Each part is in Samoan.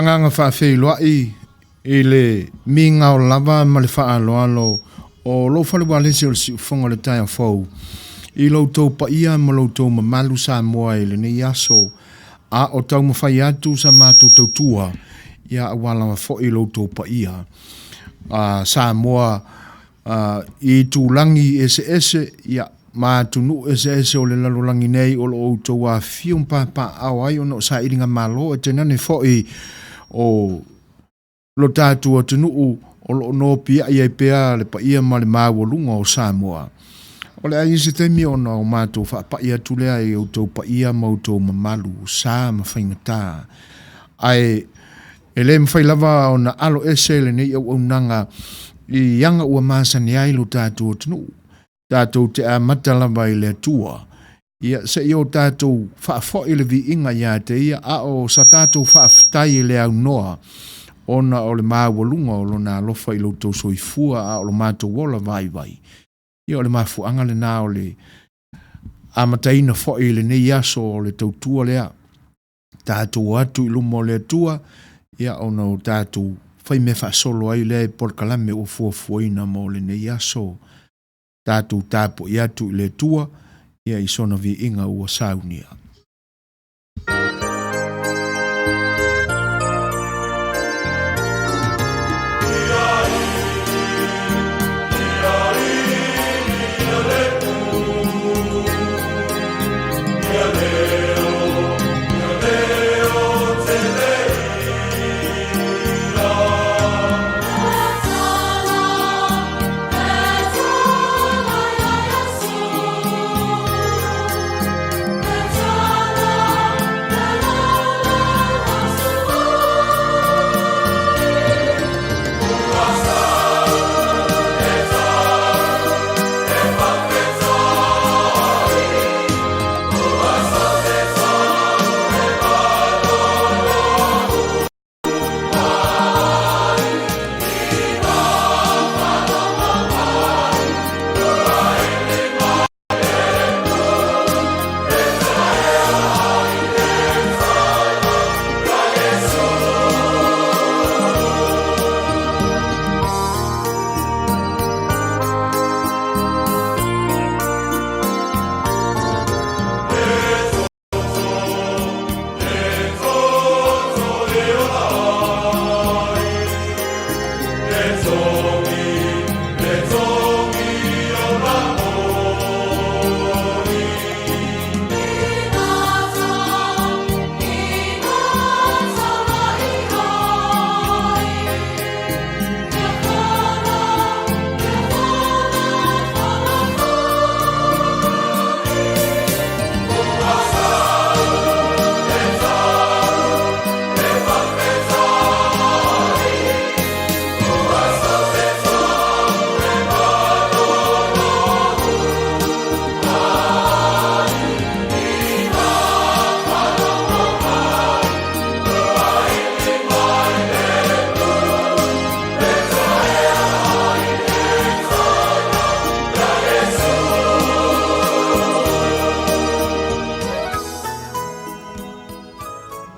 agaga faafeiloai i le migao lava ma le faaaloalo o lou fale ualesi o le Siufofoga o le taeao fou i lo outou paia ma lo outou mamalu Samoa i lenei aso a o taumafai atu sa matou tautua ia aua lava foi lo outou paia Samoa i itulagi eseese ia ma atunuu eseese o le lalolagi nei o lo o outou afifio ma papaaao ai ona o sailiga malo e tainane foi o lo tatou atunuu o lo o nopiai ai pea le paia ma le maualuga o Samoa. O le a i ai se taimi ona o matou faapai atu lea i outou paia ma outou mamalu, sa ma faigata. Ae e le mafai lava ona alo ese lenei auaunaga i aga ua masani ai lo tatou atunuu. Tatou te amata lava i le Atua, ia se i o tatou faafoi le viiga ia te ia, a o sa tatou faafetai i le aunoa ona o le maualuga o lona alofa i lo outou soifua a o lo matou ola vaivai. Ia o le mafuaaga lena o le amataina foi i lenei aso o le tautua lea. Tatou o atu i luma o le Atua, ia ona o tatou fai mea faasolo ai lea i polokalame ua fuafuaina mo lenei aso. Tatou tapuai atu i le Atua, ia i sona viiga ua saunia.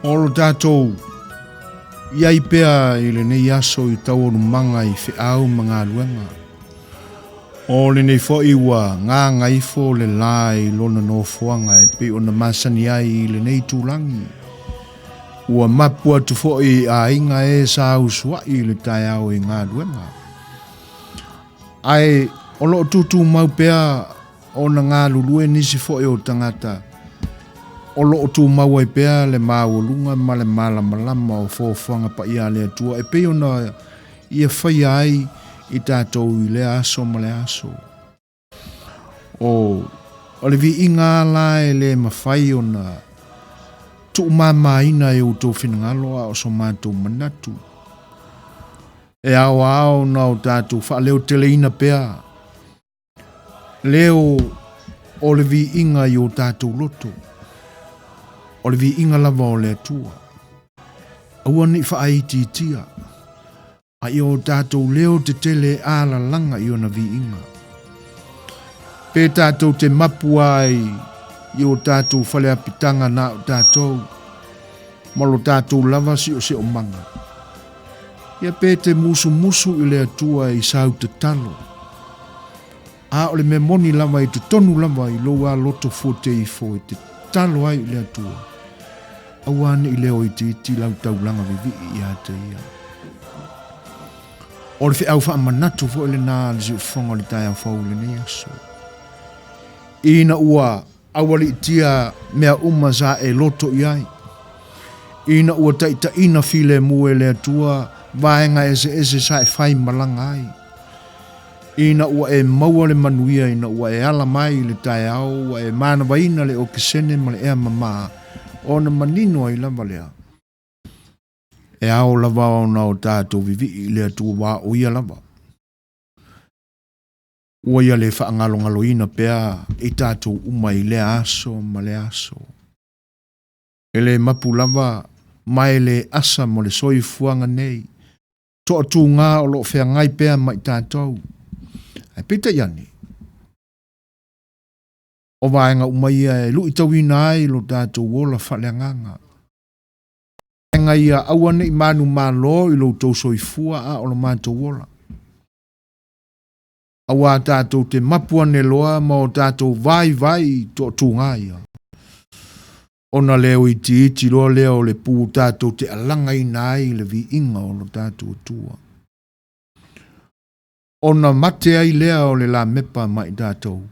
O lo tatou i ai pea i lenei aso i taualumaga i feau ma galuega. O lenei foi ua gagaifo le la i lona nofoaga e pei ona masani ai i lenei tulagi. Ua mapu atu foi i aiga e sa usuai i le taeao i galuega. Ae o lo o tutumau pea ona galulue nisi foi o tagata o lo o tumau ai pea le maualuga ma le malamalama o foafoaga paia a le Atua e pei ona ia faia ai i tatou i lea aso ma le aso. O le viiga la e le mafai ona tuumamaina e outou finagalo a o so matou manatu. E aoao ona o tatou faaleoteleina pea leo o le viiga i o tatou loto. O le viiga lava o le Atua. Aua ne i faaitiitia, a ia o tatou leo tetele e alalaga i ona viiga. Pe tatou te mapu ai i o tatou faleapitaga na o tatou. ma lo tatou lava siosiomaga. Ia pe te musumusu i le Atua i sau tatalo, a o le mea moni lava i totonu lava i lou lava loto fuateifo e te tatalo ai i le Atua, aua ne i leo itiiti lau taulaga vivii ia te ia. O le feau faamanatu foi lena a le siufofoga o le taeao fou i lenei aso. Ina ua aualiitia mea uma sa e loto i ai, ina ua taitaiina filemu e le Atua vaega eseese sa e faimalaga ai, ina ua e maua le manuia ina ua e ala mai i le taeao ua e manavaina le okesene ma le ea mamā, ona manino ai lava lea. E ao lava ona o tatou vivii i le Atua aua o Ia lava. Ua Ia le faagalogaloina pea i tatou uma i lea aso ma lea aso. E le mapu lava ma e le asa mo le soifuaga nei, toatuga o lo o feagai pea ma i tatou. Ae peitai ane, o vaega uma ia e luitauina ai lo tatou ola faaleagaga. Vaega ia aua ne i manumalo i lo outou soifua a o lo matou ola. Auā tatou te mapu ane loa ma o tatou vaivai i toatuga ia, ona leo itiiti loa lea o le pu tatou te alagaina ai le viiga o lo tatou Atua. Ona mate ai lea o le lamepa ma i tatou,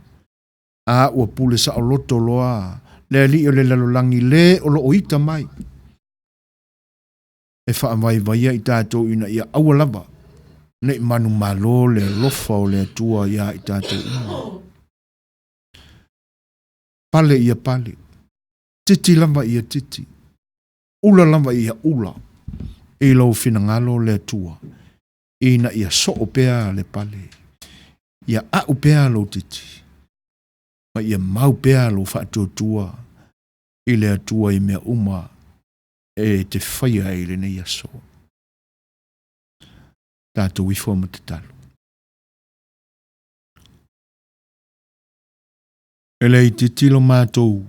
a ua pule saoloto loa le alii o le lalolagi le o loo ita mai e faavaivaia i tatou ina ia aua lava ne i manumalo le alofa o le Atua iā i tatou uma. Pale ia pale, titi lava ia titi, ula lava ia ula i lou finagalo le Atua ina ia soo pea le pale, ia a'u pea lou titi, ma ia mau pea lou faatuatua i le Atua i mea uma e te faia i lenei aso. Tatou ifo ma tatalo. E le itiiti lo matou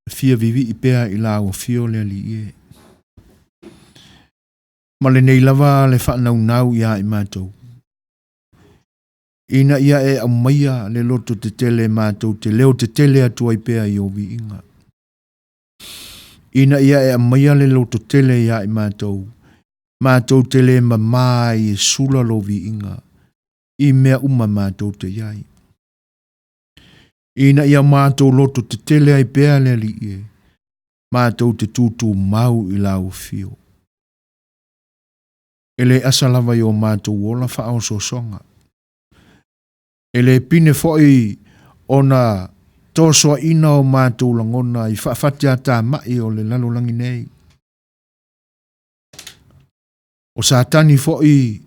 fia vivii pea i lau afio le Alii e. Ma lenei lava le faanaunau iā i matou. Ina ia e aumaia le loto tetele matou te leo tetele atu ai pea i ou viiga. Ina ia e aumaia le loto tele iā i matou, matou te le mamā ai e sula lou viiga i mea uma matou te i ai. Ina ia matou loto tetele ai pea le Alii e, matou te tūtūmau i lau afio. E le asa lava i o matou ola faaosoosoga. E le pine foi ona tosoaina o matou lagona i faafatiatamai o le lalolagi nei. O Satani foi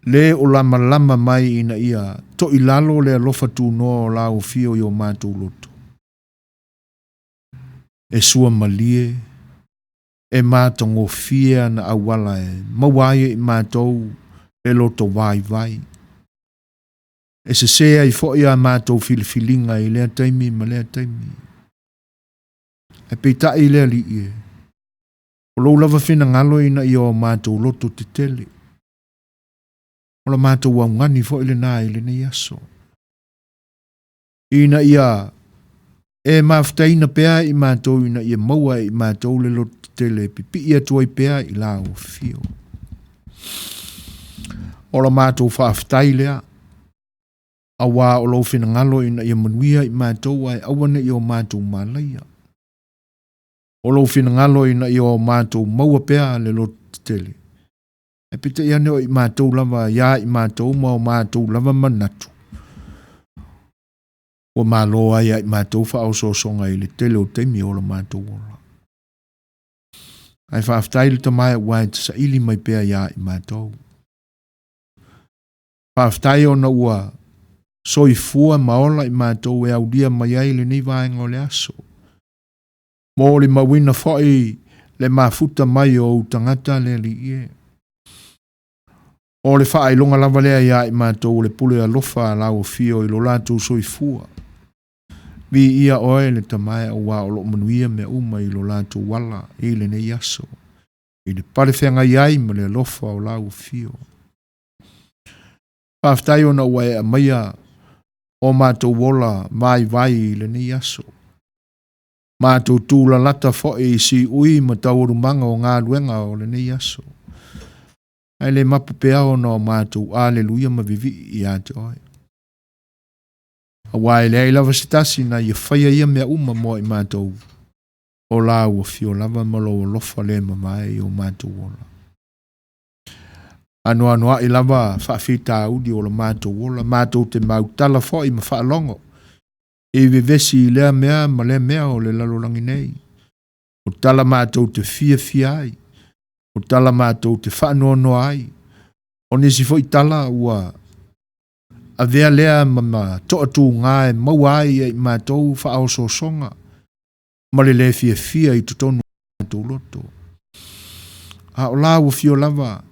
le o lamalama mai ina ia toilalo le alofa tunoa o lau afio i o matou loto. E sua malie, e matagofie ana auala e maua ai e i matou le loto vaivai. E sesē ai foi a matou filifiliga i lea taimi ma lea taimi. Ae peitai le Alii e, o lou lava finagalo ina ia o matou loto tetele. O la matou augani foi lena i lenei aso. Ina ia e mafutaina pea i matou ina ia maua e i matou le loto tetele e pipii atu ai pea i lau afio. O la matou faafetai lea, auā o lou finagalo ina ia manuia i matou ae aua ne i o matou malaia. O lou finagalo ina ia o matou maua pea le loto tetele. Ae peitai ane o i matou lava iā i matou ma o matou lava manatu, ua malo ai ia i matou faaosoosoga i le tele o taimi o lo matou ola. Ae faafetai le Tama aua e te saili mai pea iā i matou. Faafetai ona ua soifua ma ola i matou e aulia mai ai lenei vaega o le aso. Molimauina foi le mafuta mai o ou tagata le Alii e. O le faailoga lava lea iā i matou o le pule alofa a lau afio i lo latou soifua. Viia Oe le Tama e auā o lo o manuia mea uma i lo latou ala i lenei aso, i le pale feagai ai ma le alofa o Lau Afio. Faafetai ona ua e aumaia o matou ola vaivai i lenei aso. Matou tulalata foi i siui ma taualumaga o galuega o lenei aso. Ae le mapu pea ona o matou aleluia ma vivii ia te Oe. Aua e leai lava se tasi na ia faia ia mea uma mo i matou, o Lau Afio lava ma Lou alofa le mamae i o matou ola. Anoanoai lava faafitauli o lo matou ola, matou te mautala foi ma faalogo i vevesi i lea mea ma lea mea o le lalolagi nei. O tala matou te fiafia ai, o tala matou te faanoanoa ai, o nisi foi tala ua avea lea ma toatuga e maua ai e i matou faaosoosoga ma le lē fiafia i totonu o matou loto. A o Lau Afio lava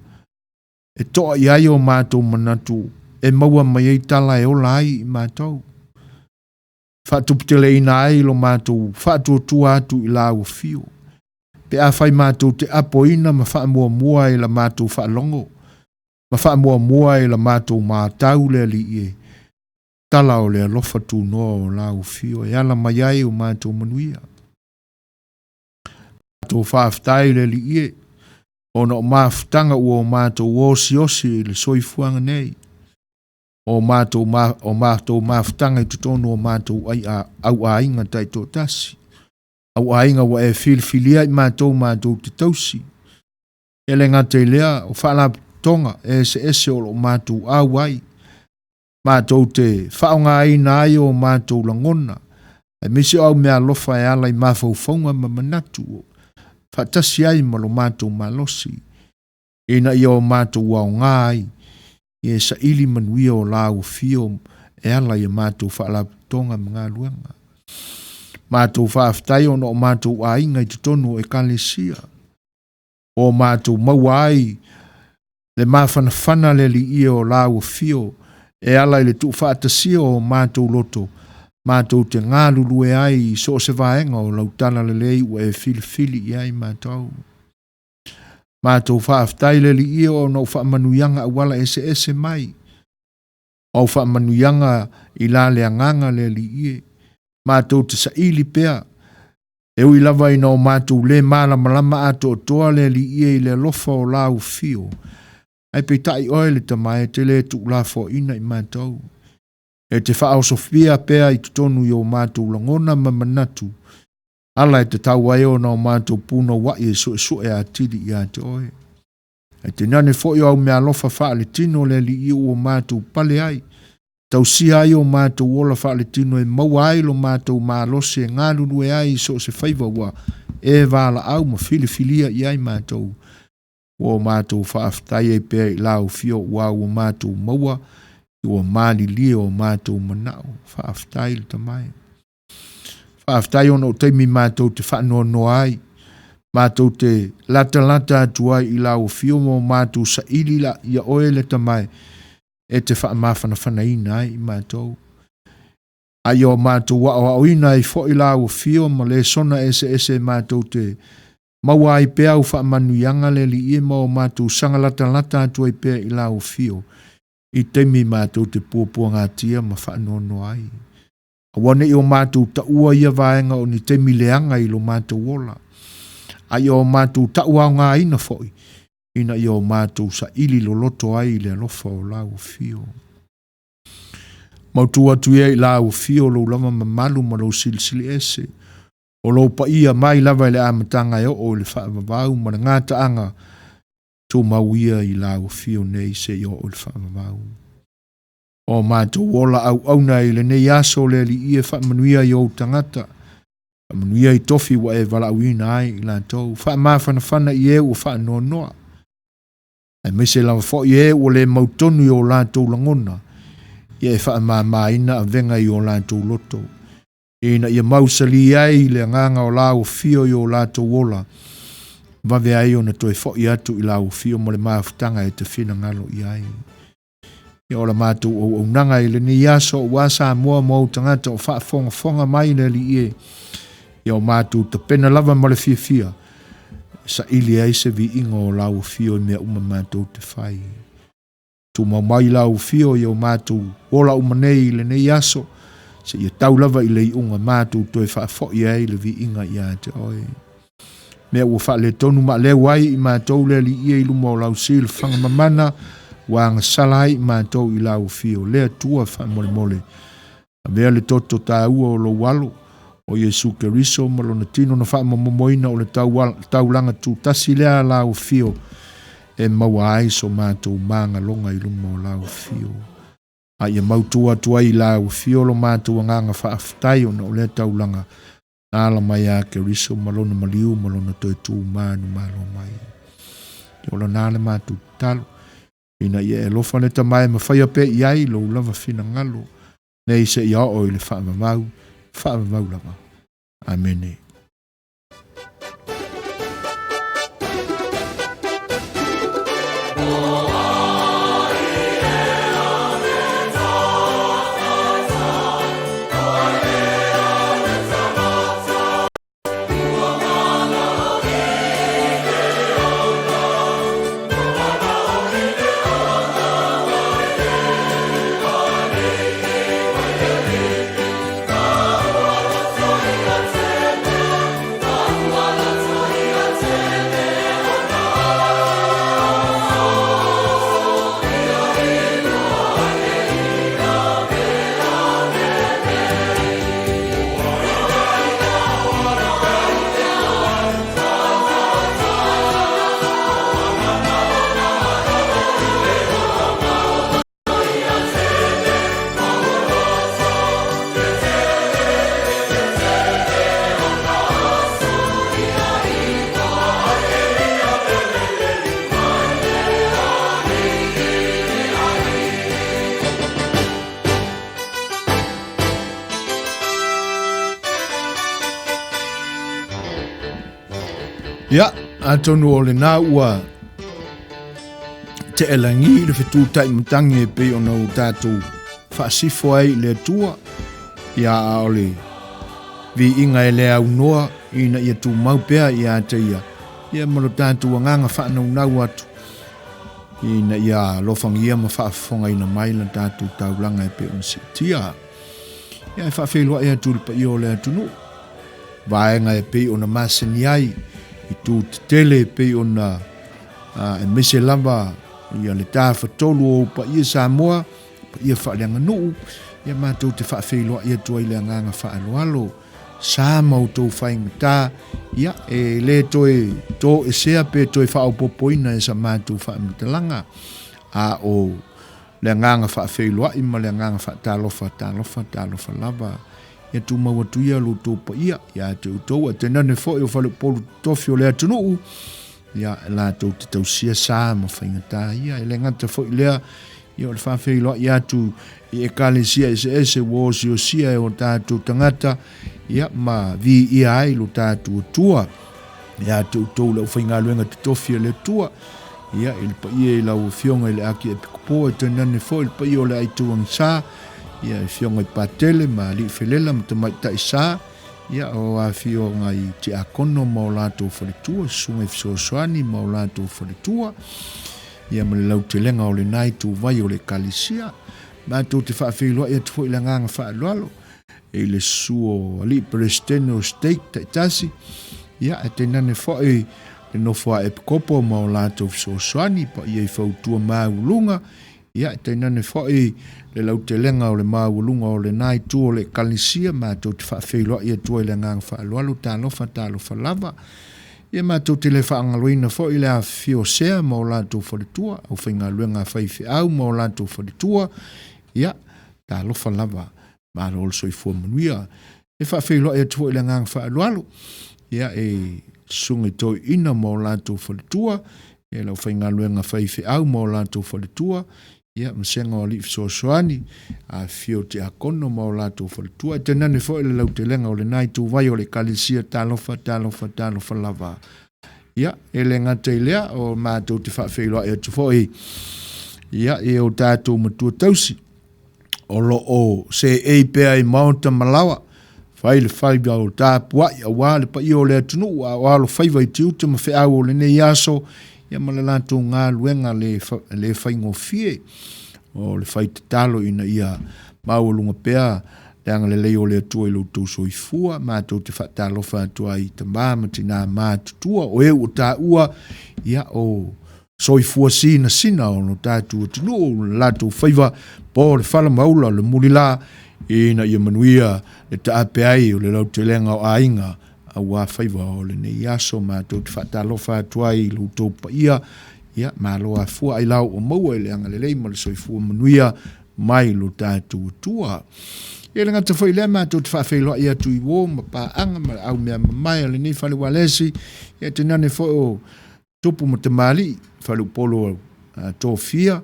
e toa i ai o matou manatu e maua mai ai tala e ola ai i matou, faatuputeleina ai lo matou faatuatua atu i Lau Afio, pe afai matou te apoina ma faamuamua i la matou faalogo ma faamuamua i la matou matau le Alii e, tala o le alofa tunoa o Lau Afio e ala mai ai o matou manuia. Matou faafetai le Alii e, ona o mafutaga ua o matou osiosi i le soifuaga nei, o matou, ma, o matou mafutaga i totonu o matou ai a, auaiga taitoatasi, auaiga ua e filifilia i matou matou te tausi. E le gata i lea, o faalapotopotoga eseese o lo o matou auai, matou te faaaogaina ai o matou lagona, aemaise o au meaalofa e ala i mafaufauga ma manatu, faatasi ai ma lo matou malosi, ina ia o matou aoga ai, ia e saili manuia o Lau Afio e ala i a matou faalapotopotoga ma galuega. Matou faafetai ona o matou aiga i totonu o Ekalesia, o matou maua ai le mafanafana le Alii o Lau Afio e ala i le tuufaatasia o matou loto, matou te galulue ai i so o se vaega o lau talalelei ua e filifili i ai matou. Matou faafetai le Alii ona o faamanuiaga auala eseese mai, o au faamanuiaga i la le agaga le Alii e, matou te saili pea, e ui lava ina o matou lē malamalama atoatoa le Alii e i le alofa o Lau Afio, ae peitai Oe le Tama e te lē tuulafoaiina i matou, e te faaosofia pea i totonu i o matou lagona ma manatu, ala e tatau ai ona o matou punouai e suesue atili ia te Oe. Ae tainane foi o au meaalofa faaletino le Alii ua matou pale ai, tausia ai o matou ola faaletino e maua ai lo matou malosi e galulue ai i so o se faiva ua e valaau ma filifilia i ai matou. Ua o matou faafetai ai pea i Lau Afio ua ua matou maua i ua malilie o matou manao. Faafetai le Tama e. Faafetai ona o taimi matou te faanoanoa ai, matou te latalata atu ai i Lau Afio ma o matou saili la ia Oe le Tama e, e te faamafanafanaina ai i matou. A ia o matou aoaoina ai foi Lau Afio ma lesona eseese matou te maua ai pea au faamanuiaga le Alii e ma o matou sagalatalata atu ai pea i Lau Afio i taimi matou te puapuagatia ma faanoanoa ai. Aua ne i o matou taua ia vaega o ni taimi leaga i lo matou ola, a ia o matou tauaogaina foi ina ia o matou saili loloto ai i le alofa o Lau Afio. Mautu atu ia i Lau Afio lou lava mamalu ma lou silisili ese, o lou paia mai lava i le amataga e oo i le faavavau ma le gataaga tumau ia i Lau Afio nei seia oo i le faavavau. O matou ola auauna i lenei aso le Alii e faamanuia i ou tagata, faamanuia i tofi ua e valaauina ai i latou, faamafanafana i e ua faanoanoa, aemaise lava foi e ua le mautonu i o latou lagona, ia e faamamaina avega i o latou loto, ina ia mausali ai le agaga o Lau Afio i o latou ola, vave ai ona toe foi atu i Lau Afio ma le mafutaga e te finagalo i ai. Ia o la matou auaunaga i lenei aso aua Samoa ma ou tagata o faafogafoga mai le Alii e. Ia o matou tapena lava ma le fiafia e saili ai se viiga o lau afio i mea uma matou te fai. Tumau mai lau afio i o matou ola uma nei i lenei aso, seia tau lava i le iuga matou toe faafoi ai le viiga ia te oe. Mea ua faaletonu maaleu ai i matou le Alii e i luma o lau silafaga mamana, ua agasala ai i matou i lau afio. Le Atua faamolemole, avea le toto taua o lou Alo, o Iesu Keriso ma lona tino na faamomomoina o le taulaga tutasi lea a lau afio, e maua ai so matou magaloga i luma o lau afio. A ia mautu atu ai i lau afio lo matou agaga faafetai ona o lea taulaga na ala mai ia Keriso ma lona maliu ma lona toe tu manumalo mai. Ia ola na le matou tatalo, ina ia e alofa le Tama e mafaia pea i ai lou lava finagalo, nei seia oo i le faavavau, faavavau lava. Amene. Ia, atonu o lena ua te'elagi le fetutai matagi e pei ona o tatou faasifo ai i le Atua, ia a o le viiga e le aunoa ina ia tumau pea ia te ia, ia ma lo tatou agaga faanaunau atu ina ia alofagia ma faafofogaina mai la tatou taulaga e pei ona siitia. Ia e faafeiloai atu i le paia o le atunuu, vaega e pei ona masani ai i tu tetele e pei ona aemaise lava ia le tafatolu o ou paia Samoa, paia faaleaganuu, ia matou te faafeiloai atu ai le agaga faaaloalo. Sa ma outou faigata, ia e le toe toesea pe toe faaopoopoina e sa matou faamatalaga, a o le agaga faafeiloai ma le agaga faatalofa, talofa, talofa lava. Ia tumau atu ia lo outou paia ia te outou, ae tainane foi o faleupolu totofi o le atunuu, ia e latou te tausia sa ma faigata ia. E le gata foi lea, ia o le faafeiloai atu i ekalesia eseese ua osiosia e o tatou tagata, ia ma viia ai lo tatou Atua. Ia te outou le aufaigaluega totofi a le Atua, ia i le paia i lau Afioga i le Akiepikopo, e tainane foi le paia o le Aituagisa, ia Afioga i Patele ma Alii Felela ma Tamaitai Sa, ia o afioga i Tiakono ma o latou faletua, susuga i fesoasoani ma o latou faletua, ia ma le lautelega o lena ituvai o le Ekalesia. Matou te faafeiloai atu foi i le agaga faaaloalo i le susu o alii Peresetene o Stake taitasi, ia ae tainane foi le nofo a Epikopo ma o latou fesoasoani, paia i fautua maualuga, ia tainane foi le lautelega o le maualuga o lena itu o le Ekalesia. Matou te faafeiloai atu ai i le agaga faaaloalo, talofa, talofa lava. Ia matou te le faagaloina foi le afifio o sea ma o latou faletua, aufaigaluega a faifeau ma o latou faletua, ia, talofa lava, malo le soifua manuia. E faafeiloai atu foi i le agaga faaaloalo, ia, e susuga i toeaiina ma o latou faletua, ia le aufaigaluega faifeau ma o latou faletua, ia vasega o alii fesoasoani, afifio o tiakono ma o latou faletua, e tainane foi le lautelega o lena ituvai o le Ekalesia, talofa, talofa, talofa lava. Ia, e le gata i lea, o matou te faafeiloai atu foi Ia, i o tatou matua tausi o lo o seei pea i maota ma laoa, fai le faiva o tapuai aua le paia o le atunuu a o alofaiva i tiute ma feau o lenei aso, ia ma le latou galuega le, le faigofie o le fai tatalo ina ia maualuga pea le agalelei o le Atua i lo outou soifua. Matou te faatalofa atu ai i tama ma tinā matutua o e ua taua, ia, o soifua sinasina o lo tatou atunuu, le latou faiva po le fala maula o le mulila, ina ia manuia le taape ai o le lautelega o aiga aua faiva o lenei aso. Matou te faatalofa atu ai i lo outou paia, ia, malo afua ailao ua maua i le agalelei ma le soifua manuia mai lo tatou Atua. E le gata foi i lea, matou te faafeiloai atu i uo ma paaga ma le au mea mamae a lenei fale ualesi, ia tainane foi o tupu ma tamalii, faleupolu tofia,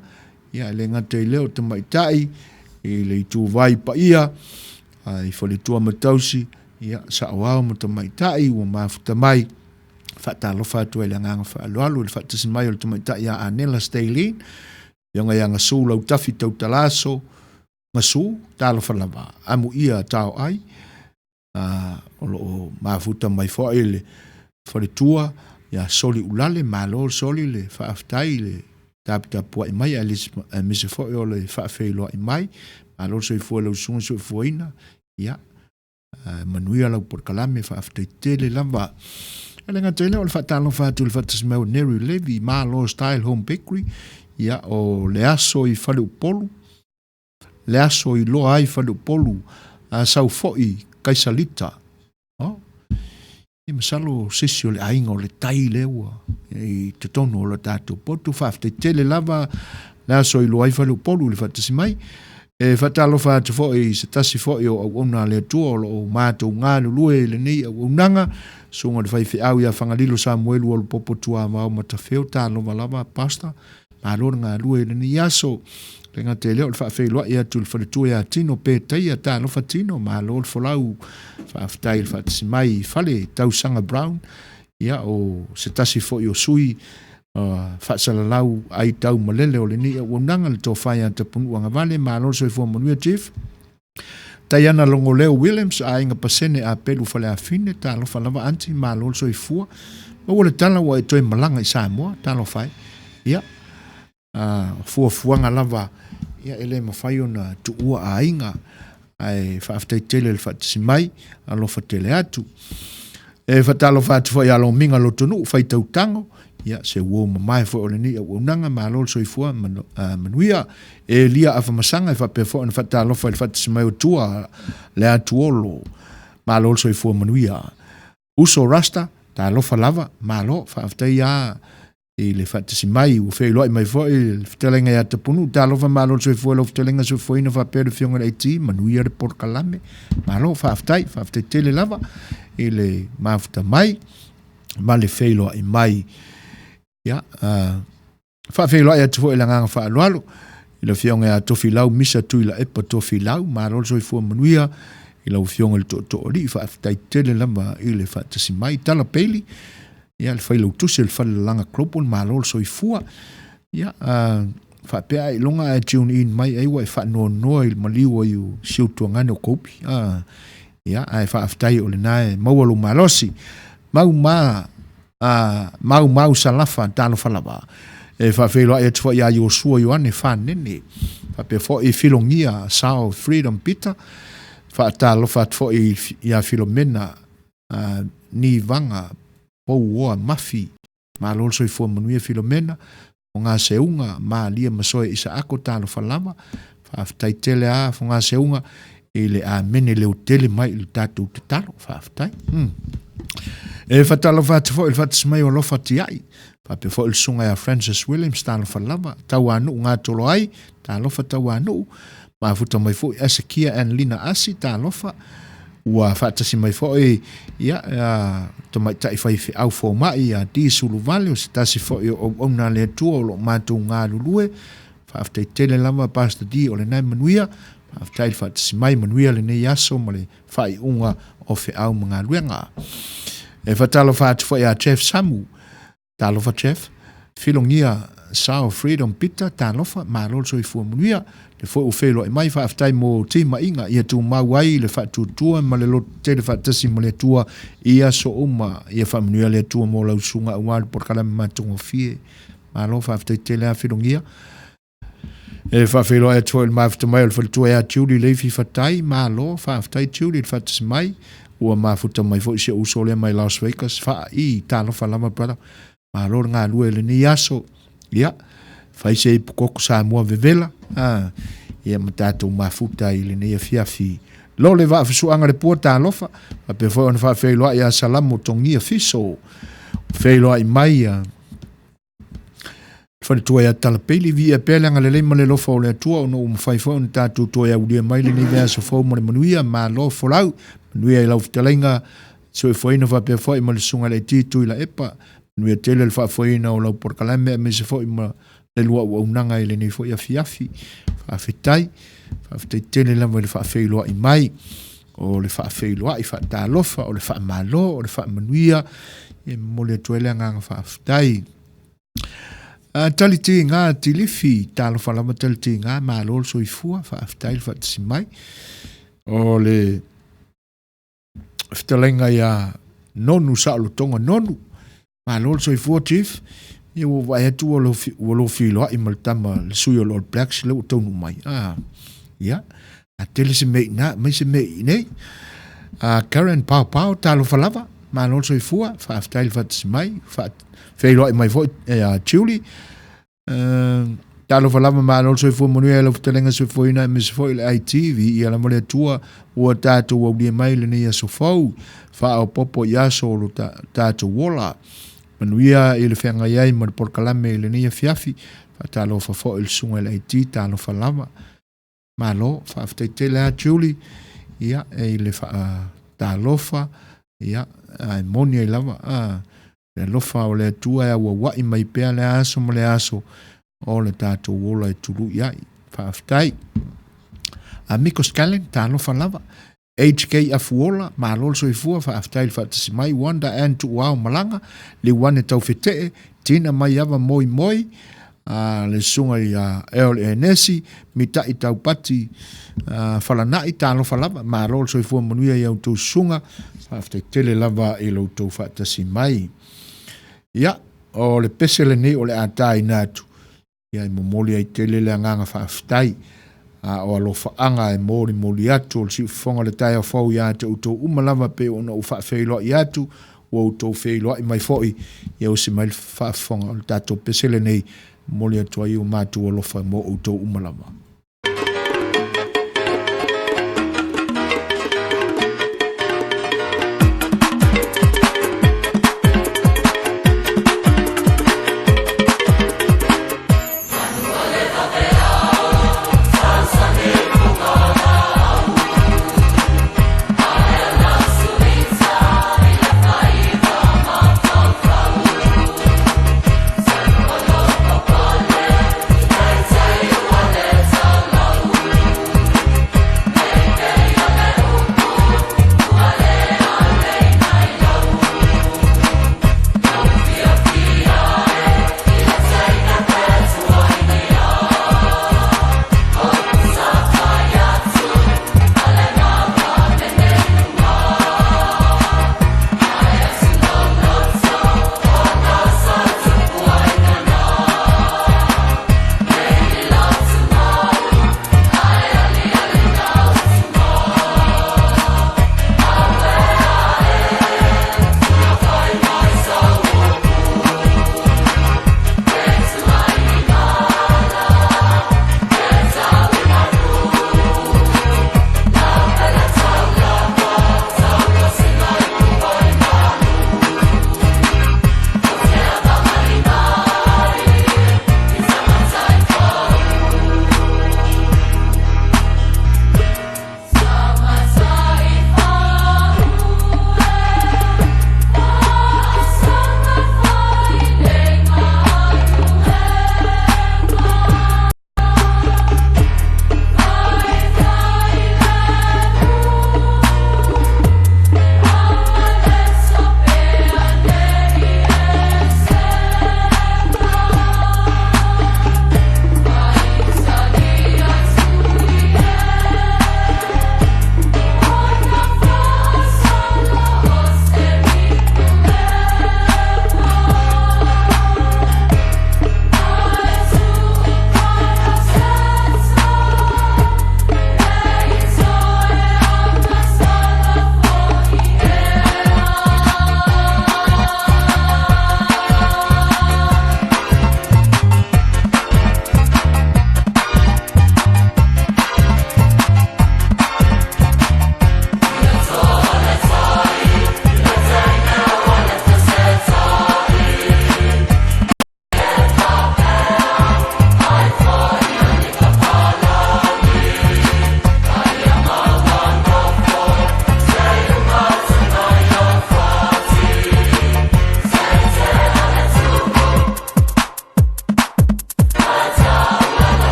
ia e le gata i lea o tamaitai i le ituvai paia i faletua ma tausi, ia saoao ma tamaitai ua mafuta mai. Faatalofa atu ai le agaga faaaloalo i le faatasi mai o le tamaitai ia Anela Stalin, Afioga ia Gasu Lautafi Tautalaso, Gasu, talofa lava, amuia tao ai, o lo o mafuta mai foi le faletua ia Soli Ulale, malo Soli le faafetai le taputapuai mai, aemaise foi o le faafeiloai mai, malo le soifua i lau susuga soifuaina, ia, manuia lau polokalame, faafetai tele lava. E le gata i lea o le faatalofa atu i le faatasi mai o Neri Levy, Malo Style Home Bakery, ia, o le aso i Faleupolu, le aso i loa ai Faleupolu, a sau foi Kaisalita. Oh. E masalo se isi o le aiga o le tai lea ua i totonu o le tatou potu. Faafetai tele lava le aso i loa ai Faleupolu i le faatasi mai. E faatalofa atu foi i se tasi foi o auauna a le Atua o lo o matou galulue i lenei auaunaga, susuga i le faifeau ia Fagalilo Samuelu Olopopo Tuavao Matafeo, talofa lava Pastor, malo le galue i lenei aso. Le gata i lea o le faafeiloai atu i le faletua ia Tino Petaia, talofa Tino, malo le folau, faafetai i le faatasi mai i fale Tausaga Brown, ia o se tasi foi o sui faasalalau ai tau malele o lenei auaunaga, le tofa ia Tapunuu Agavale, malo le soifua manuia Chief. Taiana Logoleo Williams, aiga Pasene Apelu Faleafine, talofa lava aunty, malo le soifua. Maua le tala ua e toe malaga i Samoa, talofa e. Ia, fuafuaga lava, ia e le mafai ona tuua aiga, ae faafetai tele le faatasi mai, alofa tele atu. E faatalofa atu foi ia Lomiga Lotonuu, faitau tago, ia se uo mamae foi o lenei auaunaga, malo le soifua manuia. Elia Afamasaga e faapea foi ona faatalofa i le faatasi mai o tua le Atuolo, malo le soifua manuia. Uso Rasta, talofa lava, malo, faafetai a i le faatasi mai, ua feiloai mai foi le fetalaiga ia Tapunuu, talofa malo le soifua i lau fetalaiga soifuaina faapea le afioga i le IT, manuia le polokalame, malo faafetai, faafetai tele lava i le mafuta mai ma le feiloai mai. Ia, faafeiloai atu foi i le agaga faaaloalo i le afioga ia Tofilau Misa Tuilaepa Tofilau, malo le soifua manuia i lau afioga i le Tootooalii, faafetai tele lava i le faatasi mai. Tala Bailey, ia le failautusi o le Falelalaga Global, malo le soifua. Ia, faapea ailoga ae tune in mai ai ua e faanoanoa i le maliu ai o si ou tuagane o Kobe. Ia, ae faafetai o lena e maua lou malosi. Mau ma mau mau salafa talofa lava. E faafeiloai atu foi ia Iosua Ioane Fanene, faapea foi Filogia Sao Freedom Peter, faatalofa atu foi ia Filomena Nivaga Pouoa Mafi, malo le soifua manuia Filomena, Fogaseuga Malia Masoe Isaako, talofa lava, faafetai tele a Fogaseuga i le amene leotele mai i le tatou tatalo, faafetai. E faatalofa atu foi i le faatasi mai o Alofa Tiai, faapea foi le susuga ia Francis Williams, talofa lava, Tauanuu Gatolo ai, talofa Tauanuu, mafuta mai foi Esekia and Lina Asi, talofa, ua faatasi mai foi ia tamaitai faifeau fomai ia Di Suluvale, o se tasi foi o auauna a le Atua o lo o matou galulue. Faafetai tele lava Pastor D o lena e manuia, faafetai le faatasi mai, manuia lenei aso ma le faaiuga o feau ma galuega. E faatalofa atu foi ia Jeff Samu, talofa Jeff, Filogia Sao Freedom Peter, talofa, malo le soifua manuia. Le foi ua feiloai mai, faafetai mo timaiga ia tumau ai le faatuatua ma le lototele faatasi ma le Atua i aso uma. Ia faamanuia le Atua mo lau susuga aua le polokalame matagofie. Malo faafetai tele Afilogia. E faafeiloai atu foi i le mafuta mai o le faletua ia Julie Leifi Fatai. Malo faafetai Julie le faatasi mai. Ua mafuta mai foi si ou uso lea mai Las Vegas. Faaii, talofa lava brother. Malo le galue i lenei aso. Ia, fai se ipu koko Samoa vevela. Ah, ia ma tatou mafuta i lenei afiafi. Lo le vaafusuaga le pua talofa. Faapea foi ona faafeiloai ia Salamo Togia Fiso. Feiloai mai ia faletua ia Talapeili. Viia pea le agalelei ma le alofa o le Atua ona ua mafai foi ona tatou toe aulia mai lenei vaiaso fou ma le manuia. Malo folau. Manuia i lau fetalaiga soifuaina faapea foi ma le susuga i le IT Tuilaepa. Manuia tele le faafoeina o lau polokalame aemaise foi ma le lua auaunaga i lenei foi afiafi. Faafetai. Faafetai tele lava i le faafeiloai mai. O le faafeiloai faatalofa, o le faamalo, o le faamanuia. E momoli atu ai le agaga faafetai. Tali tiga Tilifi, talofa lava tali tiga, malo le soifua, faafetai le faatasi mai. O le fetalaiga ia Nonu Saolotoga Nonu, malo le soifua Chief. Ia ua vaai atu ua lou filoai ma le tama le sui o le All Blacks lea ua taunuu mai. Ah, ia, a tele se mea i ina, aumai se mea i inei. Karen Pao Pao, talofa lava, malo le soifua, faafetai le faatasi mai, feiloai mai foi ia Julie. Talofa lava, malo le soifua manuia i lau fetalaiga soifuaina aemaise foi le IT, viia lava le Atua ua tatou aulia mai lenei aso fou, faaopoopo i aso o lo tatou ola. Manuia i le feagai ai ma le polokalame i lenei afiafi, faatalofa foi i le susuga i le IT, talofa lava. Malo, faafetai tele lava Julie, ia, i le faatalofa, ia, ae moni ai lava, a, le alofa o le Atua e auauai mai pea le aso ma le aso o le tatou ola e tului ai. Faafetai. Amico Scallen, talofa lava. HK Afuola, malo le soifua, faafetai le faatasi mai. Wanda Ann Tuuao Malaga, Liuane Taufetee, Tina Maiava Moi Moi, le susuga ia Earl Enesi, Mitai Taupati Falanai, talofa lava, malo le soifua manuia i a outou susuga, faafetai tele lava i lo outou faatasi mai. Ia, o le pese lenei o le a taina atu, Ia e momoli ai tele le agaga faafetai, a o alofaaga e molimoli atu o le siufofoga o le taeao fou ia te outou uma lava pei ona ou faafeiloai atu, ua outou feiloai mai foi, ia usi mai le faafofoga o le tatou pese lenei, momoli atu ai o matou alofa mo outou uma lava.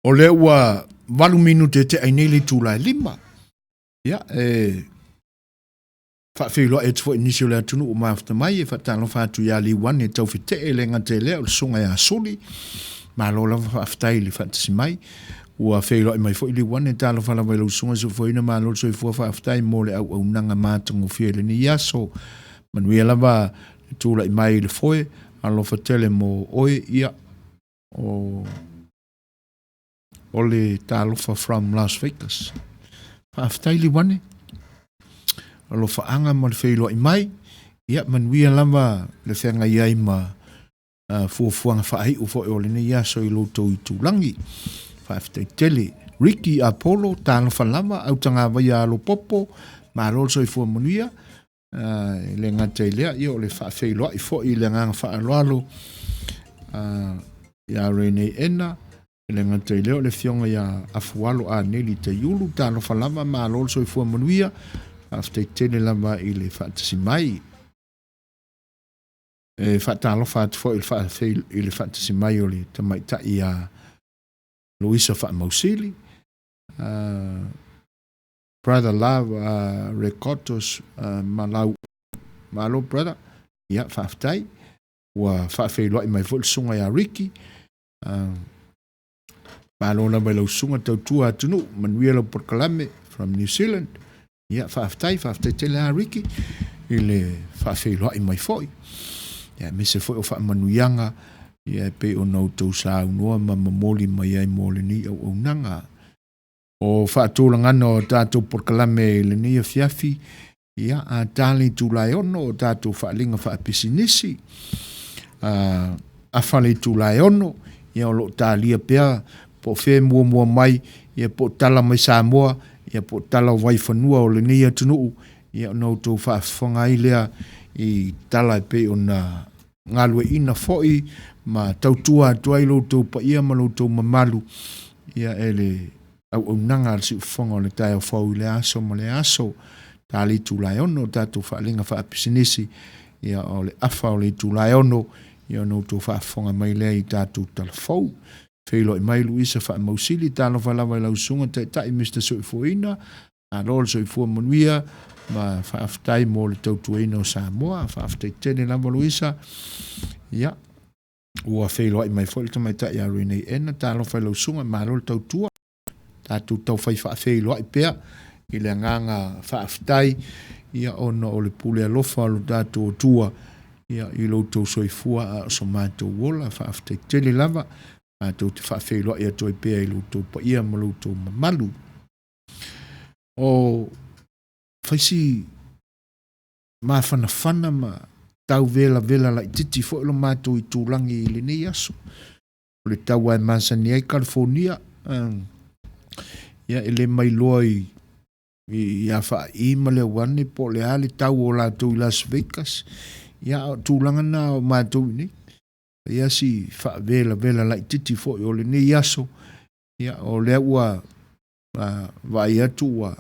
O lea ua 8 minute e tea ai nei le itula e 5. Ia, e faafeiloai atu foi i nisi o le atunuu ua mafuta mai, e faatalofa atu ia Liuane e Taufetee, e le gata i lea o le susuga ia Suli. Malo lava faafetai i le faatasi mai. Ua feiloai mai foi Liuane, talofa lava i lau susuga Soifuaina, malo le soifua, faafetai mo le auaunaga matagofie i lenei aso. Manuia lava le tulai mai i le foe, alofa tele mo oe, ia, o o le talofa from Las Vegas. Faafetai Liuane, alofaaga ma le feiloai mai, ia manuia lava le feagai ai ma fuafuaga faaiu foi o lenei aso i lo outou itulagi. Faafetai tele. Ricky Apollo, talofa lava, autagavaia alopopo, malo le soifua manuia. E le gata i lea, ia o le faafeiloai foi i le agaga faaaloalo ia Rene Ena, e le gata i lea o le afioga ia Afualo Aneli Taiulu, talofa lava, malo le soifua manuia, faafetai tele lava i le faatasi mai. E faatalofa atu foi i le faatasi mai o le tamaitai ia Luisa Faamausili, Brother Love Recotos Malau, malo brother, ia faafetai, ua faafeiloai mai foi le susuga ia Ricky, malo lava i lau susuga tautua atunuu, manuia lau polokalame from New Zealand. Ia faafetai, faafetai tele lava Ricky i le faafeiloai mai foi. Ia aemaise foi o faamanuiaga ia e pei ona outou saunoa ma momoli mai ai mo lenei auaunaga. O faatulagana o tatou polokalame i lenei afiafi, ia a ta le itula e 6 o tatou faaaliga faapisinisi, afa le itula e 6, ia o lo o talia pea po o fea e muamua mai, ia po o tala mai Samoa, ia po o tala o vaifanua o lenei atunuu, ia ona outou faafofoga ai lea i tala e pei ona galueaiina foi ma tautua atu ai lo outou paia ma lo outou mamalu, ia e le auaunaga a le siufofoga o le taeao fou i lea aso ma lea aso. Ta le itula e 6 o tatou faaaliga faapisinisi, ia o le afa o le itula e 6, ia ona outou faafofoga mai lea i tatou tala fou. Feiloai mai Luisa Faamausili, talofa lava i lau susuga Taitai Mister Soifuaina, malo le soifua manuia ma faafetai mo le tautuaina o Samoa. Faafetai tele lava Luisa. Ia, ua feiloai mai foi le tamaitai ia Renee Ena, talofa i lau susuga, malo le tautua. Tatou taufai faafeiloai pea i le agaga faafetai, ia ona o le pule alofa o lo tatou Atua, ia i lo outou soifua a o so matou ola. Faafetai tele lava, matou te faafeiloai atu ai pea i lo outou paia ma lo outou mamalu. O faisi mafanafana ma tau velavela laititi foi lo matou itulagi i lenei aso. O le tau e masani ai Kalifonia, ia e le mailoa i ia Faai ma le Auane po o le a le tau o latou i Las Vegas. Ia o tulaga na o matou i nei. Ia si faavelavela laititi foi o lenei aso. Ia o lea ua vaai atu ua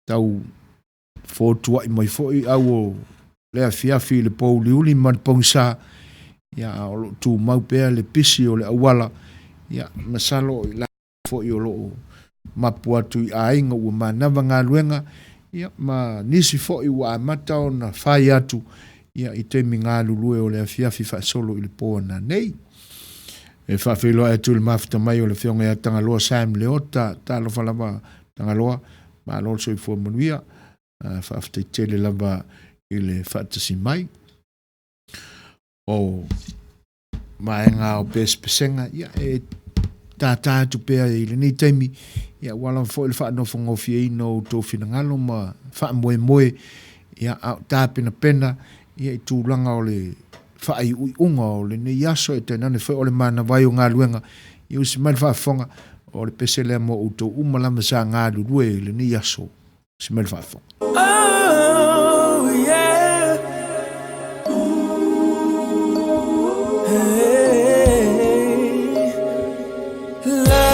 tau fotuai mai foi au o le afiafi i le pouliuli ma le pogisa, ia a o lo o tumau pea le pisi o le auala, ia masalo i la foi o lo o mapu atu i aiga ua manava galuega, ia ma nisi foi ua amata ona fai atu, ia i taimi galulue o le afiafi faasolo i le po ananei. E faafeiloai atu i le mafuta mai o le afioga ia Tagaloa Sam Leota, talofa lava Tagaloa, malo le soifua manuia, faafetai tele lava i le faatasi mai. O vaega o pesepesega, ia e tātā atu pea i lenei taimi, ia ua lava foi le faanofogofieina o outou finagalo ma faamoemoe, ia a o tapenapena, ia i tulaga o le faaiuiuga o lenei aso, e tainane foi o le manava ai o galuega, ia usi mai le faafofoga, o le pese lea mo outou uma lava sa galulue i lenei aso. Usi mai le faafofoga. Oh, yeah. Hey. La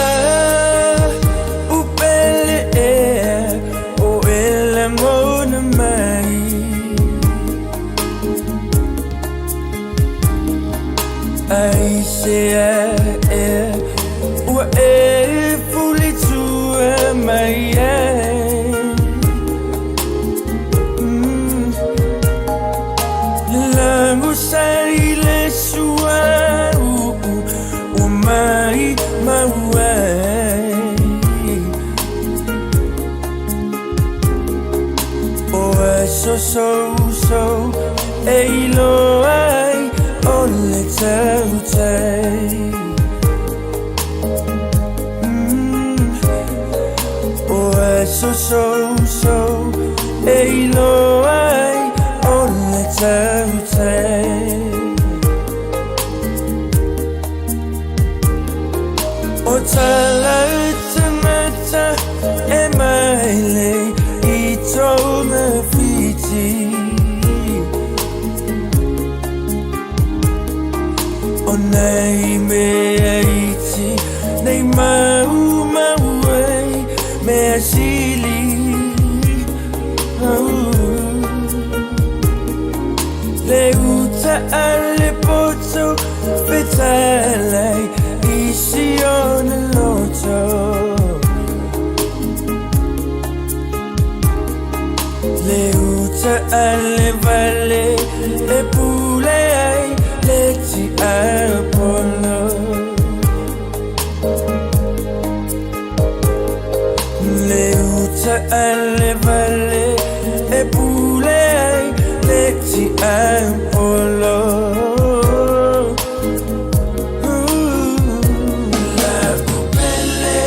upele e o ele mona mai. Ai se e. Ua e fulitua mai ai. Lago sa i le suauu ua mai mau ai. O aso sousou e iloa ai o le tautai. O aso sousou e iloa ai o le tautai. O tala tagata e maile i togafiti. O nei mea iti, nei maumau ai, mea sili. Le uta a le poto fetalai i si ona loto. Le uta a le vale e pule ai le tiapolo. Le uta a le vale e pule ai le tiapolo. Lau pele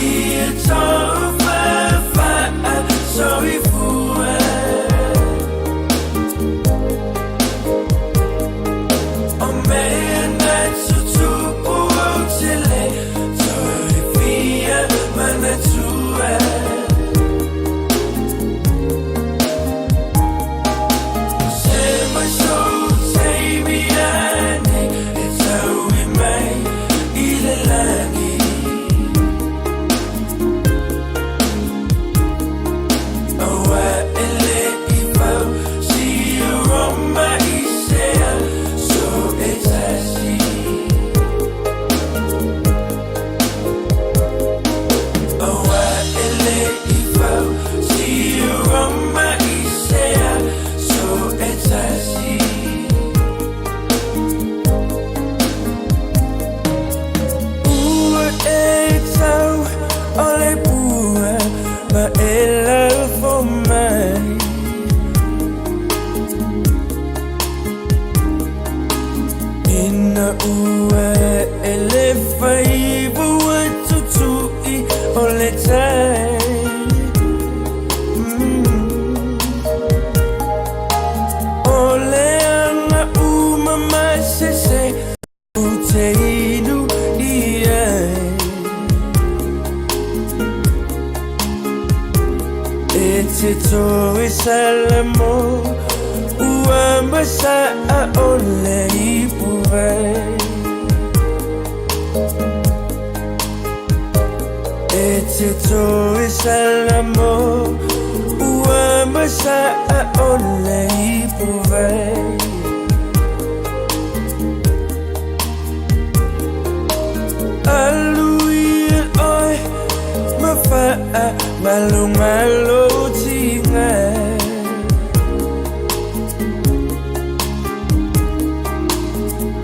ia tofa soifua. O mea na tutupu ou te le toe fia manatua. Se mai sou taimi ane e taui mai i le lagi. Aua e le i fau si Roma i sea so e tasi. Aua e le i fau si Roma i sea so e tasi. Ua e tau o le pua ma e lafo mai. Ina ua e le faiva ua tutu'i o le tai. O le aga uma masese ou te inu i ai. E te toe salamo ua masa'a o le ipuvai. E te toe salamo ua masa'a o le ipuvai. Alu ia oe ma fa'a malomalo tiga.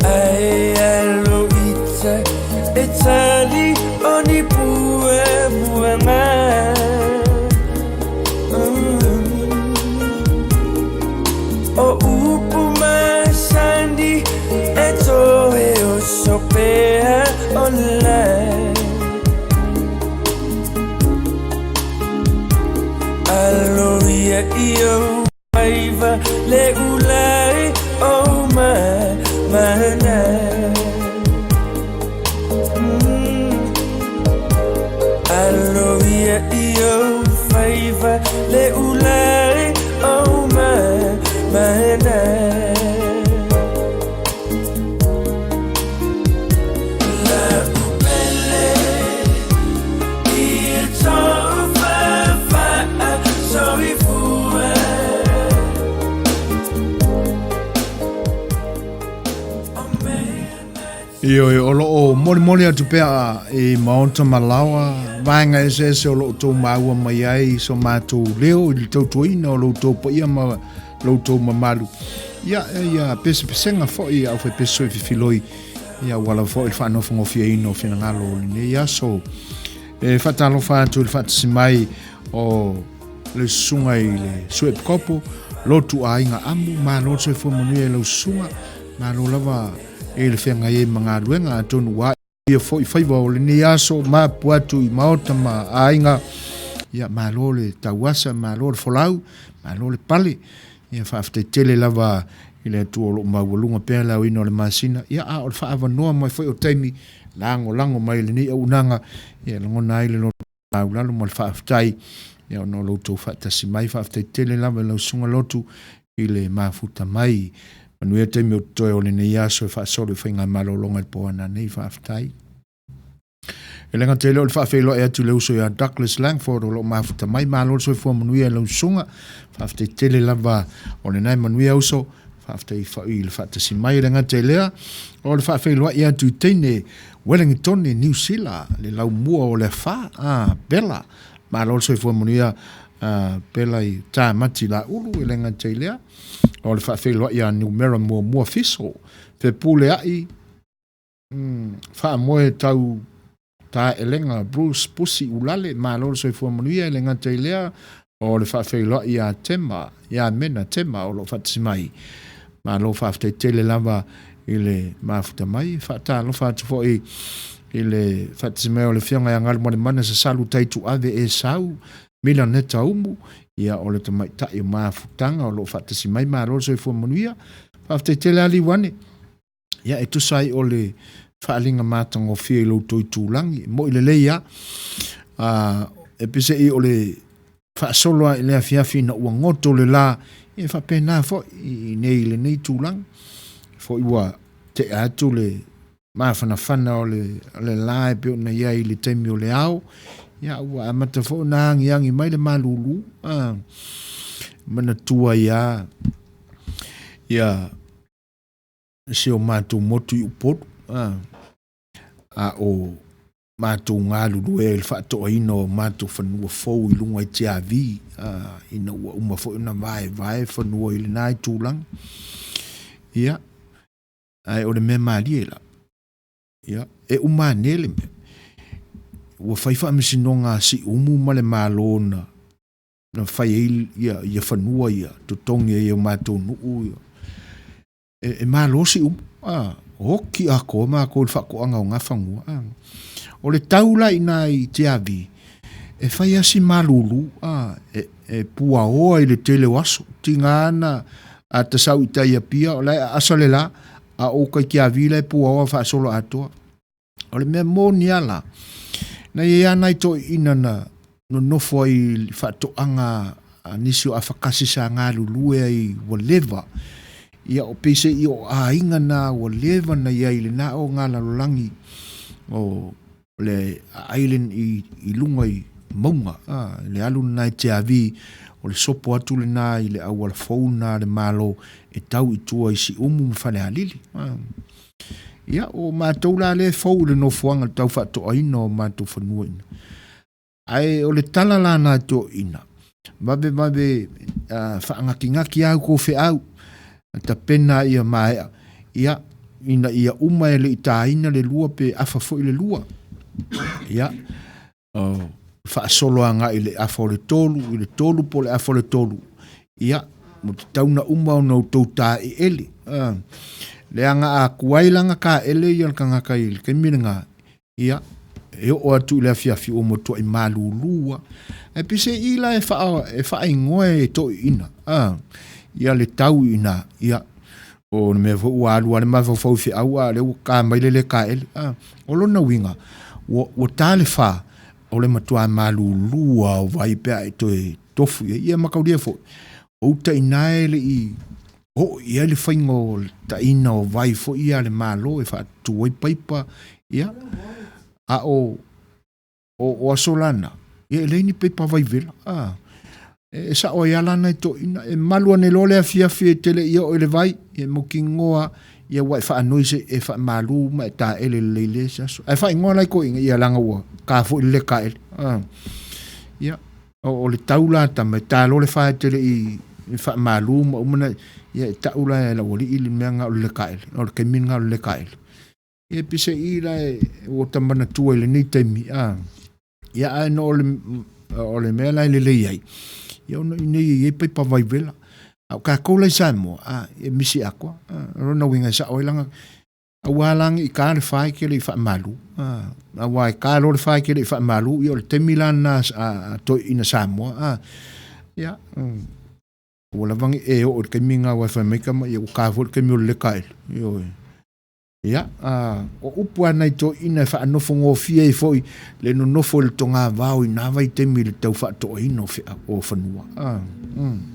Ai alo ita e tali o ni pua muaga. O upu masani e toe oso pea o lai. Alo ia i ou faiva le ulai o mana. Alo ia i ou faiva le ulai o mana. Lau pele ia tofa soifua. O mea Ioe, o lo o molimoli atu pea i maota ma laoa, vaega eseese o lo o tou maua mai ai so matou leo i le tautuaina o lo outou paia ma lo outou mamalu. Ia, ia pesepesega foi a aufaipese soififiloi, ia aua lava foi le faanofogofieina o finagalo o lenei aso. E faatalofa atu i le faatasi mai o le susuga i le Sui Epikopo, lotu aiga amu, malo le soifua manuia i lau susuga, malo lava i le feagai ai ma galuega, atonu ua ia foi faiva o lenei aso, mapu atu i maota ma aiga, ia malo le tauasa, malo le folau, malo le pale, ia faafetai tele lava i le Atua o lo o maualuga pea le aoina o le masina, ia a o le faaavanoa mai foi o taimi lagolago mai i lenei auaunaga, ia lagona ai le loto maualalo ma le faafetai ia ona o lo outou faatasi mai. Faafetai tele lava i lau susuga Lotu i le mafuta mai. Manuia taimi o totoe o lenei aso e faasolo i faigamalologa i le po ananei. Faafetai. E le gata i lea o le faafeiloai atu i le uso ia Douglas Langford o lo o mafuta mai. Malo le soifua manuia i lau susuga. Faafetai tele lava o lena e manuia uso. Faafetai foi i le faatasi mai. E le gata i lea, o le faafeiloai atu i teine Wellingtone, Niu Sila, le laumua o le afa, a, Bella. Malo le soifua manuia, a, Bella i Tamati Laulu, e le gata i lea, o le faafeiloai ia numera muamua fiso, Fepuleai, faamoe tau taelega Bruce Pusi Ulale, malo le soifua manuia, e le gata i lea, o le faafeiloai ia Tema, ia Mena Tema o lo o faatasi mai. Malo faafetai tele lava i le mafuta mai. Faatalofa atu foi i le faatasi mai o le Afioga ia Galumalemana Sasalu Taituave Esau Milaneta Umu, ia o le tamaitai o mafutaga o lo o faatasi mai. Malo le soifua manuia. Faafetai tele lava Liuane. Ia e tusa ai o le faaaliga matagofie i lo outou itulagi, e moi lelei lava. E peiseai o le faasolo lava i le afiafi ina ua goto le la, ia e faapena foi i nei i lenei tulaga. Foi ua tea atu le mafanafana o le, o le la e pei ona i ai i le taimi o le ao, ia ua amata foi ona agiagi mai le malulu, manatua ai lava ia si o matou motu i Upolu, a o matou galulue ai i le faatoaina o matou fanua fou i luga i Tiavi, ina ua uma foi ona vaevae fanua i lena itulagi. Ia, ae o le mea malie la, ia, e uma ane le mea. Ua fai faamasinoga a Siumu ma le Malo na na fai ai ia, ia fanua ia, totogi ai e o matou nuu ia. E, e malo Siumu, a, oki atoa matou i le faatoaga o na fanua. A. O le tau la i ina i Tiavi, e fai lava si malulu, a, e, e puaoa i le tele o aso. Tiga na a ta sau i tai Apia, o la e aasa le la, a o uka i Tiavi la e puaoa faasolo atoa. O le mea moni lava la, na i ai lava nai toeaiina na nonofo ai i faatoaga a nisi o afakasi sa galulue ai ua leva. Ia o peiseai o aiga na ua leva na i ai i lena o ngā lalolagi o le island i, i luga i mauga, a, le alu lena i Tiavi, o le sopo atu lena i le auala fou lena a le Malo e tau i tua i Siumu ma Falealili. A. Ia, o matou la lea e fou i le nofoaga i le tau faatoaina o matou fanua ina. Ae o le tala la na toeaiina, vavevave uh, faagatigati lava outou feau, tapena ia maea, ia, ina ia uma e le i taina le lua pe afa foi le lua. Ia, oh, faasolo agai i le afa o le tolu, i le tolu po o le afa o le tolu. Ia, ua tatau ona uma ona outou taeele. Ah, leaga a tuai la ona taele ia le tagata i le taimi lena, ia, e oo atu i le afiafi ua matuai malulu lava. Ae peiseai la e, faa, e faaigoa e toeaiina, ah, ia le tau i ina, ia, o le mea foi ua alu lava le mafaufau i feau a o lea ua ta mai le le taele. Ah, o lona uiga, ua, ua ta le fa, o le matua malulu lava o vai pe a e toe tofu i ai. Ia mataulia foi, o uta i ina e le i oo i ai le faiga o le taina o vai foi ia a le Malo e faatutu ai paipa, ia, a o, o, o aso la na, ia e leai ni paipa vai vela. A, e, e sao ai lava la nai toeaiina, e malu ane loa le afiafi e te le i oo i le vai, e mautinoa Ia ua e faanoi se i e faamalu ma e taele lelei le isi aso. Ae faaigoa la i toeaiina, ia leaga ua ta foi le le taele. A, ia, o le tau la tama, e ta loa le fa e te le i faamalu ma uma na, ia e tau la e laualii le mea lena o le le taele, o le taimi lena o le le taele. Ia peiseai la ua ta manatua i lenei taimi, a, ia ae no o le mea la e lelei ai, ia ona i nei e i ai paipa vaivela. A o tatou la i Samoa, a, e misi atoa. A, o lona uiga e sao ai laga, aua la ne i ta le fa e te le i faamalu. A, aua e ta loa le fa e te le i faamalu, ia o le taimi la lena a toeaiina Samoa. A, ia, aua lava ne i e oo i le taimi lena aua e fai mai tama, ia ua ta foi le taimi o le leka ele. Ioe. Ia, a, o upu a nai toeaiina e faanofogofie ai foi le nonofo i le togavao i na vaitaimi i le tau faatoaina o feau, o fanua. A, mm.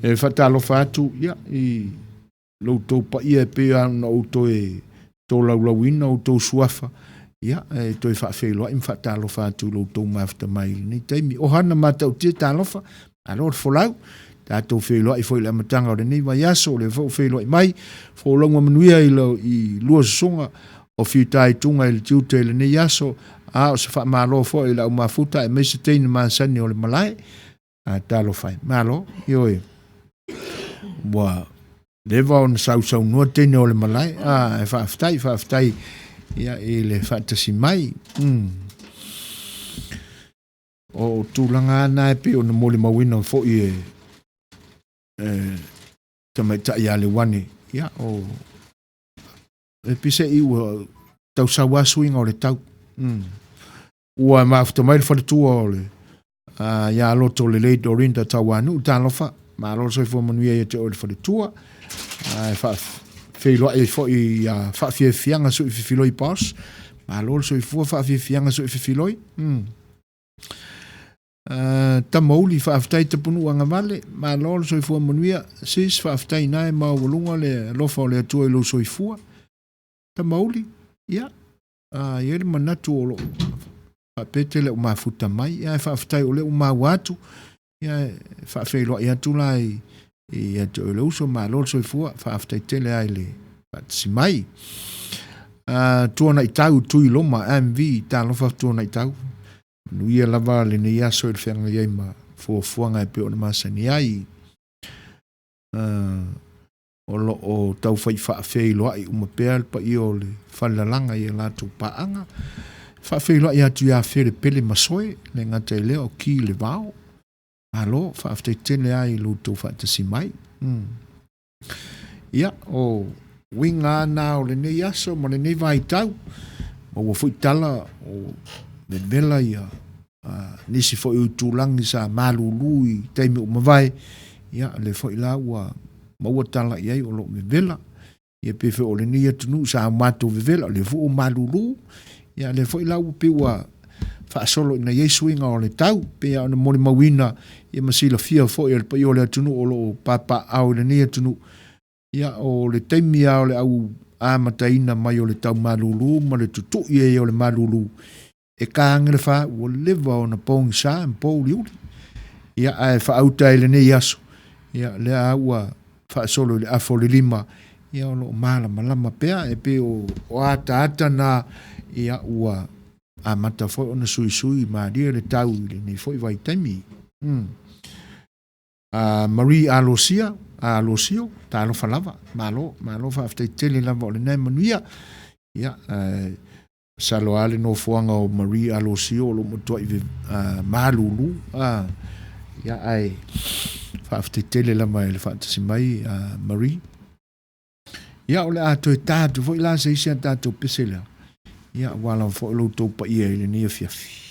E faatalofa atu, ia, i lo outou paia e pei ona ou toe tolaulauina outou suafa, ia, e toe faafeiloai ma faatalofa atu i lo outou mafuta mai i lenei taimi. O hana matautia talofa, malo le folau. Tatou feiloai foi i le amataga o lenei vaiaso, o lea foi ua feiloai mai, folauga manuia i, lo, i lua susuga o fitaituga i le tiute i lenei aso, a o se faamalo foi i le au mafuta aemaise teine masani o le malae. A talofa e, malo, ioe. Ua leva ona sausaunoa teine o le malae, a e faafetai, faafetai ia, i le faatasi mai. O tulaga lava na e pei ona molimauina foi e, e tamaitai ia Lewane, ia, o, e pise i ua tausau lava suiga o le tau. Ua mafuta mai le faletua o le ia Loto Lelei Dorinda Tauanuu, talofa, malo le soifua manuia ia te oe le faletua. E faafeiloai ai foi ia Faafiafiaga Sui Fifiloi Boss, malo le soifua Faafiafiaga Sui Fifiloi. Tamauli, faafetai Tapunuu Agavale, malo le soifua manuia. Sis, faafetai ina e maualuga le alofa o le Atua i lou soifua. Tamauli, ia, e i ai le manatu o loo faapea te le o mafuta mai, ae faafetai o lea ua maua atu, ia, e faafeiloai atu la i ia te oe le uso, malo le soifua, faafetai tele lava i le faatasi mai. Tuanaitau Tuiloma MV, talofa Tuanaitau, manuia lava lenei aso i le feagai ai ma fuafuaga e pei ona masani ai. O lo o taufai faafeiloai uma pea le paia o le falelalaga i a latou paaga. Faafeiloai atu ia Fele Pele Masoe, le gata i lea o Ki Le Vao. Malo, faafetai tele lava i lo outou faatasi mai. Ia, o uiga lava na o lenei aso ma lenei vaitau, maua foi tala o vevela ia nisi foi o itulagi sa malulu i taimi ua mavae, ia, lea foi la ua maua tala i ai o lo o vevela. Ia pei foi o lenei atunuu sa o matou vevela, o lea foi ua malulu, ia, lea foi la ua pei ua faasolo ina i ai suiga o le tau, pei ona molimauina ia ma silafia foi e le paia o le atunuu o lo o papaaao i lenei atunuu. Ia, o le taimi lava o le au amataina mai o le tau malulu ma le tutui ai o le malulu, e ka age le fa, ua leva ona pogisa ma pouliuli. Ia, ae faauta ai lenei aso, ia, lea lava ua faasolo i le afa o le lima, ia, o lo o malamalama pea, e pei o ataata na, ia, ua amata foi ona suisui malie le tau i lenei foi vaitaimi. Marie Alosia, Alosio, talofa lava, malo, malo faafetai tele lava o lena e manuia. Ia, masalo lava le nofoaga o Marie Alosio o lo o matuai malulu. Ia, ae faafetai tele lava i le faatasi mai, Marie. Ia, o le a toe ta atu foi la se isi a tatou pese lea. Ia, aua lava foi lo outou paia i lenei afiafi.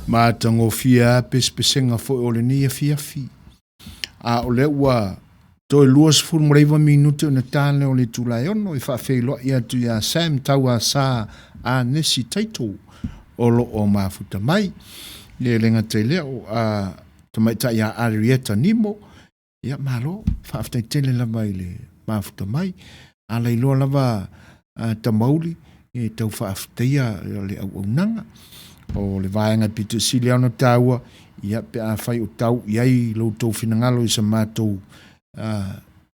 Matagofie a pesepesega foi o lenei afiafi. A o lea ua toe 29 minute ona ta lea o le itula e 6 e faafeiloai atu ia Sam Tauasa Anesi Taito o lo o mafuta mai. E le gata i lea o a tamaitai ia Arieta Nimo, ia malo, faafetai tele lava i le mafuta mai. A lailoa lava a Tamauli e tau faafetaia le auaunaga. O le vaega e pito sili lava ona taua, ia pe afai o tau i ai lo outou finagalo i sa matou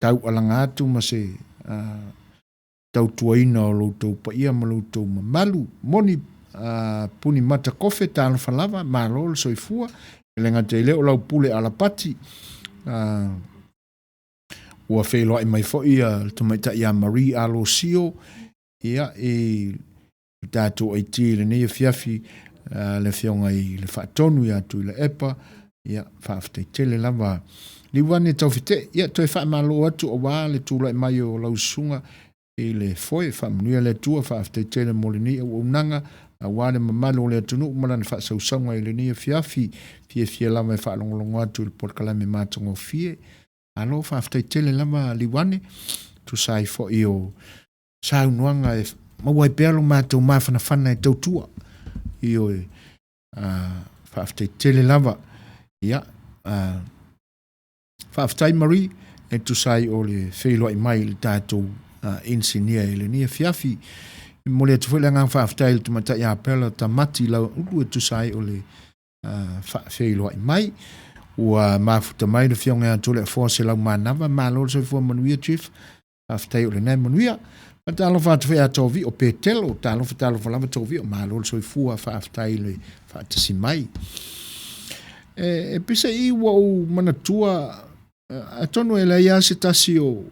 taualaga atu ma se tautuaina o lo outou paia ma lo outou mamalu. Moni puni mata kofe talofa lava, malo le soifua. E le gata i lea o lau pule alapati, ua feiloai mai foi le tamaitai ia Marie Alosio, ia, i le tatou IT i lenei afiafi, le afioga i le Faatonu ia Tuilaepa, ia, faafetai tele lava. Liuane Taufetee, ia, toe faamalo atu aua le tulai mai o lau susuga i le foe, faamanuia le Atua, faafetai tele mo lenei auaunaga, aua le mamalu o le atunuu ma lana faasausauga i lenei afiafi, fiafia lava e faalogologo atu i le polokalame matagofie. Malo, faafetai tele lava Liuane, tusa ai foi o saunoaga e maua ai pea lo matou mafanafana e tautua. Ioe, faafetai tele lava. Ia, faafetai Marie e tusa ai o le feiloai mai i le tatou inisinia i lenei afiafi. E momoli atu foi le agaga faafetai i le tamaitai ia Pela Tamati Lauulu e tusa ai o le faafeiloai mai. Ua mafuta mai le afioga ia Toleafoa Selaumanava, malo le soifua manuia Chief, faafetai o lena e manuia. Faatalofa atu foi ia Tovio Petelo, talofa talofa lava Tovio, malo le soifua, faafetai le faatasi mai. E pisa i ua ou manatua, atonu e leai lava se tasi o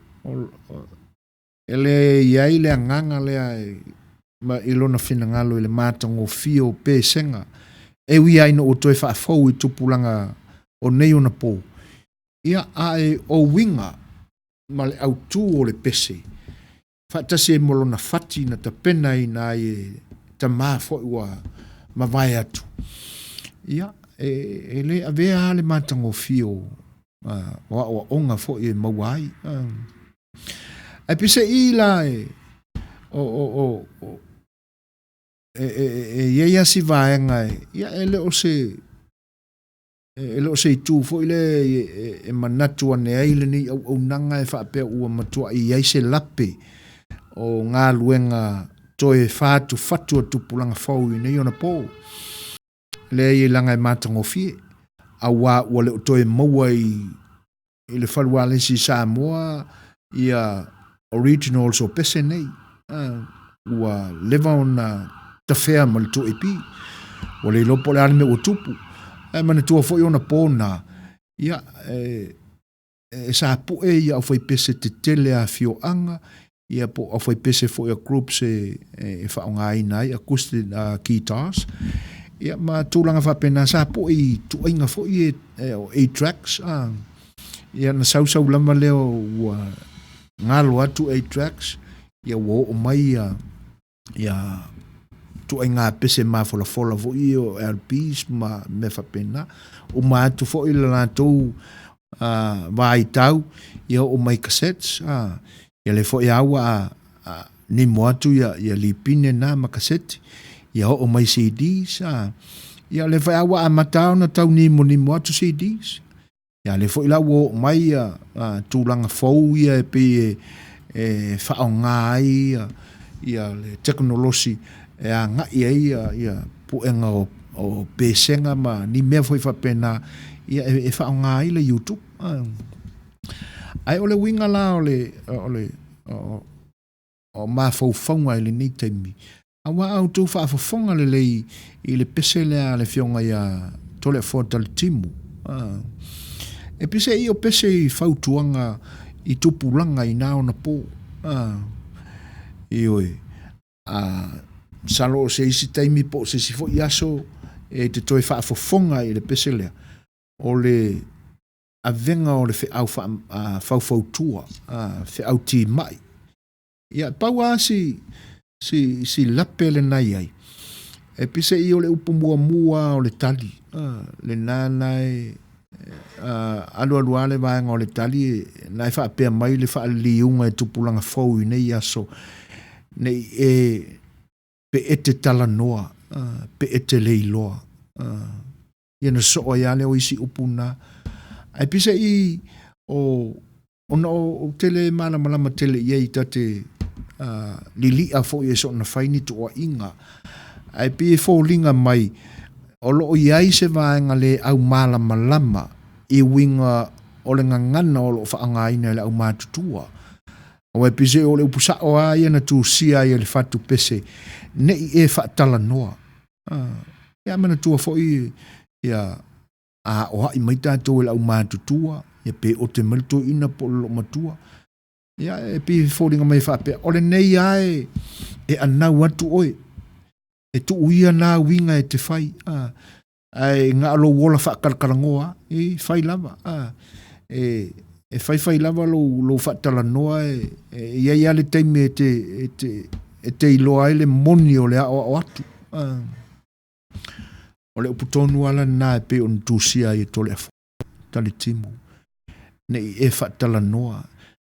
e le i ai le agaga lea e, ma i lona finagalo i le matagofie o pesega, e ui lava ina ua toe faafou i tupulaga o nei ona po, ia, a e o uiga ma le autū o le pese, faatasi ai ma lona fati na tapenaina ai e tamā foi ua mavae atu, ia, e le avea lava le matagofie o aoaoga foi e maua ai. Ae peiseai la e i ai lava si vaega e, ia, e le o se e le o se itu foi lea e manatu ane ai lenei auaunaga e faapea ua matuai i ai se lape o galuega toe fatufatu a tupulaga fou i nei ona po. Leai, e leaga e matagofie, auā ua le o toe maua i le falualesi i Samoa ia originals o pese nei. Ua leva ona tafea ma le 2AP. Ua le iloa po o le a le mea ua tupu. Ae manatua foi ona po na, ia, e sapue ia aufaipese tetele a afioaga, ia po o aufaipese foi a groups e faaaogaina ai acoustic guitars, ia ma tulaga faapena, sapue i ituaiga foi e o 8-tracks, ia na sausau lava lea ua galo atu 8-tracks, ia ua oo mai ia ituaiga pese mafolafola foi ia o LPs ma mea faapena. Uma atu foi le latou vaitau, ia oo mai cassettes, ia lea foi lava ua nimo atu ia lipine na ma kaseti, ia oo mai CDs, ia lea foi lava ua amata ona tau nimonimo atu CDs. Ia lea foi la ua oo mai ia tulaga fou ia e pei e faaaoga ai ia le tekonolosi e agai ai ia puega o pesega ma ni mea foi faapena, ia e faaaoga ai le YouTube. Ae o le uiga la o le o mafaufauga i lenei taimi, aua a outou faafofoga lelei i le pese lea a le afioga ia Toleafoa Talitimu, e pese i o pese i fautuaga i tupulaga i na ona po. Ioe, masalo o se isi taimi po o se isi foi aso e te toe faafofoga i le pese lea, o le avega o le feau faufautua, feau timai. Ia, pau lava si lape lena i ai, E pise i o le upu muamua o le tali, lena na e alualu lava le vaega o le tali na e faapea mai le faaliliuga e tupulaga fou i nei aso, ne i e pe e te talanoa, pe e te le iloa. Ia ona sosoo ai lava lea o isi upu na. Ae peiseai o ona ou te le malamalama tele i ai ta te lilia foi e soona fai ni tuuaiga, ae pei e foliga mai o lo o i ai se vaega le aumalamalama i uiga o le gagana o lo o faaaogaina e le aumatutua. Aua e pei o le upu sao lava ia na tusia ai e le fatu pese, ne i e faatalanoa. Ia manatua foi ia a aoai mai tatou e le aumatutua, ia pe ote mai le toeaina po o le loomatua. Ia e pei e foliga mai e faapea, o lenei lava e, e anau atu oe, e tuu ia na uiga e te fai. Ae na o lou ola faakalakalanoa lava, e fai lava. E, e faifai lava lou, lou faatalanoa e, e i ai lava le taimi e te, e te, e te iloa ai le moni o le aoao atu. O le upu tonu lava lena e pei ona tusia ai e Toleafoa, Talitimu, ne i e faatalanoa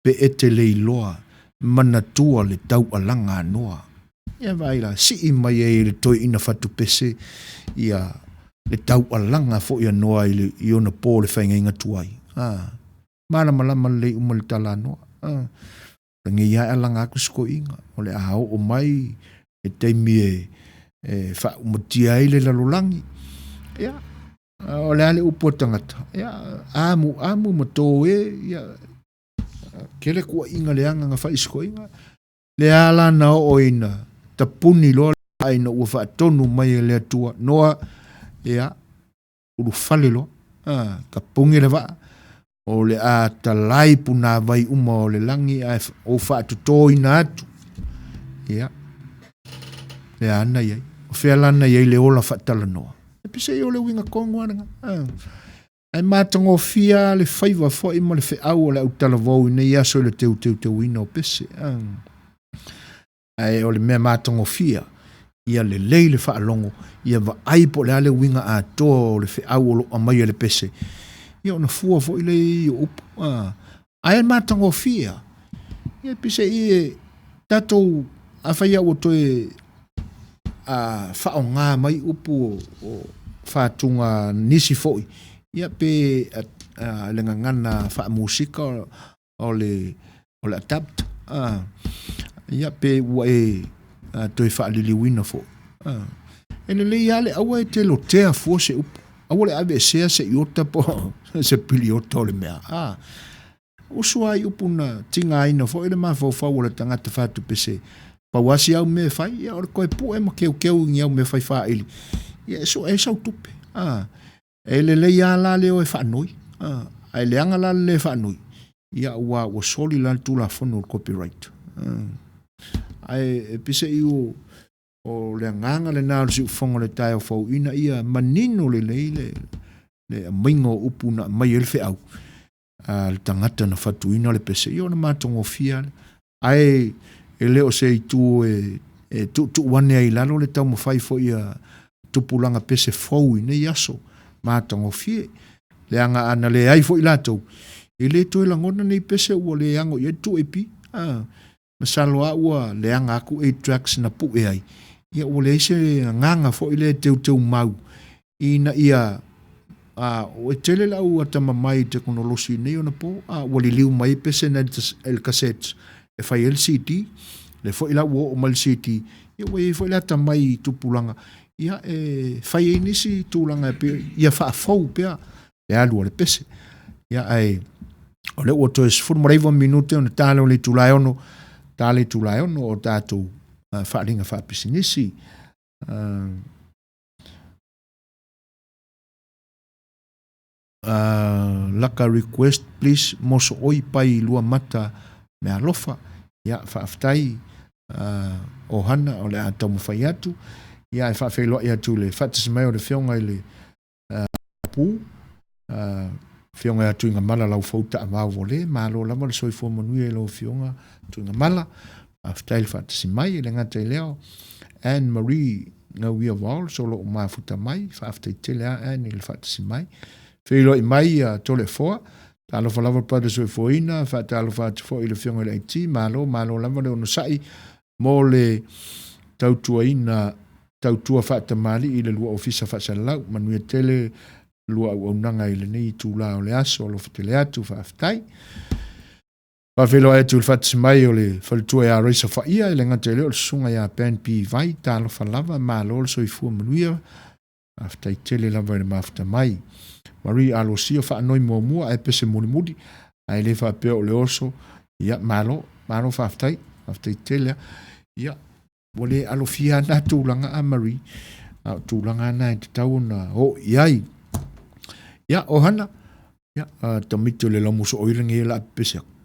pe e te le iloa, manatua le taualaga a Noa. Ia vaai la, sii mai ai e le toeaina fatupese ia le taualaga foi a Noa i, le, i ona po o le faigaiga tuai. Ah, malamalama lelei uma le tala a Noa. Ah, lenei lava e alaga atu si toeaina, o le a oo mai le taimi e, e faaumatia ai le lalolagi. Ia, o le a le upu a tagata, ia, amu amu ma tō e, ia, tele tuuaiga leaga na fai i si toeaina. Lea la na oo ina tapuni loa le ina ua faatonu mai e le Atua, Noa, ia, ulufale loa, a, tapuni le vaa, o le a talai punāwai uma o le lagi ae ou faatotoina atu. Ia, lea ana i ai. O fea lana i ai le ola faatalanoa? E peiseai o le uiga tonu lava lena. Ae matagofie le faiva foi ma le feau o le autalavou i nei aso i le teuteuteuina o pese. Ae o le mea matagofie, ia lelei le faalogo, ia vaai po o le a le uiga atoa o le feau o lo o aumaia e le pese, ia ona fua foi lea i o upu. Ae matagofie, ia peiseai e tatou, afai lava ua toe faaaoga mai upu o fatuga nisi foi, ia pe le gagana faamusika o le o le adapt, ia pe ua e toe faaliliuina foi. E lelei lava le aua e te lotea fua se upu, aua le aveesea se iota po o se piliota o le mea. Usu lava i upu na tigaina foi le mafaufau o le tagata fatupese. Pau lava si au mea e fai, ia o le toe pue ma keukeu i ni au mea fai faaili, ia e sue ai sau tupe. E lelei lava la le o e faanoi, ae leaga la le le faanoi, ia aua ua soli la le Tulafono o le copyright. Ae peiseai o o le agaga lena o le siufofoga o le taeao fou ina ia manino lelei le le aumaiga o upu na aumai ai le feau a le tagata na fatuina le pese, ia ona matagofie lava lea. Ae e le o se itu e, e tuutuu ane ai i lalo le taumafai foi a tupulaga pese fou i nei aso matagofie. Leaga ana leai foi latou, e le toe lagona nei pese ua le ano i ai le 2AP. Ah, masalo lava ua leaga atu 8 tracks na pue ai, ia ua leai se agaga foi lea e teuteu mau ina ia a e tele le au atamamai i tekonolosi i nei ona po, a ua liliu mai ai pese nai le cassette e fai ai le CD, lea foi la ua oo mai le CD, ia ua i ai foi le atamai i tupulaga, ia e fai ai nisi tulaga e pei ia faafou pea le alu a le pese. Ia ae o lea ua toe 19 minute ona ta lea o le itula e 6, ta le itula e 6 o tatou faaaliga faapisinisi. Laka request please mosooi pai lua mata me alofa. Ia faafetai ohana o le a taumafai atu. Ia ae faafeiloai atu i le faatasi mai o le afioga i le Pu, afioga ia Tuigamala Laufou Taavao Vole, malo lava le soifua manuia i lau afioga Tuigamala. Faafetai le faatasi mai, e le gata i lea, Anne Marie. Gauia Walls o lo o mafuta mai, faafetai tele lava Anne i le faatasi mai. Feiloai mai ia Toleafoa, talofa lava Brother Soifuaina, faatalofa atu foi i le Afioga i le IT, malo, malo lava le onosai mo le tautuaina, tautua faatamalii i le lua ofisa faasalalau. Manuia tele lua auaunaga i lenei itula o le aso, alofa tele atu, faafetai. Faafeiloai atu i le faatasi mai o le faletua ia Raisa Faia, e le gata i lea o le susuga ia Ben P. Vai, talofa lava, malo le soifua manuia, faafetai tele lava i le mafuta mai. Marie Alosia faanoi muamua ae pese mulimuli, ae le faapea o le oso, ia malo, malo faafetai, faafetai tele. Ia, ua le alofia na tulaga a Marie, a o tulaga na e tatau ona oo i ai. Ia, Ohana, ia, tamaiti o le laumuso oila nei o le a pepese aku.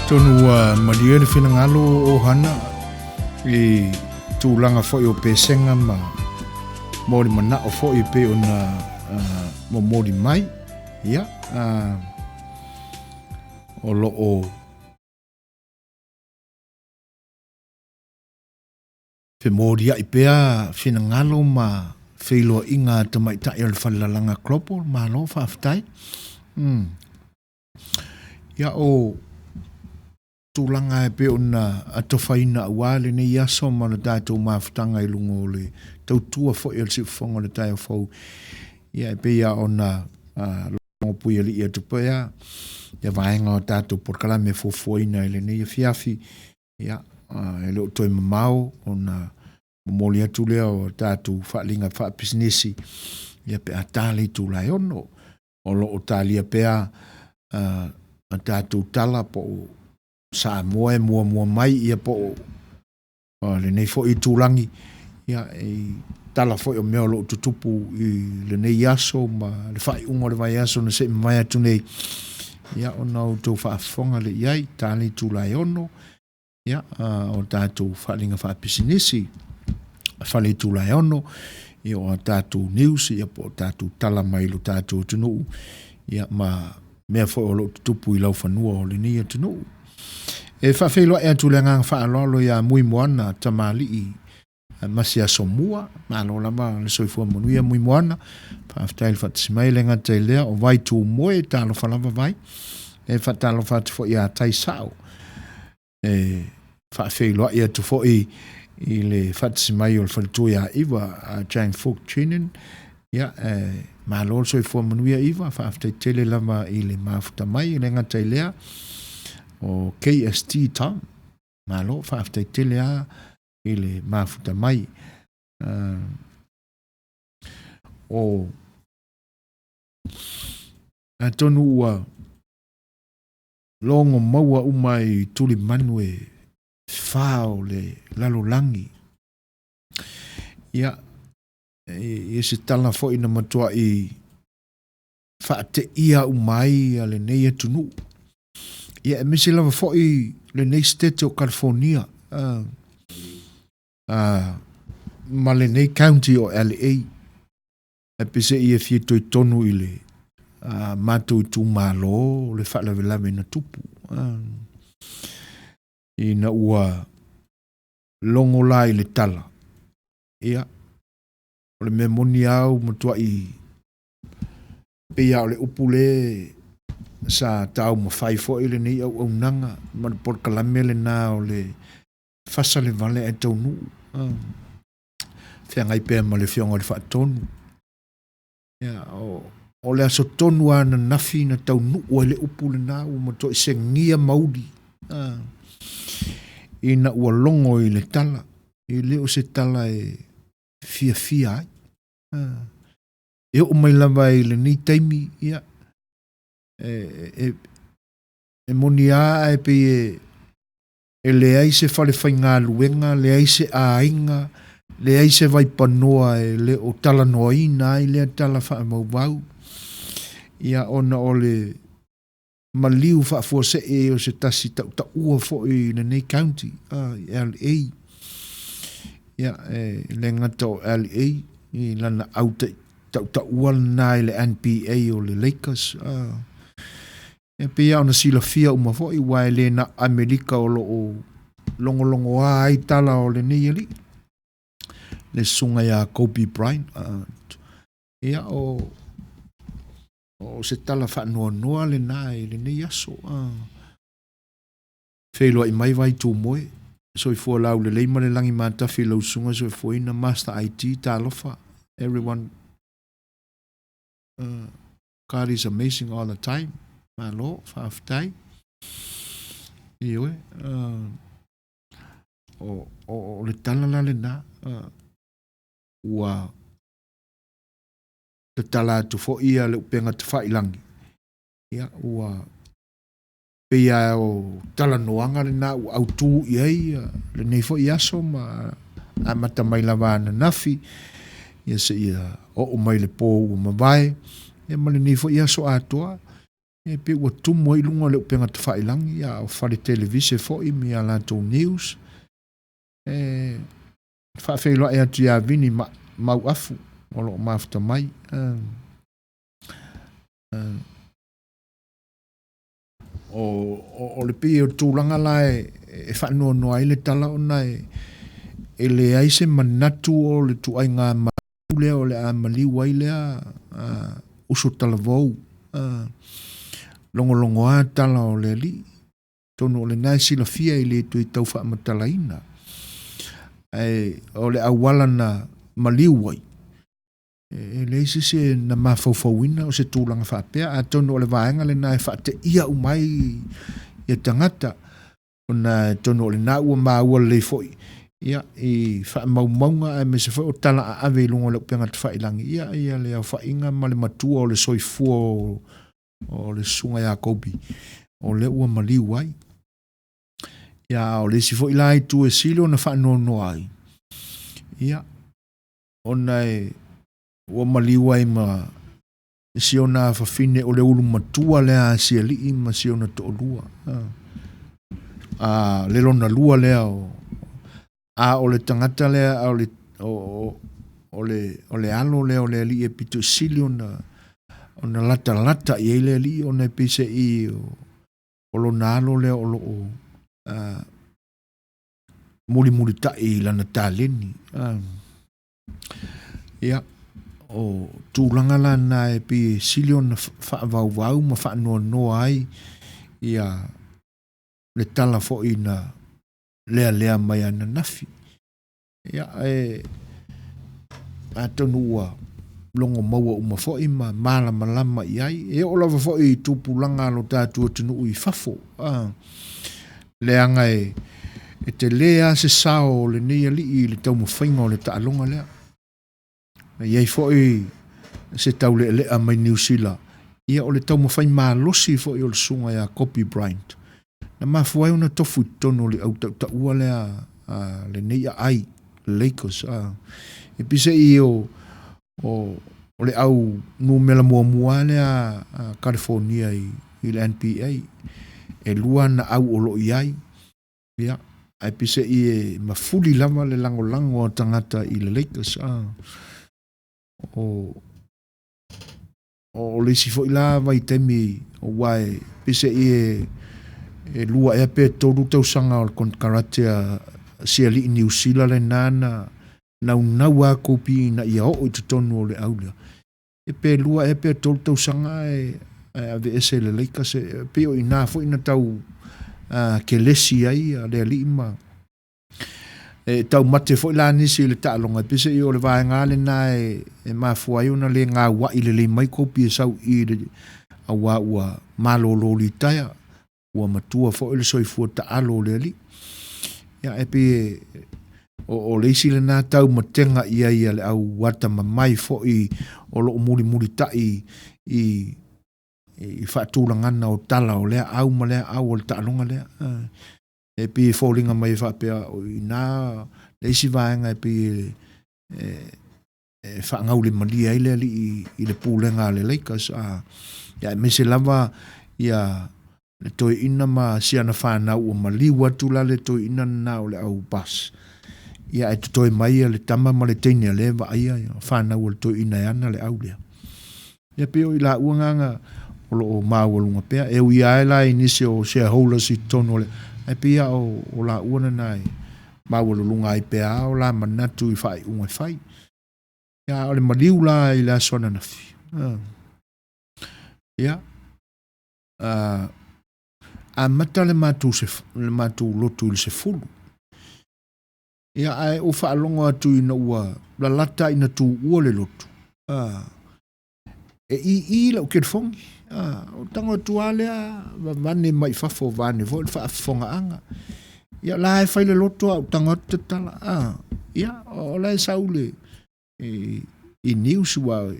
Atonu ua malie le finagalo o Hana i tulaga foi o pesega ma mo le manao foi e pei ona momoli mai. Ia, o lo o femoliaʻi pea finagalo ma feiloaiga a tamaitai o le Falelalaga Global. Malo faafetai. Ia, o tulaga e pei ona atofaina aua lenei aso ma le tatou mafutaga i luga o le tautua foi a le siufofoga o le taeao fou, ia e pei lava ona logo puialii atu pea ia vaega o tatou polokalame fuafuaina i lenei afiafi, ia e le o toe mamao ona momoli atu lea o tatou faaaliga faapisinisi ia pe a ta le itula e 6. O lo o talia pea a tatou tala po o Samoa e muamua mai ia po o lenei foi itulagi ia i tala foi o mea o lo o tutupu i lenei aso ma le faaiuga o le vaiaso na se i mavae atu nei, ia ona outou faafofoga lea i ai, ta le itula e 6, ia, o tatou faaaliga faapisinisi, fale itula e 6, ia o a tatou news, ia po o tatou tala mai lo tatou atunuu, ia ma mea foi o lo o tutupu i laufanua o lenei atunuu. E faafeiloai atu le agaga faaaloalo ia Muimoana Tamalii Masi Asomua, malo lava le soifua manuia Muimoana, faafetai le faatasi mai. Le gata i lea o Vai Tumoe, talofa lava Vai, e faatalofa atu foi ia Taisao, e faafeiloai atu foi i le faatasi mai o le faletua ia Iva, a Jane Fook Chinen, ia, e malo le soifua manuia Iva, faafetai tele lava i le mafuta mai. Le gata i lea o KST Tom, malo, faafetai tele a i le mafuta mai. O atonu ua logo maua uma i tulimanu e fa o le lalolagi. Ia, i se tala foi na matuai faateia uma ai lenei atunuu. Ia, aemaise lava foi lenei state o California ma lenei county o LA. Ae peiseai e fia toitonu i le matou itumalo le faalavelave na tupu. Ina ua logo la i le tala, ia, o le mea moni lava ua matuai pei lava o le upu le sa taumafai foi lenei auaunaga ma le polokalame lena o le fasa le vale ae taunuu. Feagai pea ma le Afioga i le Faatonu. Ia, o le aso tonu lava ananafi na taunuu ai le upu lena ua matuai segia mauli ina ua logo i le tala, e le o se tala e fiafia ai. E oo mai lava i lenei taimi, ia, e moni lava ae pei e leai se fale faigaluega, leai se aiga, leai se vaipanoa e le o talanoaina ai lea tala faavauvau, ia ona o le maliu faafuasei o se tasi tautaua foi i lenei county, i LA. Ia, e le gata o LA, i lana au tautaua lena i le NBA o le Lakers. E pei lava ona silafia uma foi, aua e le na o Amerika o lo o logologoa ai tala o lenei alii, le susuga ia Kobe Bryant. Ia, o se tala faanoanoa lena i lenei aso. Feiloai mai Vai Tumoe, soifua laulelei ma le lagi matafi i lau susuga soifuaina, Master IT, talofa, everyone. God is amazing all the time. Malo, faafetai. Ioe, o le tala la lena, ua tatala atu foi le upega tafailagi, ia, ua pei lava o talanoaga lena ua autu i ai lenei foi aso ma amata mai lava ananafi, ia seia oo mai le po ua mavae, ia ma lenei foi aso atoa. E pei ua tumu ai luga o le upega tafailangi, a o fale televise foi ma ia latou news. E faafeiloai atu ia Vini Mauafu o lo o mafuta mai. O le pei o le tulaga la e faanoanoa ai le tala ona e leai se manatu o le ituaiga maliu lea o le a maliu ai lea uso talavou, logologoa tala o le alii. Atonu o lena e silafia e le toe tau faamatalaina. Ae o le auala na maliu ai, e leai se isi na mafaufauina o se tulaga faapea. Atonu o le vaega lena e faateia uma ai ia tagata, ona atonu o lena ua maua lelei foi ia, i faamaumauga aemaise foi o tala aave i luga o le upega tafailangi, ia, ia le aofaiga ma le matua o le soifua o le susuga ia Kobe, o lea ua maliu ai. Ia, a o le isi foi la itu e sili ona faanoanoa ai, ia, ona e ua maliu ai ma si ona afafine o le ulu matua lea a si alii ma si ona toalua. A le lona lua lea o a o le tagata lea o le o le o le alo lea o le alii e pito sili ona ona latalata i ai le alii ona e pei se i o lona alo lea o lo o mulimulitai i lana taleni. Ia, o tulaga la na e pei e sili ona faavauvau ma faanoanoa ai ia le tala foi na lealea mai ananafi. Ia, e atonu ua logo maua uma foi ma malamalama i ai. E oo lava foi i tupulaga a lo tatou atunuu i fafo. Leaga e tele lava se sao o lenei alii i le taumafaiga o le taaloga lea. E i ai foi se taulealea mai Niu Sila, ia o le taumafai malosi foi o le susuga ia Kobe Bryant, na mafua ai ona tofu i totonu o le au tautaua lea a lenei aai, Lakers. E pei se i o le au numera muamua lea a Kalifonia i le NBA. E lua ana au o lo o i ai, ia, ae pei se i e mafuli lava le lagolago a tagata i le Lakers. O le isi foi la vaitaimi aua e pei se i e lua ea pe tolu tausaga o le konekarate a si alii Niu Sila lena na naunau lava Kobe ina ia oo i totonu o le au lea. E pe lua ea pe tolu tausaga ae aveese e le Lakers. E pei o i ina foi na tau kelesi ai le alii ma e taumate foi la nisi i le taaloga, e pei se i o le vaega lena e mafua ai ona le gauai lelei mai Kobe e sau i le aua ua malolo litaea, ua matua foi le soifua taalo o le alii. Ia, e pei o le isi lena taumatega i ai a le au atamamai foi o lo o mulimulitai i faatulagana o tala o lea au ma lea au o le taaloga lea. E pei e foliga mai e faapea o i ina le isi vaega e pei e faagaulemalie ai le alii i le pulega a le Lakers, ia aemaise lava ia le toeaina ma si ana fanau ua maliu atu la le toeaina lena o le au bus. Ia ae totoe mai le tama ma le teine a lea e vaaia fanau a le toeaina e ana le au lea. Ia pei o i laua na o lo o maualuga pea. E ui lava la i nisi o shareholders i totonu o le, ae pei lava o laua na e maualuluga ai pea o la manatu i faaiuga e fai. Ia, o le maliu la i le aso ananafi. Ia, amata le matou lotu i le 10. Ia, ae ou faalogo atu ina ua lalata ina tuua le lotu, e ii lau telefoni. O tago atu lava lea, vavane mai fafo, vane foi le faafofogaaga. Ia, la e fai le loto a ou tago atu tatala. Ia, o la e sau le i news ua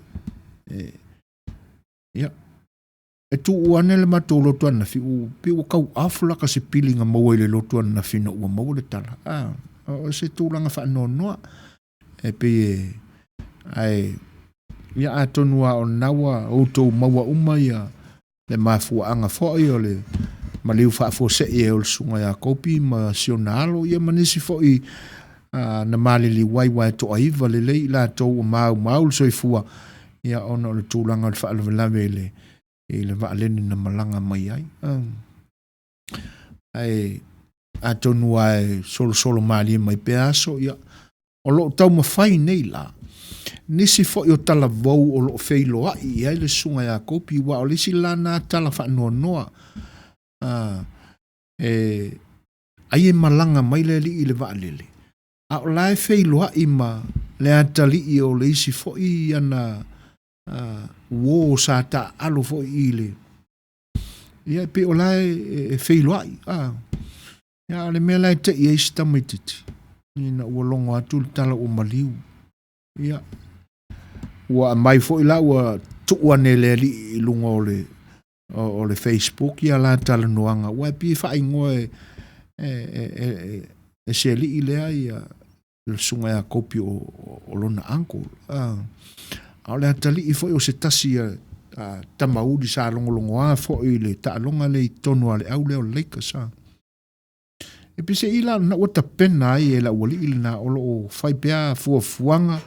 ia, e tuu ane le matou lotu ananafi, pei ua tau off la ka se piliga maua i le lotu ananafi ina ua maua le tala. O se tulaga faanoanoa e pei e, ae, ia atonu lava o lena ua outou maua uma ia le mafuaaga foi o le maliu faafuasei ai o le Susuga ia Kopi ma si ona alo, ia ma nisi foi na maliliu ai, aua e toaiva lelei i latou ua maumau le soifua, ia ona o le tulaga o le faalavelave i le i le vaalele na malaga mai ai. Ae atonu lava e solosolo malie mai pea aso, ia, o lo o taumafai nei la nisi foi o talavou o lo o feiloai i ai le Susuga ia Kopi, aua o le isi la lena tala faanoanoa, e ai e malaga mai le alii i le vaalele, a o la e feiloai ma le atalii o le isi foi ana uo sa taaalo foi i le ia e pei o la e feiloai a ia o le mea la e tei ai si tamaitiiti ina ua logo atu le tala ua maliu ia ua aumai foi la ua tuu ane e le alii i luga o le o le Facebook ia la talanoaga aua e pei e faaigoa e e e e se alii lea ia le Susuga ia Kopi o lona uncle. A o le atalii foi o se tasi tamauli sa logologoa foi i le taaloga lea i totonu o le au lea o le Lakers. E peiseai la o lena ua tapena ai e le aualii lena o lo o fai pea fuafuaga,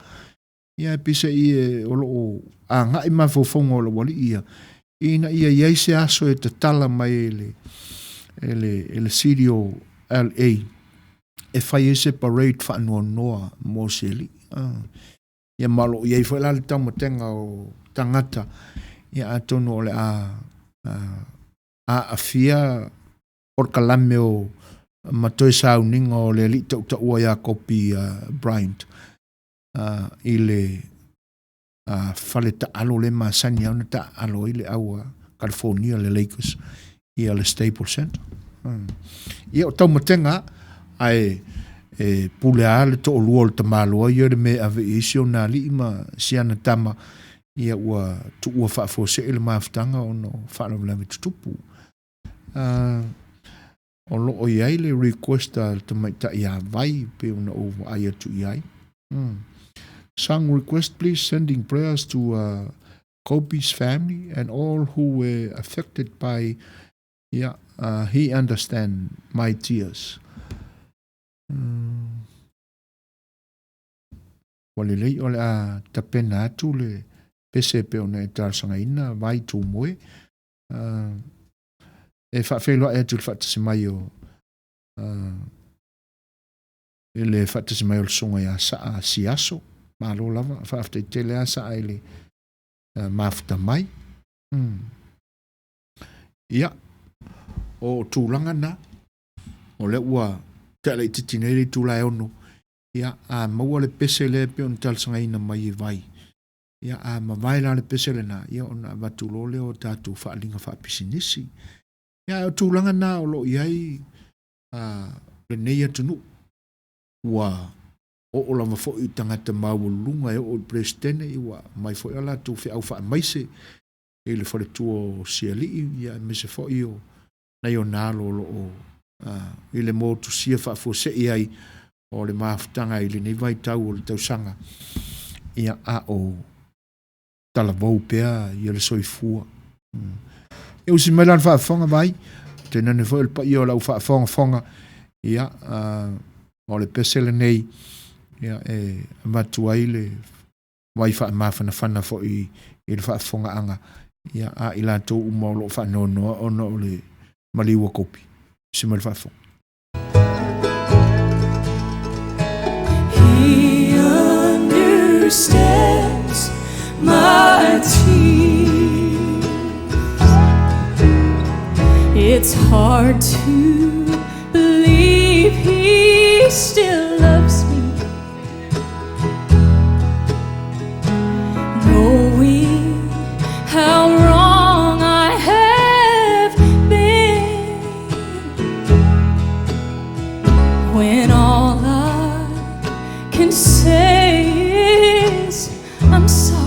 ia e peiseai o lo o agai mafaufauga o le aualii ia ina ia i ai se aso e tatala mai e le, e le, e le City o LA e fai ai se parade faanoanoa mo se alii. Ia ma o lo o i ai foi la le taumatega o tagata, ia atonu o le a aafia polokalame o ma toe sauniga o le alii tautaua ia Kobe Bryant i le fale taalo lea e masani lava ona taaalo ai le au a California, le Lakers, ia le Staples Center. Ia o taumatega ae e pule lava le toalua o le tamaloa ia i le mea e ave i ai si ona alii ma si ana tama, ia ua tuua faafuasei le mafutaga ona o faalavelave tutupu. O lo o i ai le request a le tamaitai ia Vai pei ona ou vaai atu i ai. Song request please, sending prayers to Kobe's family and all who were affected by yeah, he understand my tears. Ua lelei o le a tapena atu le pese pei ona e talosagaina Vai Tūmoe. E faafeiloai atu i le faatasi mai o i le faatasi mai o le Susuga ia Saa Siaso. Malo lava, faafetai tele lava Saa i le mafuta mai. Ia, o tulaga na, o lea ua tea laitiiti nei le itula e 6, ia, a maua le pese lea pei ona talosagaina mai e Vai, ia, a mavae la le pese lena, ia ona avatu loa lea o tatou faaaliga faapisinisi. Ia, o tulaga na o lo o i ai lenei atunuu, ua oo lava foi i tagata maualuluga e oo i le Peresetene, ua aumai foi a latou feau faamaise i le faletua o Sialii, ia aemaise foi o nai ona alo o lo o i le motusia faafuasei ai o le mafutaga i lenei vaitau o le tausaga, ia a o talavou pea ia le soifua. E usi mai la le faafofoga Vai, tainane foi o le paia o lau faafogafoga, ia o le pese lenei, ia e avatu ai le vai faamafanafana foi i le faafofogaaga, ia a i latou uma o lo o faanoanoa ona o le maliu a Kopi. Usi mai le faafofoga. He understands my tears. It's hard to believe he still loves me, knowing how wrong I have been. When all I can say is I'm sorry.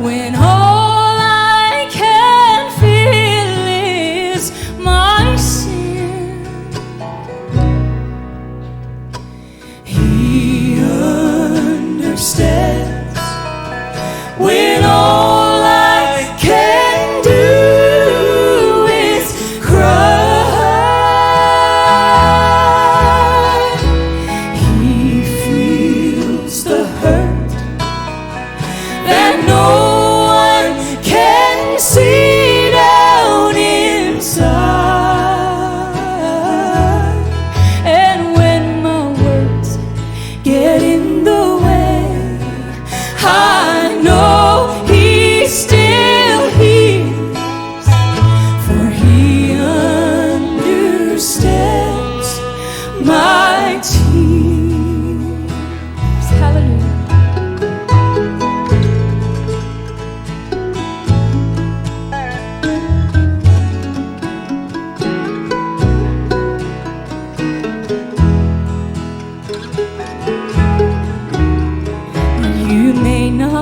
When all I can feel is my sin.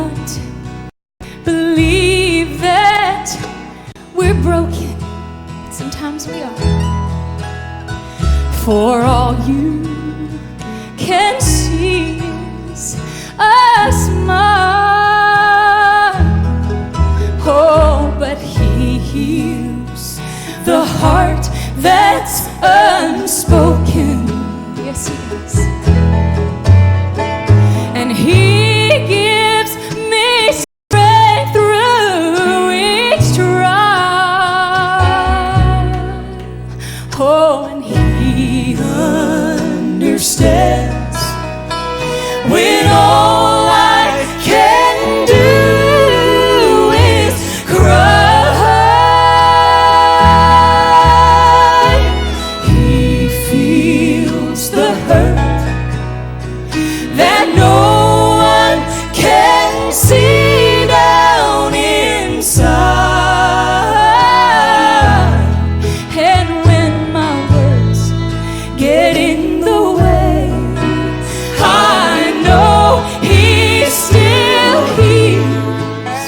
not believe that we're broken. Sometimes we are. For all you can see is a smile. Oh, but he heals the heart that's unspoken. Yes, he does. And he gives me strength through each trial. Oh, and he understands when all I can do is cry. He feels the hurt that no one can see down inside. And when my words get in the way, I know he still hears,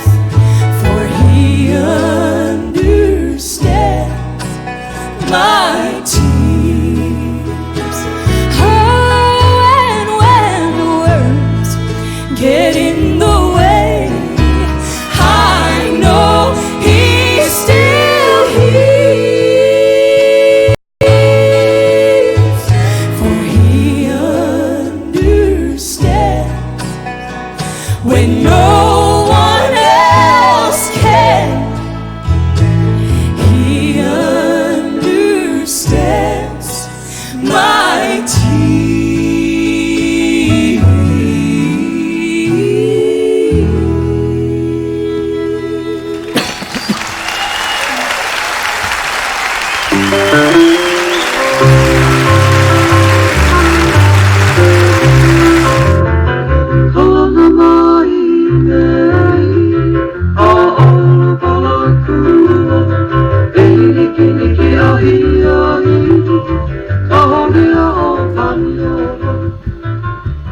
for he understands my tears. Oh, and when the words get in the way, I know he still hears, for he understands when no one else can. He understands my tears.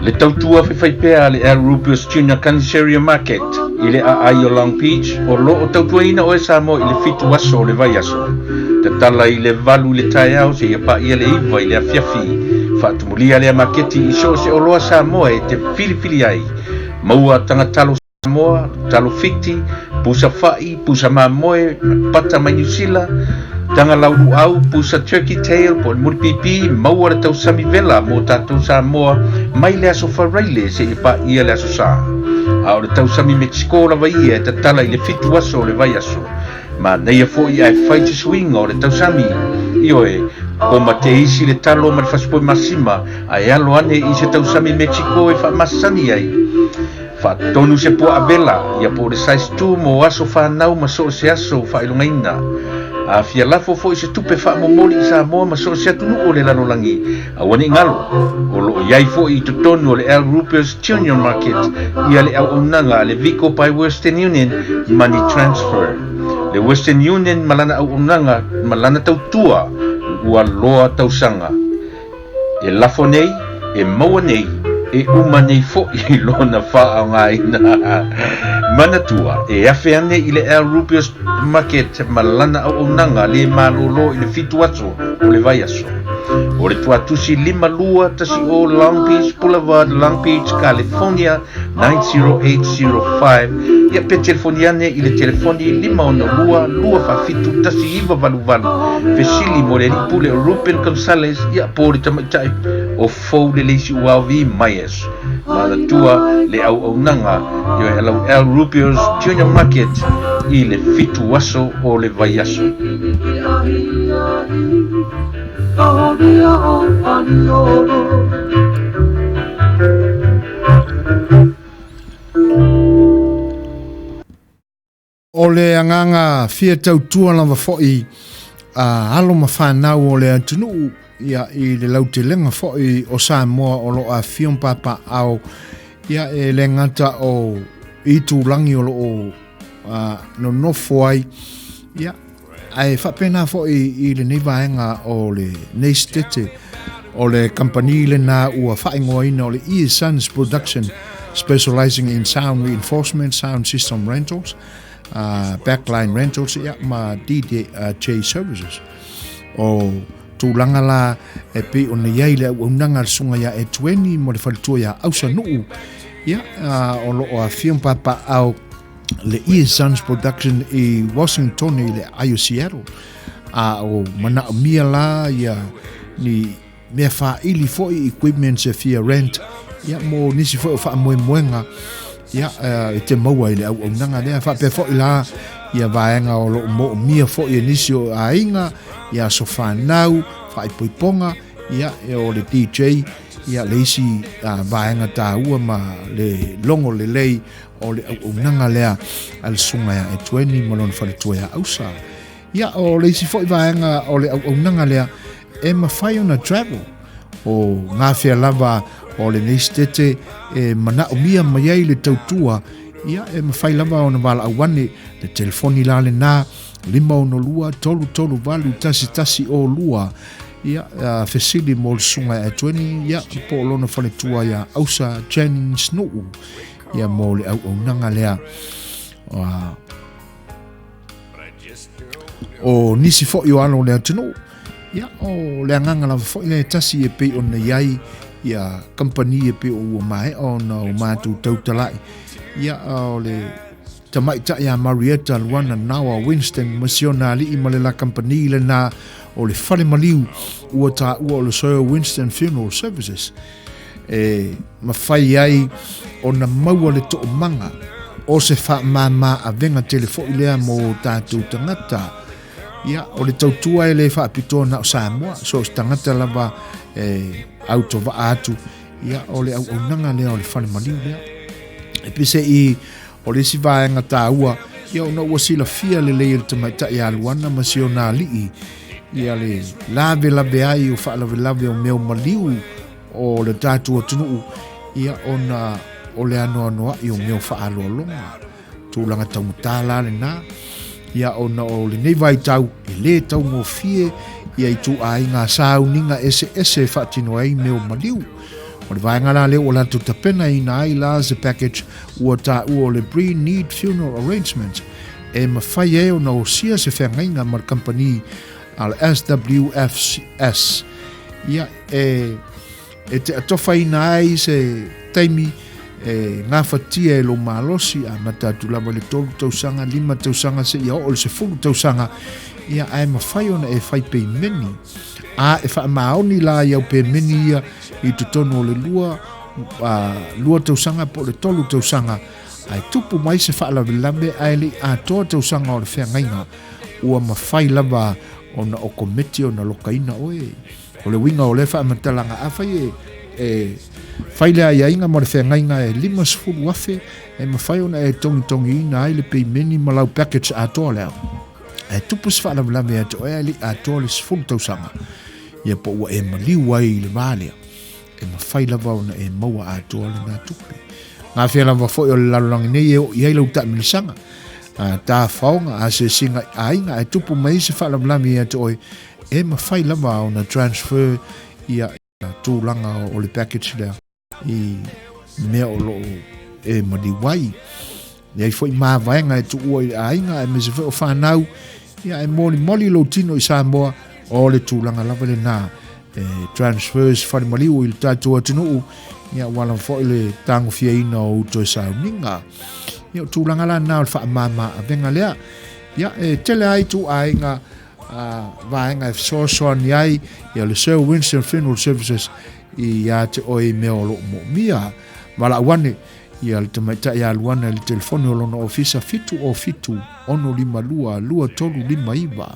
Le tautua faifaipea a le Al Rubius Junior Caniceria Market i le aai o Long Beach o lo o tautuaina oe Samoa i le fitu aso o le vaiaso. Tatala i le 8 i le taeao seia paia le 9 i le afiafi. Faatumulia lea maketi i so o se oloa Samoa e te filifili ai. Maua taga talo Samoa, talo Fiti, pusa fa'i, pusa mamoe, pata mai Niu Sila, taga laulu'au, pusa turkey tail po o le mulipipi, maua le tausami vela mo tatou Samoa mai le aso Faraile seia paia le aso Sa. A o le tausami Mexico lava ia e tatala i le fitu aso o le vaiaso. Manaia foi ae fai se suiga o le tausami. Ioe, koma te isi le talo ma le fasipoe masima ae alo ane i se tausami Mexico e faamasani ai. Faatonu se puaa vela, ia po o le size 2 mo aso fanau ma so o se aso faailogaina. A fia lafo foi se tupe faamomoli i Samoa ma so o se atunuu o le lalolagi, aua ne i galo, o lo o i ai foi i totonu o le Al Rupert's Junior Market ia le auaunaga a le Vico by Western Union Money Transfer. Le Western Union ma lana auaunaga ma lana tautua ua loa tausaga. E lafo nei, e maua nei, e uma nei foʻi lona faaaogaina. Manatua, e afe ane i le Al Rubios Market ma lana auaunaga le malōlō i le fitu aso o le vaiaso. O le tuatusi 5210 Long Beach Boulevard, Long Beach, California 90805. Ia pe telefoni ane i le telefoni 562 247 1988. Fesili mo le alii pule o Ruben Gonzales, ia po o le tamaitai o Fou le Leisi Uaovi Myers. Manatua le auaunaga ioe alau Al Rubio's Junior Market i le fitu aso o le vaiaso. O le agaga fia tautua lava foi a alo ma fanau o le atunuu ia i le lautelega foi o Samoa o lo o afifio ma papaaao ia e le gata o itulagi o lo o nonofo ai ia ae faapena foi i lenei vaega o lenei setete o le kamupani lena ua faaigoaina o le Ear Sons Production. specializing in sound reinforcement, sound system rentals, backline rentals ia, ma DJ services. O tulaga la e pei ona i ai le auaunaga a le Susuga ia Etueni ma le faletua ia Ausanuu, ia, o lo o afio ma papaaao le Ear Sons Production i Washington i le aai o Seattle. A o manaomia la ia ni mea faaili foi equipments e fia rent ia mo nisi foi o faamoemoega ia e te maua i le auaunaga lea. Faapea foi la ia vaega o lo o moomia foi e nisi o aiga ia aso fanau, faaipoipoga ia o le DJ ia le isi vaega taua ma le logo lelei o le auaunaga lea a le Susuga ia Etueni ma lona faletua ia Ausa. Ia, o le isi foi vaega o le auaunaga lea, e mafai ona travel o gafea lava o lenei sitete e manaomia mai ai le tautua, ia e mafai lava ona valaau ane le telefoni la lena 562 338 1102 ia fesili mo le Susuga ia Etueni ia po o lona faletua ia Ausa Jennings Nuu ia mo le auaunaga lea. O nisi foi o alo o le atunuu, ia, o le agaga lava foi lea e tasi e pei ona i ai ia kamupani e pei o ua maea ona o matou tautalai, ia, o le tamaitai a Marietta Luana Nawa Winston ma si ona alii ma le la kamupani lena o le fale maliu ua taua o le Sir Winston Funeral Services e mafai ai ona maua le toomaga o se faamāmā avega tele foi lea mo o tatou tagata. Ia, o le tautua e le faapitoa na o Samoa, so o se tagata lava e autovaa atu, ia, o le auaunaga lea o le fale maliu lea. E pese i o le isi vaega taua, ia ona ua silafia lelei e le tamaitai ia Luana ma si ona alii, ia le lavelave ai o faalavelave o mea o maliu o le tatou atunuu, ia ona o le anoanoai o mea o faaaloaloga, tulaga taugata la lena, ia ona o lenei vaitau e le taugofie ia ituaiga sauniga eseese e faatino ai mea o maliu. O le vaega la lea ua latou tapenaina ai la se package ua taua o le Pre-Need Funeral Arrangements e mafai ai ona osia se feagaiga ma le kamupani a le SWFS ia e e te atofaina ai se taimi e gafatia e lou malosi, amata atu lava i le 3 tausaga, 5 tausaga seia oo i le 10 tausaga, ia ae mafai ona e fai peimeni. A e faamaoni la i au pemeni ia i totonu o le 2 tausaga po o le 3 tausaga, ae tupu mai se faalavelave ae le i atoa tausaga o le feagaiga, ua mafai lava ona okometi ona lokaina oe. O le uiga o lea faamatalaga, afai e, e fai le aiaiga ma le feagaiga e 50,000 e mafai ona e togitogiina ai le peimeni ma lau package atoa lea. Ae tupu se faalavelave ia te oe ae le i atoa le 10 tausaga, ia po ua e maliu ai i le va lea, e mafai lava ona e maua atoa lena tupe. Gafea lava foi o le lalolagi nei e oo i ai lau taamilisaga, tafaoga, asiasiga i aiga, ae tupu mai ai se faalavelave ia te oe, e mafai lava ona transfer ia tulaga o le package lea i mea o lo o e maliu ai. E ai foi mavaega e tuua i le aiga aemaise foi o fanau, ia e molimoli lou tino i Samoa, o le tulaga lava lena e transfers fale maliu i le tatou atunuu, ia ua lava foi le tagofiaina o uto e sauniga. Ia o tulaga la na o le faamama avega lea. Ia e tele ai ituaiga vaega e fesoasoani ai ia le Sir Winston Funeral Services ia te oe i mea o lo o moomia. Valaau ane ia le tamaitai ia Luana i le telefoni o lona ofisa 707 652 2359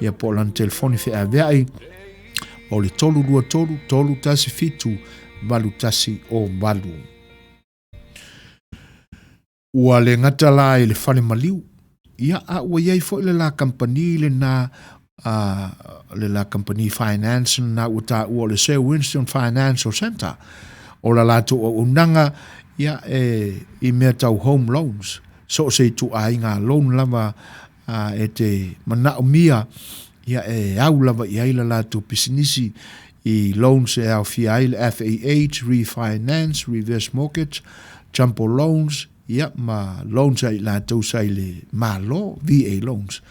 ia po o lana telefoni feaveai o le 323 317 8108. Ua le gata la i le fale maliu, ia a ua i ai foi le la kamupani lena, a, le la kamupani finance lena ua taua o le Sir Winston Financial Centre. O la latou auaunaga, ia, e, i mea tau home loans, so o se ituaiga loan lava a, e te manaomia, ia, e au lava i ai la latou pisinisi i loans e aofia ai le FAH, refinance, reverse mortgage, Jumbo Loans, ia, ma loans a i latou sa i le Malo, VA loans.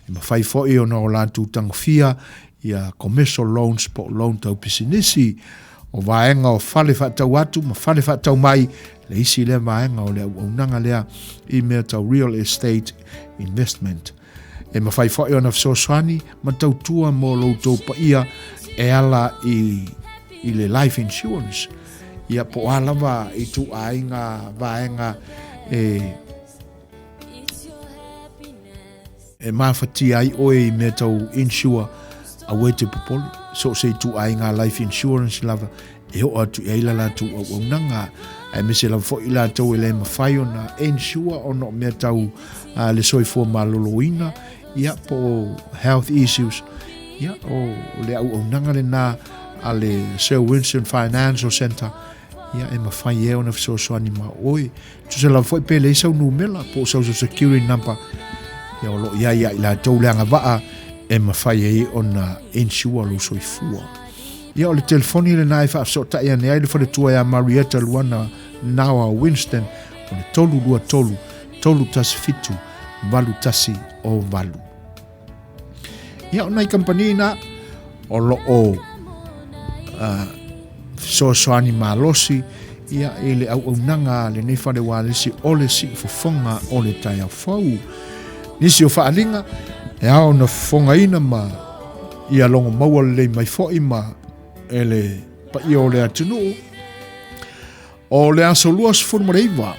E mafai foi ona o latou tagofia ia commercial loans po o loan tau pisinisi. O vaega o fale faatau atu ma fale faatau mai, le isi lea vaega o le auaunaga lea i mea tau real estate investment. E mafai foi ona fesoasoani ma tautua mo lo outou paia e ala i, i le life insurance. Ia po o a lava ituaiga vaega e e mafatia ai oe i mea tau insure, aua e te popole, so o se ituaiga life insurance lava e oo atu i ai la latou auaunaga, aemaise lava foi i latou e le mafai ona insure ona o mea tau le soifua maloloina, ia po o health issues, ia o le auaunaga lena a le Sir Winston Financial Centre, ia e mafai e ona fesoasoani ma oe. Tusa lava foi pe leai sau numera po o social security number, ia o lo o i ai ia i latou le agavaa e mafai ai ona insure lou soifua. Ia o le telefoni lena e faafesootai ane ai le faletua ia Marietta Luana Naoa Winston o le 323 317 8108. Ia o nai kamupani na o lo o fesoasoani malosi ia i le auaunaga a lenei fale ualesi o le siufofoga o le taeao fou. Nisi o faaaliga e ao ona fofogaina ma ia logo maua lelei mai foi ma e le paia o le atunuu. O le aso 29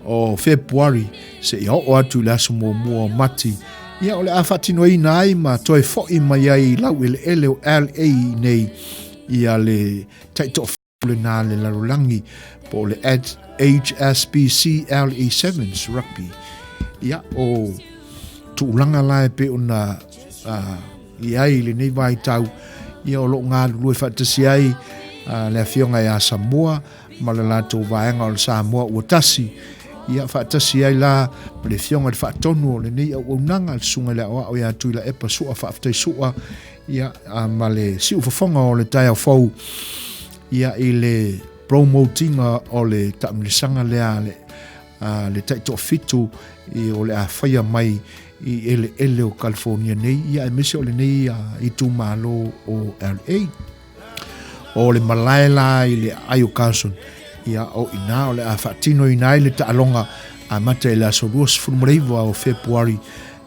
o Fepuari seia oo atu i le aso muamua o Mati, ia o le a faatinoina ai ma toe foi mai ai i laueleele o LA nei ia le taitoafitu lena a le lalolagi po o le HSBC LA Sevens Rugby. Ia o tulaga la e pei ona i ai i lenei vaitau, ia o lo o galulue faatasi ai le Afioga ia Samoa ma le latou vaega o le Samoa ua tasi, ia faatasi ai la ma le Afioga i le Faatonu o lenei auaunaga, le Susuga i le Aoao ia Tuilaepa Sua Faafetai Sua, ia ma le siufofoga o le taeao fou, ia i le promote-ina o le taamilosaga lea a le a le taitoafitu i o le a faia mai i eleele o California nei, ia aemaise o lenei itumalo o LA. O le malae la i le aai o Carson, ia o i ina o le a faatinoina ai le taaloga amata i le aso 29 o Fepuari,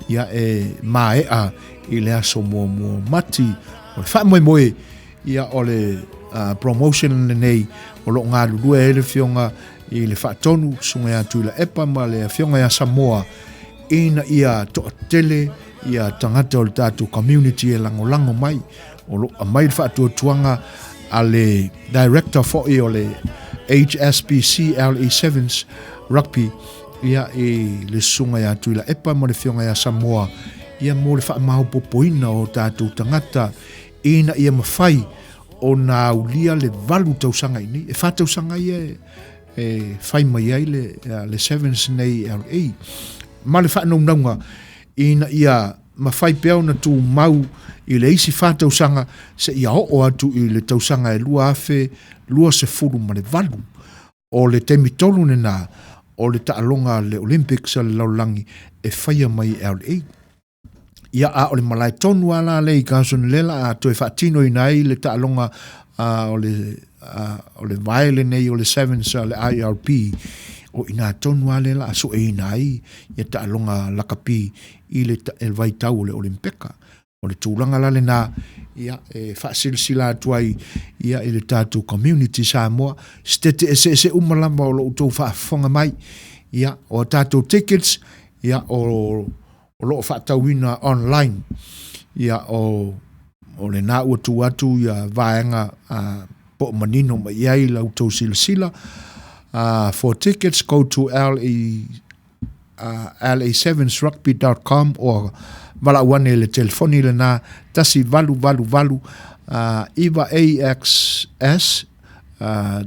ia e maea i le aso muamua o Mati. O le faamoemoe ia o le promotion lenei o lo o galulue ai le Afioga i le Faatonu, Susuga ia Tuilaepa ma le Afioga ia Samoa, ina ia toatele ia tagata o le tatou community e lagolago mai. O lo o aumai le faatuatuaga a le director foi o le HSBC LA Sevens Rugby ia i le Susuga ia Tuilaepa ma le Afioga ia Samoa ia mo le faamaopoopoina o tatou tagata ina ia mafai ona aulia le 8 tausaga i nei. E 4 tausaga ia e fai mai ai le, le Sevens nei LA. Ma le faanaunauga ina ia mafai pea ona tumau i le isi 4 tausaga seia oo atu i le tausaga e 2028. O le taimi tonu lena o le taaloga a le Olympics a le lalolagi e faia mai e LA. Ia, a o le malae tonu lava la lea i Carson lea la a toe faatinoina ai le taaloga o le o le vae lenei o le Sevens a le IRP, o i ina tonu lava lea la a sueina ai ia taaloga lakapi i le vaitau o le Olimpeka. O le tulaga la lena, ia, e faasilasila atu ai ia i le tatou community Samoa, setete eseese uma lava o lo outou faafofoga mai, ia, o a tatou tickets, ia, o o lo o faatauina online, ia o o lena ua tuu atu ia vaega po o manino mai i ai la outou silasila. For tickets go to LA la7srugby.com or valaau ane i le telefoni lena 1888 9 AXS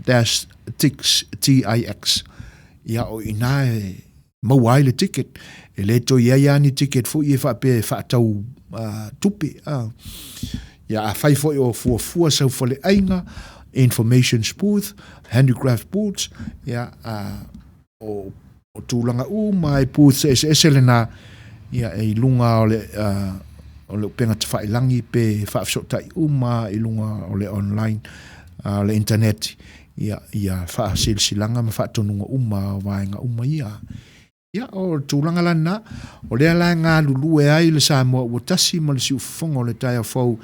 dash tix TIX. Ia o i ina e maua ai le ticket. E le toe i ai lava ni ticket foi ia faapea e faatau tupe. Ia afai foi o fuafua sau faleaiga, information booth, handicraft booths, ia O, o tulaga uma e booths eseese lena, ia, e i luga o le, o le upega tafailagi pe faafesootai uma i luga o le online, o le internet, ia, ia faasilasilaga ma faatonuga uma o vaega uma ia. Ia, o le tulaga la lena, o lea la e galulue ai le Samoa ua tasi ma le siufofoga o le taeao fou,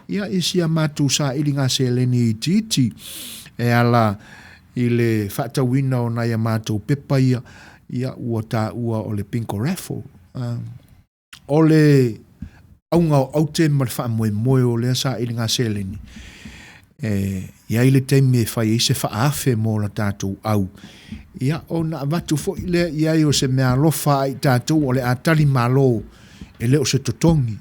ia, i si a matou sailiga seleni itiiti e ala i le faatauina o nai a matou pepa ia, ia ua taua o le bingo raffle. O le auga o aute ma le faamoemoe o lea sailiga seleni, e i ai le taimi e fai ai se faaafe mo la tatou au, ia ona avatu foi lea i ai o se meaalofa a i tatou o le a tali malo, e le o se totogi.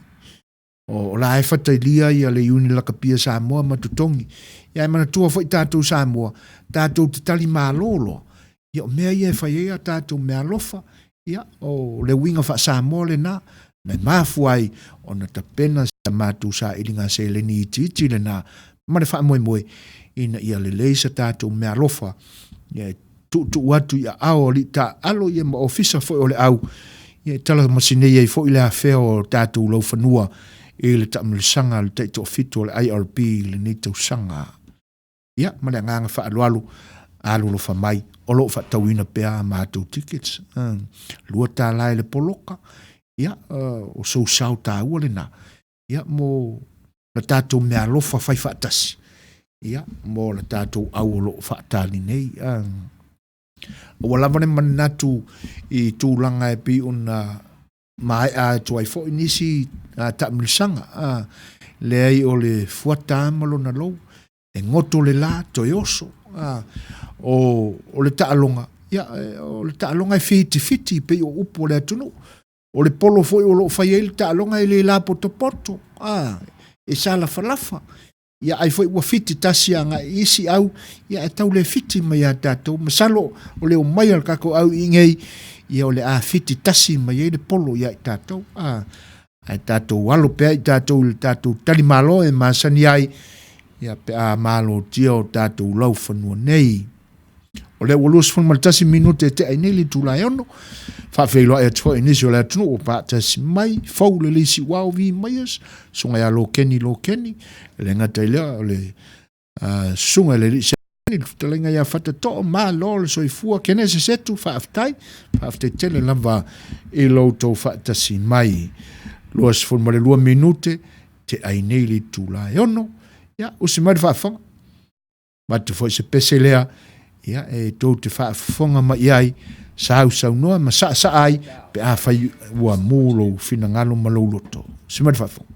O la e fatailia ia le Iuni Lakapia Samoa ma totogi. Ia ae manatua foi tatou Samoa, tatou te tali malo loa. Ia o mea ia e fai ai a tatou meaalofa, ia o le uiga faa-Samoa lena, na mafua ai ona tapena si a matou sailiga seleni itiiti lena ma le faamoemoe ina ia lelei sa tatou meaalofa, ia e tuutuu atu i aao o alii taaalo ia ma ofisa foi o le au, ia e talamasinei ai foi le afea o tatou laufanua i le taamilosaga a le taitoafitu o le IRB i lenei tausaga. Ia, ma le agaga faaaloalo, alolofa mai, o lo o faatauina pea a matou tickets, $2 i le poloka, ia, o sou sao taua lena, ia, mo la tatou meaalofa fai faatasi, ia, mo la tatou au o lo o faatali nei. Ua lava le manatu i tulaga e pei ona maea atu ai foi nisi taamilosaga, leai o le fuata lava ma lona lou, e goto le la, toe oso. O, o le taaloga, ia, o le taaloga e fitifiti pei o upu o le atunuu. O le polo foi o lo o fai ai le taaloga e le lapotopoto, a, e salafalafa. Ia ai foi ua fiti tasi agai i isi au, ia ae tau le fiti mai ia tatou. Masalo o le omai a le tatou au i inei, ia o le a fiti tasi mai ai le polo ia i tatou. A, ae tatou alo pea i tatou i le tatou talimalo e masani ai, ia pe a malotia o tatou laufanua nei. O lea ua 21 minute e tea ai nei le itula e 6. Faafeiloai atu foi i nisi o le atunuu ua faatasi mai, fou lelei Siuao V. Meyers, susuga ia Lokeni Lokeni, e le gata i lea o le susuga i le alii Seleni, le fetalaiga ia Fatatoo, malo le soifua, Kenese Setu, faafetai, faafetai tele lava i lo outou faatasi mai. 22 minute, tea ai nei le itula e 6, ia usi mai le faafofoga. Avatu foi se pese lea, ia, e tou te faafofoga mai i ai, sausaunoa ma saasaa ai, pe afai ua mu lou finagalo ma lou loto. Se mai le faafofoga.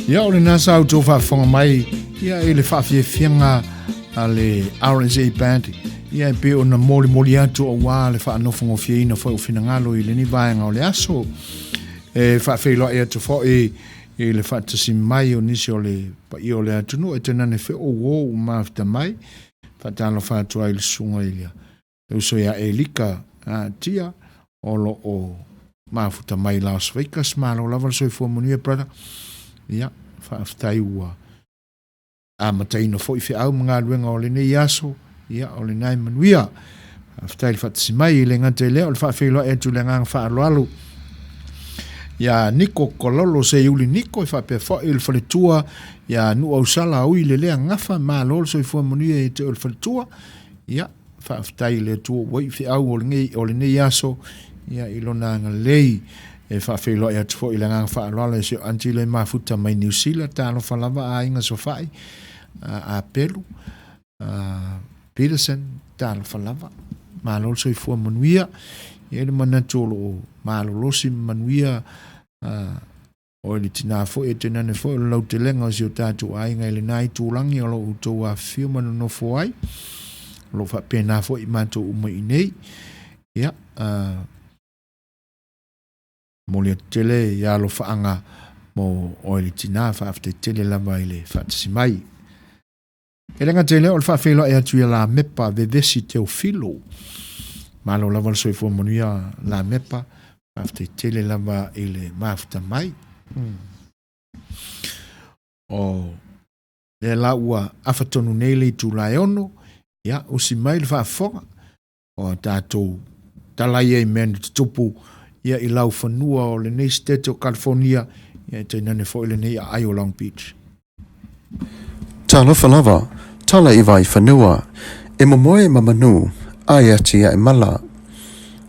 Ia o lena sa outou faafofoga mai ia i le faafiafiaga a le RSA Band ia e pei ona molimoli atu aua le faanofogofieina foi o finagalo i lenei vaega o le aso. E faafeiloai atu foi i le faatasi mai o nisi o le paia o le atunuu e tainane fe o uo ua mafuta mai. Faatalofa atu ai i le susuga i le uso ia Elika Tia o lo o mafuta mai Las Vegas. Malo lava le soifua manuia brother. Ia, faafetai ua amataina foi feau ma galuega o lenei aso. Ia, o lena e manuia. Faafetai le faatasi mai. E le gata i lea, o le faafeiloai atu i le agaga faaaloalo ia Niko Kololo Seiuli Niko, e faapea foi le faletua ia Nuuausala Ui Lelea Gafa. Malo le soifua manuia ia te oe le faletua. Ia, faafetai i le Atua ua iu feau o lenei, o lenei aso, ia, i lona agalelei. E faafeiloai atu foi i le agaga faaaloalo i si o aunty le mafuta mai Niu Sila, talofa lava aiga Sofa'i, a Pelu, a Peterson, talofa lava. Malo le soifua manuia. E i ai le manatu o lo o malolosi ma manuia. O le tinā foi e tainane foi o le lautelega o si o tatou aiga i lena itulagi o lo o outou afifio ma nonofo ai. O lo o faapena foi i matou uma i inei. Ia, momoli atu tele ia alofaaga mo oe le tinā, faafetai tele lava i le faatasi mai. E le gata i lea o le faafeiloai atu ia Lamepa Vevesi Teofilo. Malo lava le soifua manuia Lamepa, faafetai tele lava i le mafuta mai. O lea la ua afa tonu nei le itula e 6, ia usi mai le faafofoga o a tatou tala ia i mea na tutupu ia i laufanua o lenei sitete o California, ia e tainane foi lenei aai o Long Beach. Talofa lava, tala i Vaifanua, e momoe ma manu, ae atiae mala.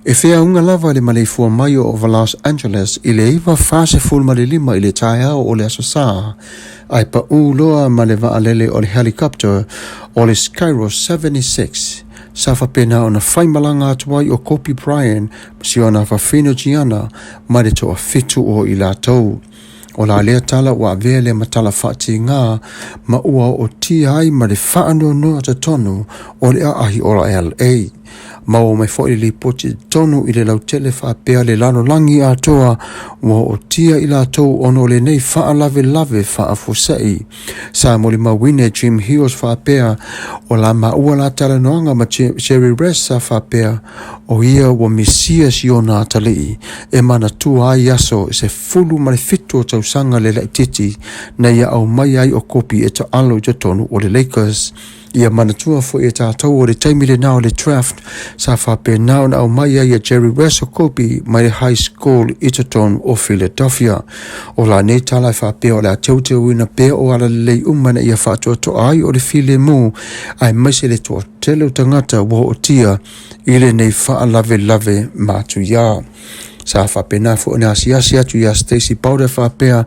E feauga lava le maleifua mai o Los Angeles i le 9:45 i le taeao o le Aso Sa, ae paū loa ma le vaalele o le helicopter o le Skyros 76 sa faapena ona faimalaga atu ai o Kobe Bryant ma si ona fafine Gianna ma le toafitu o i latou. O la lea tala ua avea lea ma tala faatigā ma ua ootia ai ma le faanoanoa totonu o le aahi o LA. Maua mai foi le lipoti i totonu i le lautele faapea le lalolagi atoa ua ootia i latou ona o lenei faalavelave faafuasei. Sa molimauina e Jim Hughes faapea o la maua la talanoaga ma Jerry West sa faapea o ia ua misia si ona atalii e manatua ai aso 17 o tausaga le laitiiti na ia aumai ai o Kobe e taalo i totonu o le Lakers. Ia manatua foi e tatou o le taimi lena o le draft sa faapena ona aumai ai e Jerry West o Kobe mai le high school i totonu o Philadelphia. O la nei tala e faapea o le a teuteuina pea o alalelei uma ina ia faatoatoa ai o le filemu aemaise le toatele o tagata ua ootia i lenei faalavelave matuia. Sa faapena foi ona asiasi atu iā Stacey Boulder faapea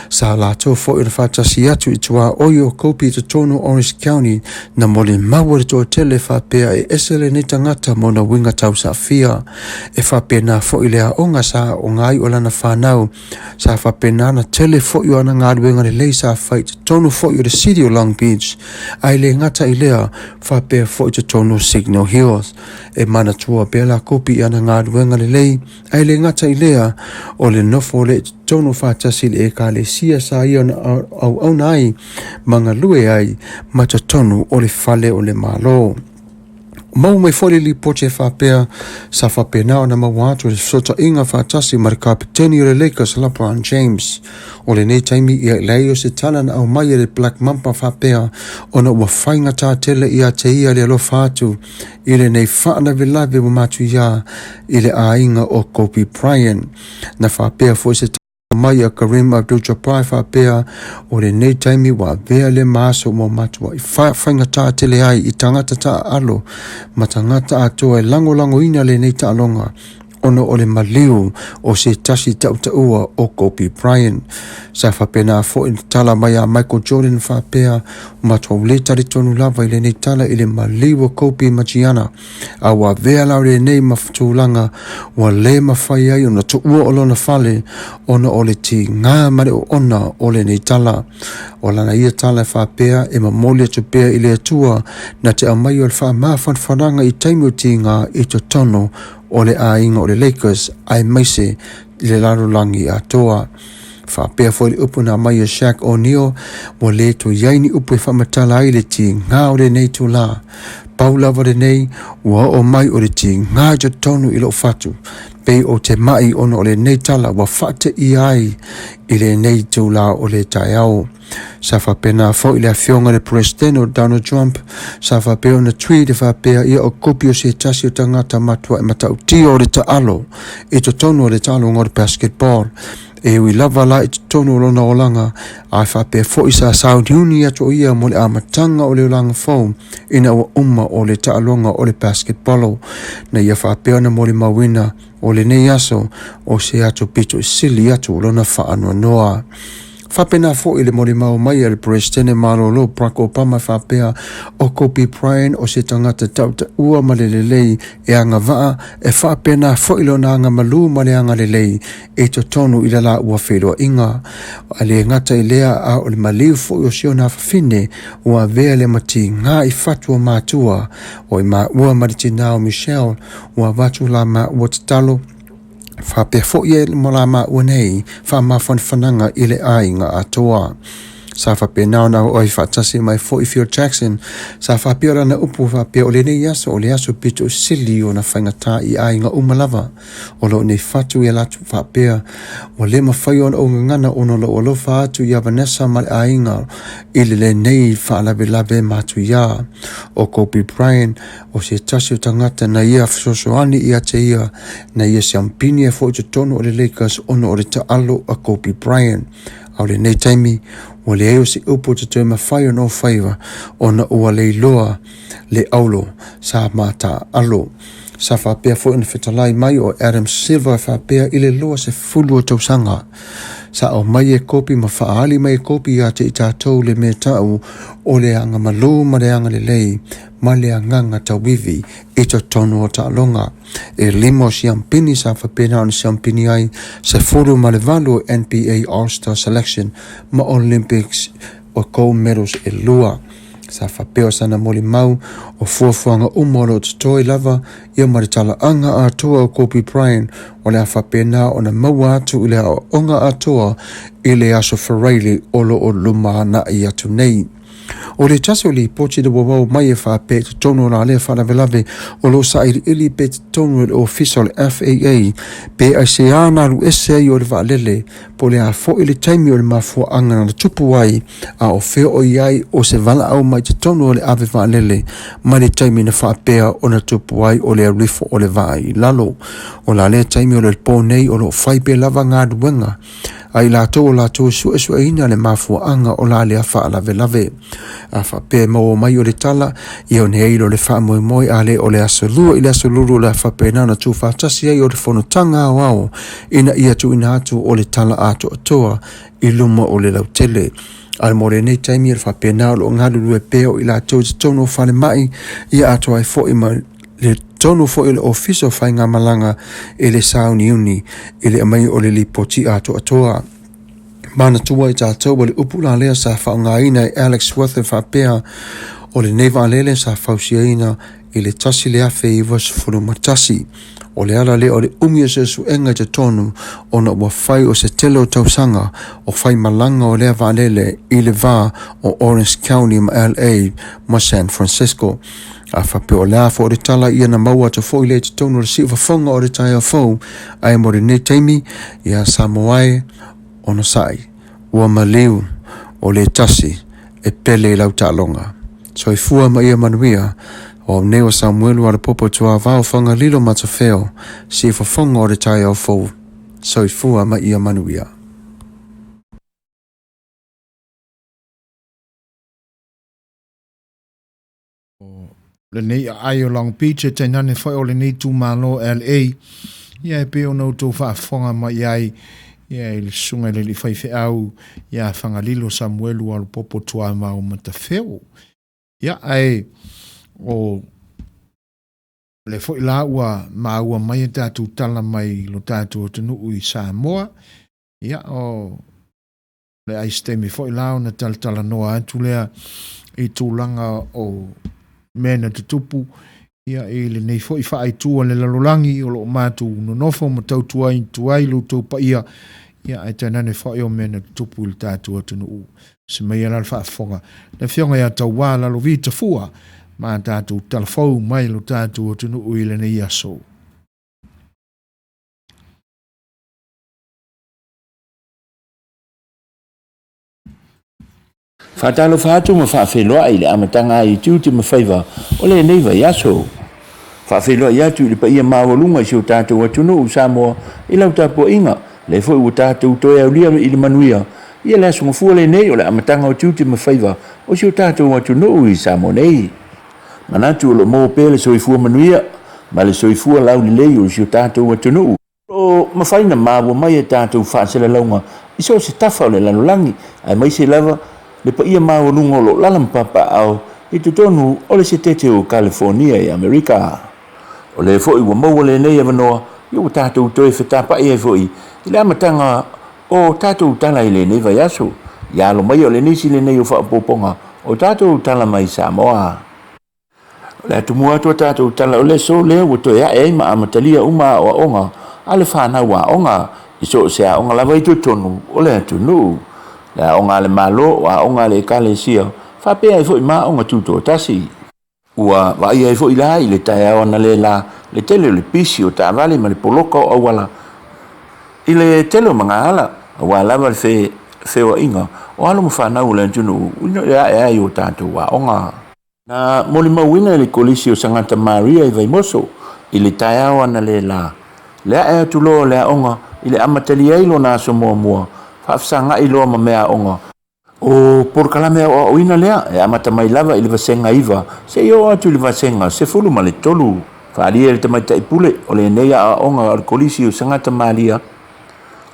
sa latou foi ona faatasi atu i tuaoi o Kobe i totonu o Orange County na molimau e le toatele faapea e ese lenei tagata ma ona uiga tausaafia. E faapena foi le aoga sa aoga ai o lana fanau sa faapena ona tele foi o ana galuega lelei sa fai i totonu foi o le City o Long Beach ae le gata i lea faapea foi i totonu o Signal Hills. E manatua pea la Kopi i ana galuega lelei, ae le gata i lea, o le nofo lea i totonu faatasi i le Ekalesia sa ia ona auauna ai ma galue ai ma totonu o le fale o le Malo. Maua mai foi le lipoti e faapea sa faapena ona maua atu le fesootaiga faatasi ma le kapeteni o le Lakers LeBron James. O lenei taimi ia leai o se tala na aumai e le Black Mamba faapea ona ua faigata tele ia te ia le alofa atu i lenei faalavelave ua matuia i le aiga o Kobe Bryant. Na faapea foi se mai a Kareem Abdul-Jabbar faapea o lenei taimi ua avea lea ma aso ua matuai faigata tele ai i tagata taaalo ma tagata atoa e lagolagoina lenei taaloga ona o le maliu o se tasi tautaua o Kobe Bryant. Sa faapena foi na tala mai a Michael Jordan faapea, Matou le talitonu lava i lenei tala i le maliu o Kobe ma Gianna, a ua avea la lenei ma tulaga ua le mafai ai ona tuua o lona fale ona o le tiga ma le oona o lenei tala. O lana ia tala e faapea e momoli atu pea i le Atua na te aumai o le faamafanafanaga i taimi o tiga i totonu o le aiga o le Lakers aemaise i le lalolagi atoa. Faapea foi le upu na aumai e Shaq O'Neal, ua le toe i ai ni upu e faamatala ai le tiga o lenei itulā. Pau lava lenei, ua oo mai o le tiga i totonu i lou fatu, pei ou te maʻi ona o lenei tala ua faateia ai i lenei itulā o le taeao. Sa faapena foi le afioga i le Peresetene o Donald Trump, sa faapea ona tweet e faapea ia o kopi o se tasi o tagata matuai matautia o le taalo i totonu o le taaloga o le basketball. E ui lava la i totonu o lona olaga, ae faapea foi sa sauniuni atu o ia mo le amataga o le olaga fou ina ua uma o le taaloga o le basketball. Na ia faapea ona molimauina o lenei aso o se ato pito i sili atu o lona faanoanoa. Faapena foi le molimau mai a le Peresetene Malolo Barack Obama faapea, O Kobe Bryant o se tagata tautaua ma le lelei e agavaa, e faapena foi lona agamalu ma le agalelei i totonu i le laua feiloaiga. Ae le gata i lea, a o le maliu foi o si ona afafine ua avea le matiga i fatu o matua o i maua ma le tinā o Michelle, ua avatu la maua tatalo faapea foi e mo la maua nei faamafanafanaga i le aiga atoa. Sa faapena ona oo ai faatasi mai foi Phil Jackson, sa faapea lana upu faapea o lenei aso o le aso pito sili ona faigata i aiga uma lava o lo o nei fatu ia latou faapea ua le mafai ona ou gagana ona o lou alofa atu ia Vanessa ma le aiga i le lenei faalavelave matuia. O Kobe Bryant o se tasi o tagata na ia fesoasoani ia te ia na ia siampini ai foi i totonu o le Lakers ona o le taalo a Kobe Bryant. A o lenei taimi, ua leai o se upu te toe mafai ona ou faiva ona ua leiloa le aulo sa ma taaalo. Sa faapea foi ona fetalai mai o Adam Silver faapea i le 20 o tausaga sa aumai e Kobe ma faaali mai e Kobe ia te i tatou le mea tau o le agamalu ma le agalelei ma le agaga tauivi i totonu o taaloga. E lima o siampini sa faapena ona siampini ai 18 o NBA All-Star Selection ma Olympics o gold medals e lua. Sa faapea o sana molimau o fuafuaga uma o lo o totoe lava ia ma le talaaga atoa o Kobe Bryant o le a faapena ona maua atu i le aoaoga atoa i le Aso Faraile o lo o lumanai atu nei. O le tasi o lipoti na wawao mai e faapea i totonu o la lea faalavelave o lo o sailiili pea i totonu o le ofisa o le FAA pe aisea na alu ese ai o le vaalele po o le a foi le taimi o le mafuaaga na tupu ai a o fea o i ai o se valaau mai totonu o le ave vaalele mai le taimi na faapea ona tupu ai o le alu ifo o le vaa i lalo. O la lea taimi o le po nei o lo o fai pea lava galuega a i latou o latou e suesueina le mafuaaga o la lea faalavelave. A faapea e maua mai o le tala, ia ona i ai lea o le faamoemoe a le o le aso Lua i le aso Lulu o le a faapena ona tuufaatasi ai o le fonotaga aoao ina ia tuuina atu o le tala atoatoa i luma o le lautele. A mo lenei taimi o le faapena o lo o galulue pea o i latou i totonu o falemai ia atoa ai foi ma le totonu foi o le Ofisa o Faigamalaga e le sauniuni i le aumai o le lipoti atoatoa. Manatua i tatou o le upu la lea sa faaaogaina e Alex Worth e faapea, o lenei vaalele sa fausiaina i le 1911. O le ala lea o le umi o suesuega i totonu ona ua fai o se tele o tausaga o faimalaga o lea vaalele i le va o Orange County ma LA ma San Francisco. A faapea o le a foi le tala ia na maua atu foi lea i totonu o le siufofoga o le taeao fou, ae mo lenei taimi, ia Samoa e, onosai, ua maliu, o le tasi, e pele i lau taaloga. Soifua ma ia manuia, o au nei o Samuelu Alapopo Tuavao Fagalilo Matafeo, siufofoga o le taeao fou. Soifua ma ia manuia. Lenei aai o Long Beach e tainane foi o lenei itumalo LA, ia e pei ona outou faafofoga mai ai ia i le susuga i le alii faifeau ia Fagalilo Samuelu Alupopo Tuamau Matafeo. Ia ae o le foi la ua maua mai e tatou tala mai lo tatou atunuu i Samoa, ia o le ai se taimi foi la ona talatalanoa atu lea i tulaga o mea na tutupu ia i lenei foi faaitu a le lalolagi o lo o matou nonofo ma tautua atu ai lo outou paia ia ae tainane foi o mea na tutupu i le tatou atunuu. Se mai la le faafofoga le afioga ia Tauā Lalovi Tafua ma tatou talafou mai lo tatou atunuu i lenei aso. Faatalofa atu ma faafeiloai i le amataga ai i tiute ma faiva o lenei vaiaso. Faafeiloai atu i le paia maualuga i si o tatou atunuu Samoa i lau tapuaiga, lea foi ua tatou toe aulia i le manuia ia le aso Gafua lenei o le amataga o tiute ma faiva o si o tatou atunuu i Samoa nei. Manatu o lo o maua pea le soifua manuia ma le soifua laulelei o si o tatou atunuu. O lo o mafai ona maua mai a tatou faasalalauga i so o se tafa o le lalolagi, aemaise lava le paia maualuga o lo o lala ma papaaao i totonu o le Setete o Kalifonia i Amerika. O lea foi ua maua lenei avanoa ia ua tatou toe fetapa'i ai foi i le amataga o tatou tala i lenei vaiaso. Ia alo maia o le nisi lenei o faaopoopoga o tatou tala mai Samoa. O le atumua atu a tatou tala o le aso lea ua toe ae ai ma amatalia uma aoaoga a le fanau aoga i so o se aoga lava i totonu o le atunuu. Le aoga a le Malo, o aoga a le Ekalesia, faapea ai foi ma aoga tutoatasi. Ua vaaia ai foi la i le taeao analeila le tele o le pisi o taavale ma le poloka o auala i le tele o magaala, aua lava le feoaiga o alo ma fanau o le atunuu ina ia ae ai o tatou aoga. Na molimauina e le Kolisi o Sagata Maria i Vaimoso i le taeao analeila le ae atu loa o le aoga i le amatalia ai lona aso muamua faafesagai loa ma meaaoga. O polokalame aoaoina lea e amata mai lava i le vasega 9 seia oo atu i le vasega 13. Faaalia e le tamaitai pule o lenei aoaoga o le Kolisi o Sagata Maria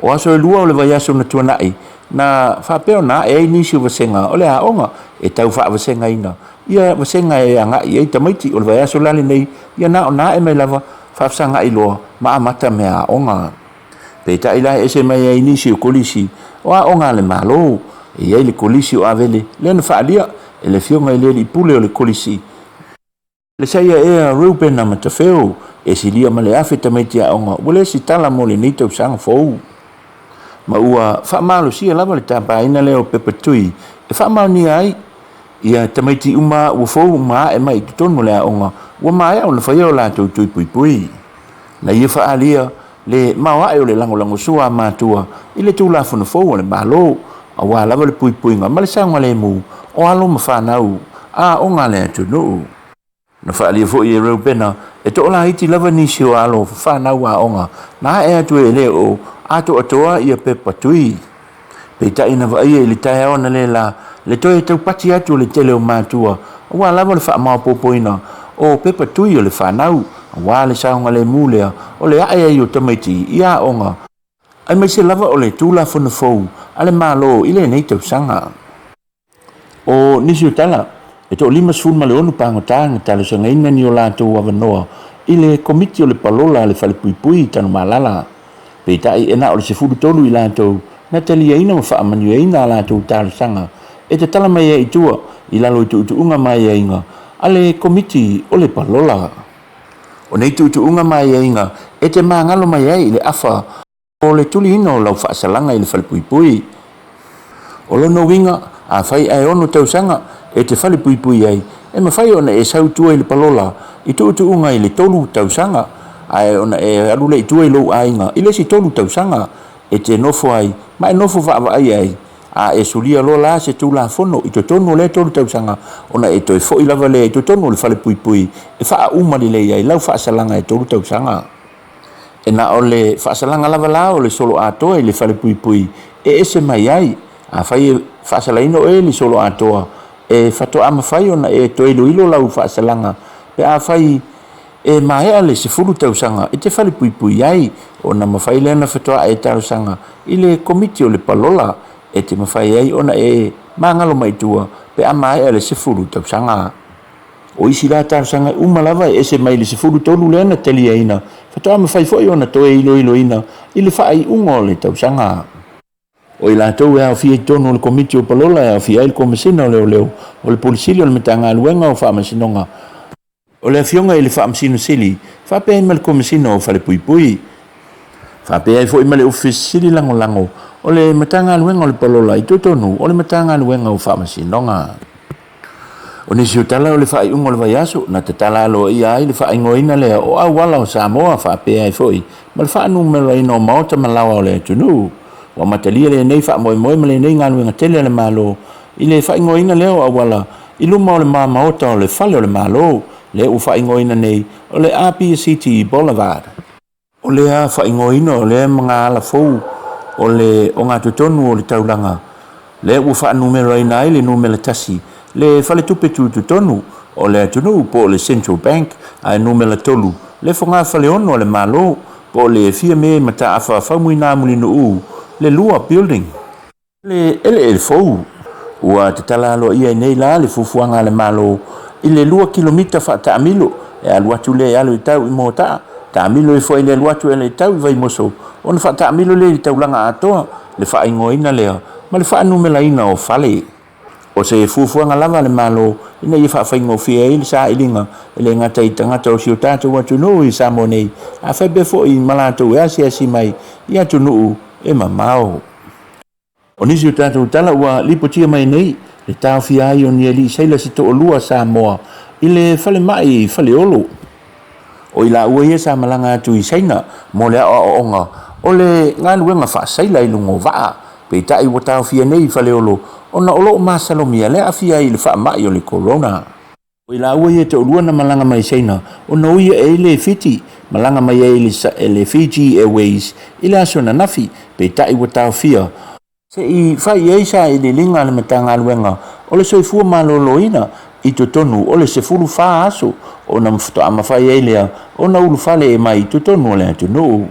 o aso e 2 o le vaiaso na tuanai na faapea ona ae ai nisi o vasega o le aoga e tau faavasegaina ia vasega e agai i ai tamaiti o le vaiaso la lenei ia na ona ae mai lava faafesagai loa ma amata meaaoga. Peitai la e ese mai ai nisi o kolisi o aoga a le Malo. E i ai le kolisi o Avele lea na faaalia e le afioga i le alii pule o le kolisi, le Saia Ea Reubena Matafeo, e silia ma le 1,000 tamaiti aoga ua le resitala mo lenei tausaga fou. Ma ua faamalosia lava le tapaina lea o pepa tui e faamaonia ai ia tamaiti uma ua fou ma ae mai i totonu o le aoga ua maea ona faia o latou tui puipui. Na ia faaalia le maoae o le lagolagosua a matua i le Tulafono fou a le Malo, aua lava le puipuiga ma le saogalemu o alo ma fanau aoga a le atunuu. Na faaalia foi e Reubena e toalaiti lava nisi o alo fanau aoga na ae atu e le o atoatoa ia pepa tui. Peitai na vaaia i le taeao analeila le toe taupati atu o le tele o matua aua lava le faamaopoopoina o pepa tui o le fanau, aua le saogalemu lea o le ae ai o tamaiti i aoga, aemaise lava o le Tulafono fou a le Malo i lenei tausaga. O nisi o tala, e toa-56 pagota na talosagaina ni o latou avanoa i le Komiti o le Palola a le Falepuipui i Tanumalala. Peitai e na o le 13 i latou na taliaina ma faamanuiaina a latou talosaga e tatala mai ai i tua i lalo i tuutuuga ma aiaiga a le Komiti o le Palola. O nei tuutuuga ma aiaiga e te magalo mai ai i le afa o le tuliina o lau faasalaga i le falepuipui. O lona uiga, afai ae 6 tausaga e te falepuipui ai, e mafai ona e sau i tua i le palola i tuutuuga i le 3 tausaga, ae ona e alu lea i tua i lou aiga i le isi 3 tausaga e te nofo ai ma e nofo vaavaai ai, a e sulia loa la se Tulafono i totonu o lea 3 tausaga, ona e toe foi lava lea i totonu o le falepuipui e faauma lelei ai lau faasalaga e 3 tausaga. E na o le faasalaga lava la o le solo atoa i le falepuipui e ese mai ai. Afai e faasalaina oe i le solo atoa, e faatoa mafai ona e toe iloilo lau faasalaga pe afai e maea le 10 tausaga e te falepuipui ai, ona mafai lea ona faatoa e talosaga i le Komiti o le Palola e te mafai ai ona e magalo mai tua pe a maea le 10 tausaga. O isi la talosaga uma lava e ese mai le 13 lea na taliaina, faatoa mafai foi ona toe iloiloina i le faaiuga o le tausaga. O i latou e aofia i totonu o le Komiti o Palola e aofia ai le Komesina o Leoleo, o le Pule Sili o le Matagaluega o Faamasinoga, o le Afioga i le Faamasino Sili, faapea ai ma le Komesina o Falepuipui, faapea ai foi ma le Ofisa Sili Lagolago o le Matagaluega o le Palola i totonu o le Matagaluega o Faamasinoga. O nisi o tala o le faaiuga o le vaiaso na tatala aloaia ai le faaigoaina lea o auala o Samoa faapea ai foi ma le faanumeraina o maota ma laoa o le atunuu. Ua amatalia lenei faamoemoe ma lenei galuega tele a le Malo i le faaigoaina lea o auala i luma o le mamaota o le Fale o le Malo, lea ua faaigoaina nei o le Apia City Boulevard. O lea faaigoaina o lea magaala fou o le ogatotonu o le taulaga, lea ua faanumeraina ai le numera 1 le faletupe tutotonu o le atunuu po o le Central Bank, ae numera 3 le fogafaleono a le Malo po o le Fiame Mataafa Faumuina Mulinuu le 2 building. Le eleele fou. Ua tatala aloaia ai nei la le fuafuaga a le Malo i le 2 kilomita faataamilo e alu atu lea e alu e tau i Moataa, taamilo ifo ai le alu atu e ala i tau i Vaimoso, ona faataamilo lea i le taulaga atoa, le faaigoaina lea ma le faanumeraina o fale. O se fuafuaga lava a le Malo ina ia faafaigofie ai le sailiga e le gata i tagata o si o tatou atunuu i Samoa nei, a faapea foi ma latou e asiasi mai i atunuu e mamao. O nisi o tatou tala ua lipotia mai nei le taofia ai o ni alii sailasi toalua Samoa i le falemai i Faleolo. O i laua ia sa malaga atu i Saina mo le aoaoga o le galuega faasaila i luga o vaa, peitai ua taofia nei i Faleolo ona o lo o masalomia le aafia ai i le faamai o le corona. O i laua ia e toalua na malaga mai Saina ona ui ae ai le Fiti, malaga mai ai i le Fiji Airways i le aso ananafi, peitai ua taofia. Se i fai i ai sailiiliga a le Matagaluega o le Soifua Maloloina i totonu o le 14 aso ona faatoa mafai ai lea ona ulufale e mai i totonu o le atunuu.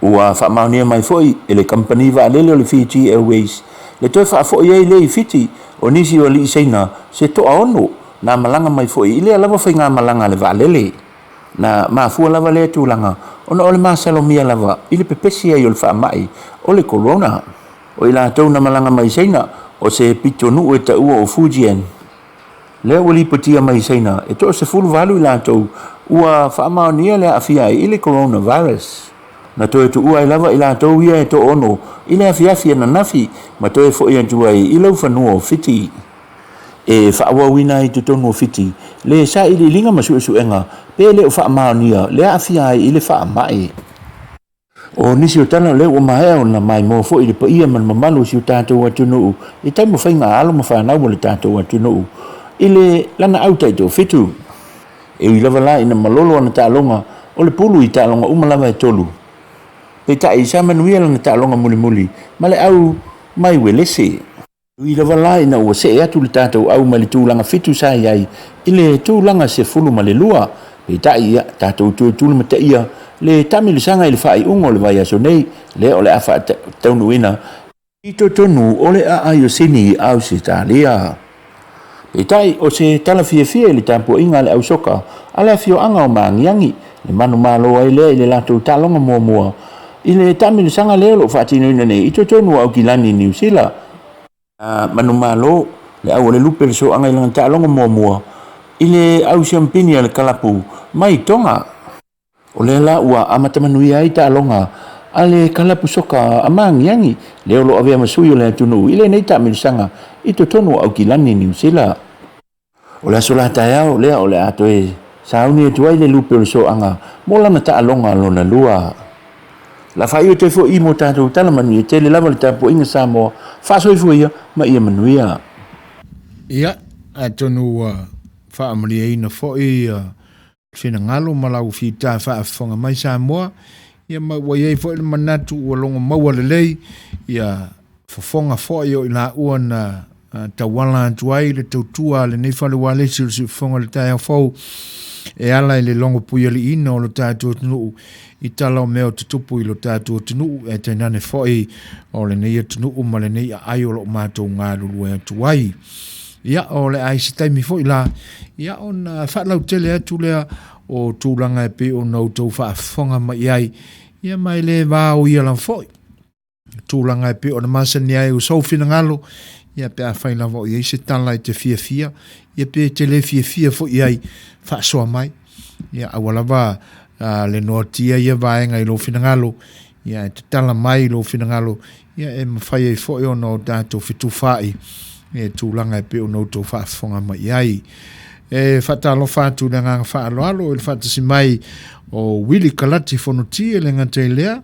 Ua faamaonia mai foi e le kamupani vaalele o le Fiji Airways le toe faafoi ai lea i Fiti o nisi o alii Saina se toaono na malaga mai foi i lea lava faigamalaga a le vaalele. Na mafua lava lea tulaga ona o le masalomia lava i le pepesi ai o le faamai o le corona. O i latou na malaga mai Saina o se pitonuu e taua o Fujian, Lea ua lipotia mai i Saina, e toa-18 i latou ua faamaonia le aafia ai i le coronavirus. Na toe tuua ai lava i latou ia e toaono i le afiafi ananafi ma toe foi atu ai i laufanua o Fiti. E faaauauina ai i totonu o Fiti le sailiiliga ma suesuega pe le o faamaonia le aafia ai i le faamai. O nisi o tala lea ua maea ona maimoa foi i le paia ma le mamalu o si o tatou atunuu i taumafaiga a alo ma fanau a le tatou atunuu i le lana au taitoafitu. E ui lava la ina malolo ana taaloga o le pulu i taaloga uma lava e tolu. Peitai, sa manuia lana taaloga mulimuli ma le au mai Uelese. Ui lava la ina ua see atu le tatou au mai le tulaga fitu sa i ai i le tulaga 12, peitai ia, tatou toe tulimataia le taamilosaga i le faaiuga o le vaiaso nei, lea o le a faataunuuina i totonu o le aai o Sini i Ausetalia. Peitai, o se tala fiafia i le tapuaiga a le au soka a le afioaga o Magiagi, le manumalo ai lea i le latou taaloga muamua i le taamilosaga lea o lo o faatinoina nei i totonu o Aukilani i Niu Sila. Na manumalo le au a le lupe le soaga i lana taaloga muamua i le au siampini a le kalapu mai Tonga. O lea la ua amata manuia ai taaloga a le kalapu soka a Magiagi lea o lo o avea ma sui o le atunuu i lenei taamilosaga i totonu o Aukilani i Niu Sila. O le aso la taeao lea o le a toe sauni atu ai le lupe o le soaga mo lana taaloga lona lua. La faaiu toe foi i mo tatou tala manuia tele lava le tapuaiga Samoa, faasoifua ia ma ia manuia. Ia, atonu ua faamalieina foi finagalo ma lau fita faafofoga mai Samoa, ia ma ua i ai foi le manatu ua logo maua lelei ia fofoga foi o i laua na tauala atu ai le tautua a lenei fale ualesi o le siufofoga o le taeao fou e ala i le logo puialiiina o lo tatou atunuu i tala o mea o tutupu i lo tatou atunuu e tainane foi o lenei atunuu ma lenei aai o lo o matou galulue atu ai. Ia, o le a i se taimi foi la, ia ona faalautele atu lea o tulaga e pei ona outou faafofoga mai ai, ia ma e le va o ia lava foi. Tulaga e pei ona masani ai o sou finagalo, ia pe afai lava o i ai se tala e te fiafia, ia pe te le fiafia foi i ai, faasoa mai. Ia aua lava le noatia ia vaega i lou finagalo, ia e tatala mai lou finagalo, ia e mafai ai foi ona o tatou fetufaai i tulaga e pei ona outou faafofoga mai i ai. E faatalofa atu i le agaga faaaloalo i le faatasi mai o Willie Kalati Fonoti e le gata i lea,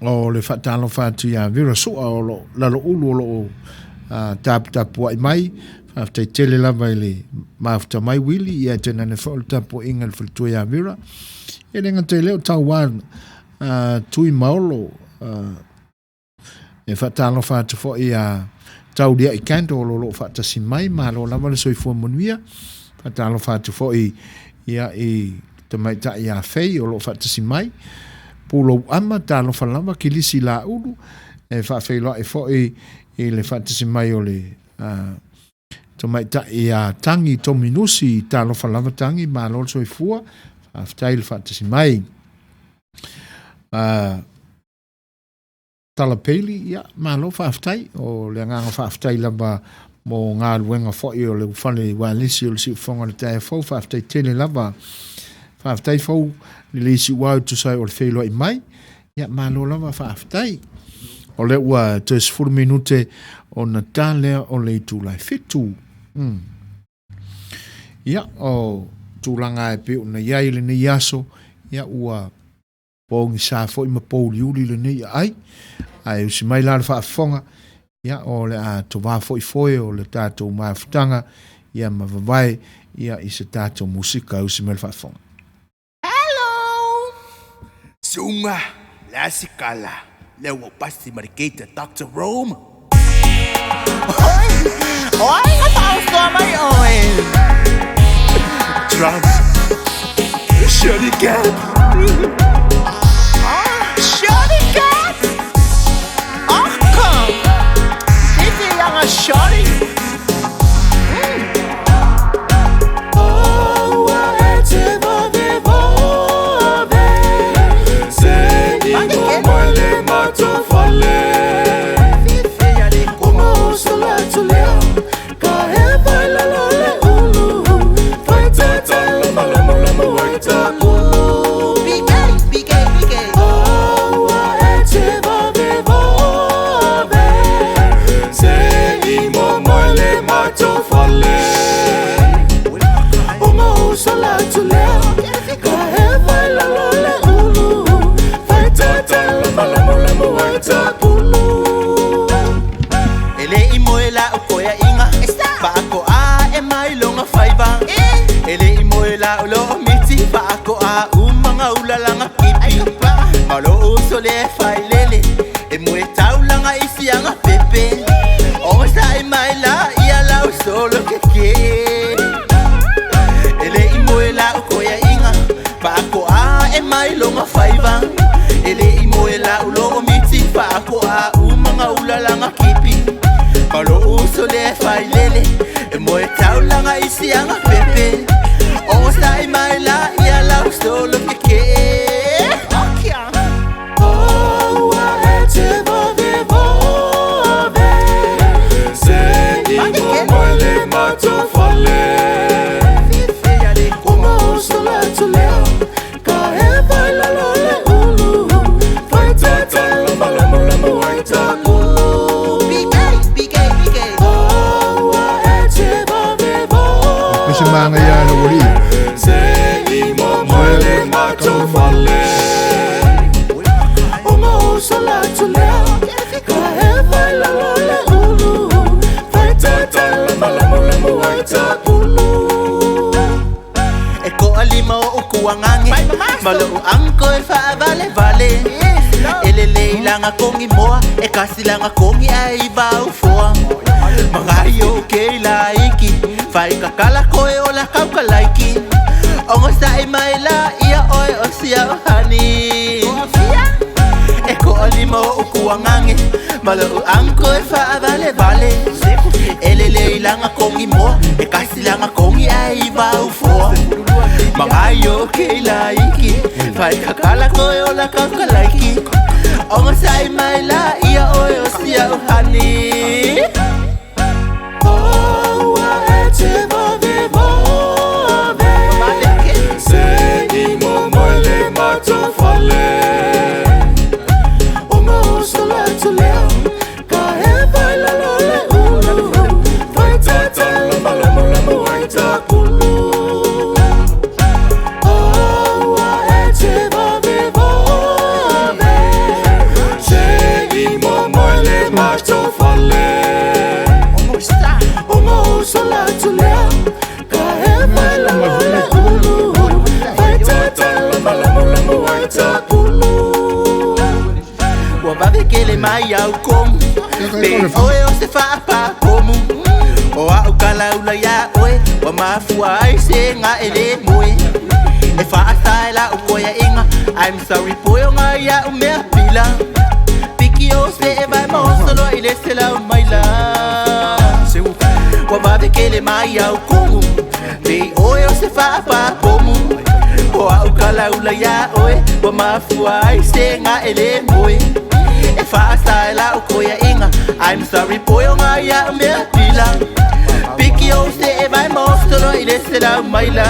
o le faatalofa atu iā Vera Sua o lo Laloulu o lo o taputapuai mai. Faafetai tele lava i le mafuta mai Willie, ia e tainane foi o le tapuaiga i le faletua iā Vera. E le gata i lea o Tauā Tui Maolo, e faatalofa atu foi iā Tauliai Candle o lo o faatasi mai, malo lava le soifua manuia. Faatalofa atu foi ia i tamaitai ia Fei o lo o faatasi mai. Pulou Ama, talofa lava, Kilisi Laulu, e faafeiloai foi i le faatasi mai o le tamaitai ia Tagi Tominusi, talofa lava Tagi, malo le soifua, faafetai le faatasi mai. Talapeili, ia, malo faafetai, o le agaga faafetai lava mo galuega foi o le ufale uaelesi o le siufofoga o le taeao fou, faafetai tele lava. Faafetai fou le Siuao e tusa ai o le feiloai mai, ia, malo lava faafetai. O lea ua toe 10 minute ona ta lea o le itula e 7. Ia, o tulaga e pei ona i ai lenei aso, ia, ua pogisa foi ma pouliuli lenei aai, ae usi mai la le faafofoga, ia, o le a tovā foi foe o le tatou mafutaga, ia, ma vavae, ia, i se tatou musika, usi mai le faafofoga. Hello! Sunga, la sikala, le ua pasi ma le keita Dr. Rome. Oi, oi, nga faustoa mai oi. Trump, Shirley Cap. Shirley Cap? Ach komm, Fifi langa Shirley. E le i moe la o koea inga Paako a e mai longa faiva. E le i moe la o lo miti Paako a umanga ulalanga kipi. Malo uso le e failele E moe taulanga isi anga pepe. O sa e mai la ia la o solo keke. E le i moe la o koea inga Paako a e mai longa faiva. E le i moe la o lo miti Paako a umanga ulalanga kipi. Malo uso le e failele E moe taulanga isi anga pepe. O sa e mai la ia la o solo keke. Se manga ia le wali. E ko alima o kuangange Malo o angko e whaavale vale. E lele ilanga kongi moa E kasi langa kongi ai vau foa. Mangayo ke laiki Whai kakala koe o la kauka laiki. Ongo sa i mai la ia oe o sia o hani. E ko alima o kuangange Malo o angko e whaavale vale. E lele ilanga kongi moa E kasi langa kongi ai vau foa. Mangayo ke laiki Whai kakala koe o la kauka laiki. Ongo sa i mai la ia oe o sia o hani. Ua vavekele mai au komu Pe oe o se whaapa komu O au kalaula ia oe Wa mafua ai se ngā e le moe. E whaatae la o koea inga I'm sorry poe o ngā ia o mea pila. Piki o se e vai ma o solo i le se lau mai la. Ua vave kele mai au kumu. Nei oe o se whaapa pomu. O au kala ula ia oe. Ua mafua ai se ngā ele moe. E whaasa e la o koia inga. I'm sorry poe o ngā ia o mea pila. Piki o se e vai ma o solo i le se lau mai la.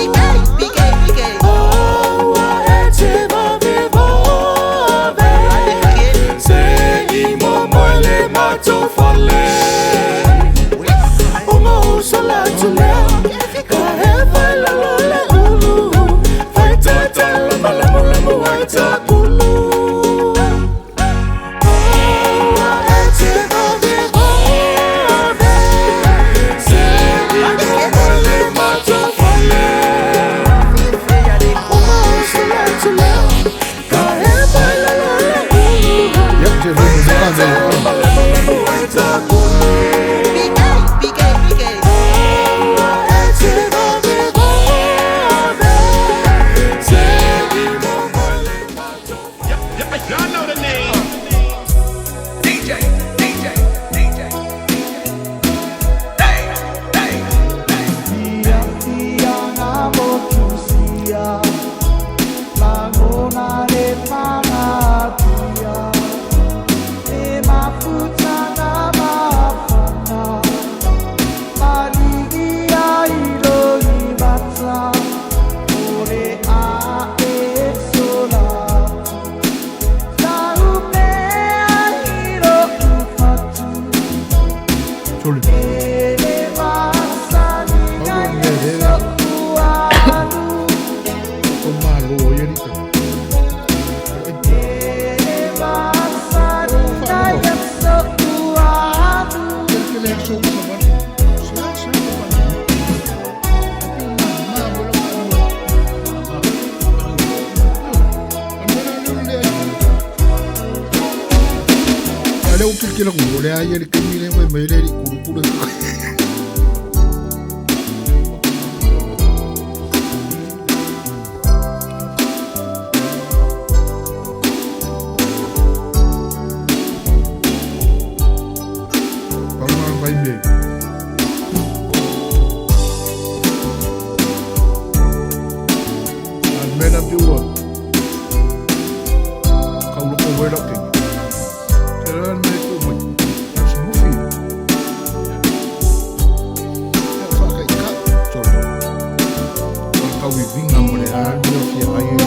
PK, PK, PK. PK, PK, PK. Y'all know the name. DJ, DJ, DJ. Hey, hey. Ale o kile ku le ai le kemi le mai le kuru kuru. Pauma vai me. Al mena piua. Kauloko wera ke. Te rā nei kō mai. Smufi. Ia whakai ka. Sorry. O kau i vinga mo le ālu o fia ai e ni.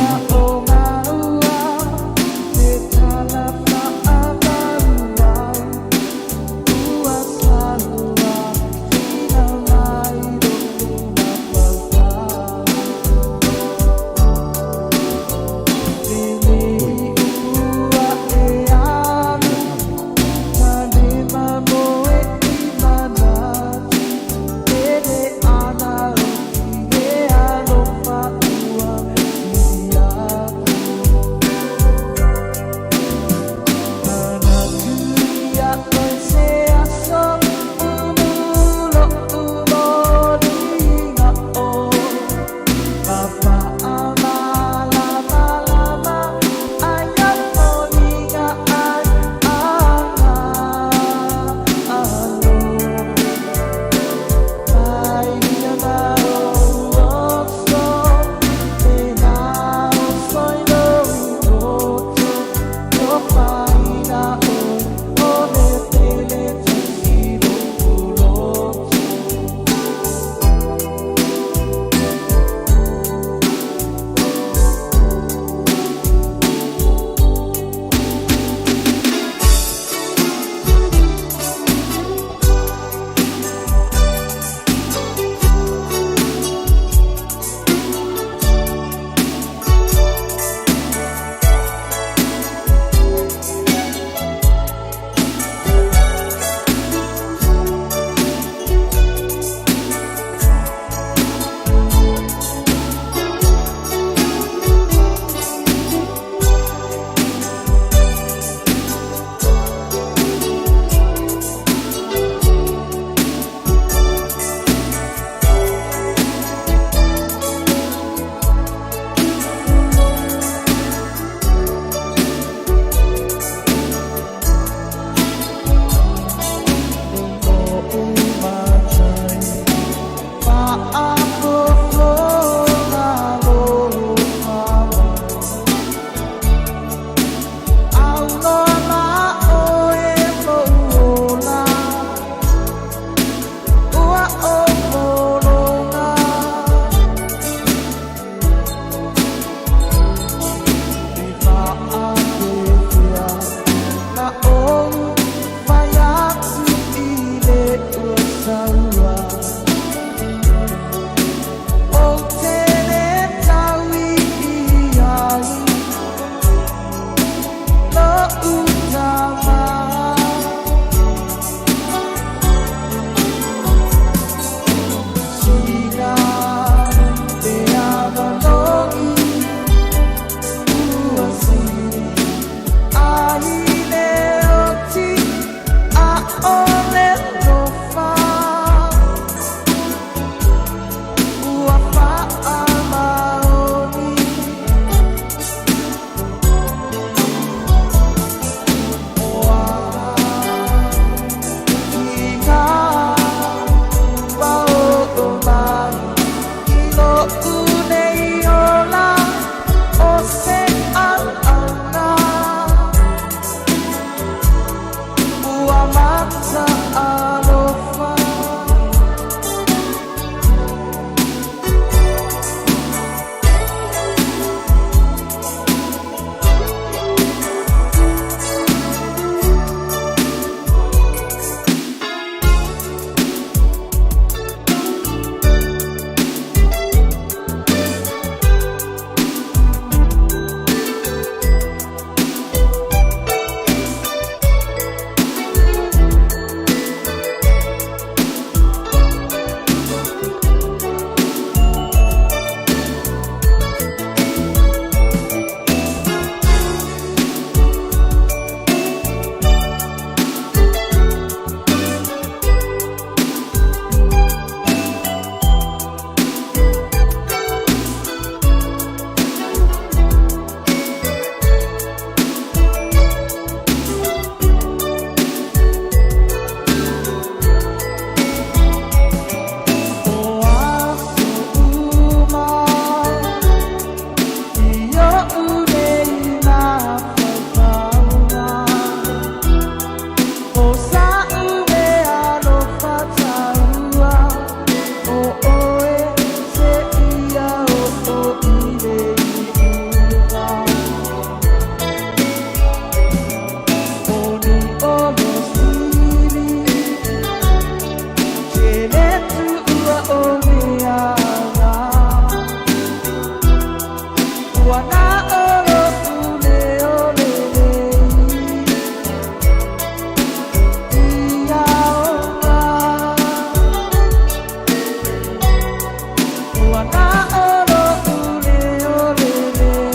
Manaʻo loʻu leo lelei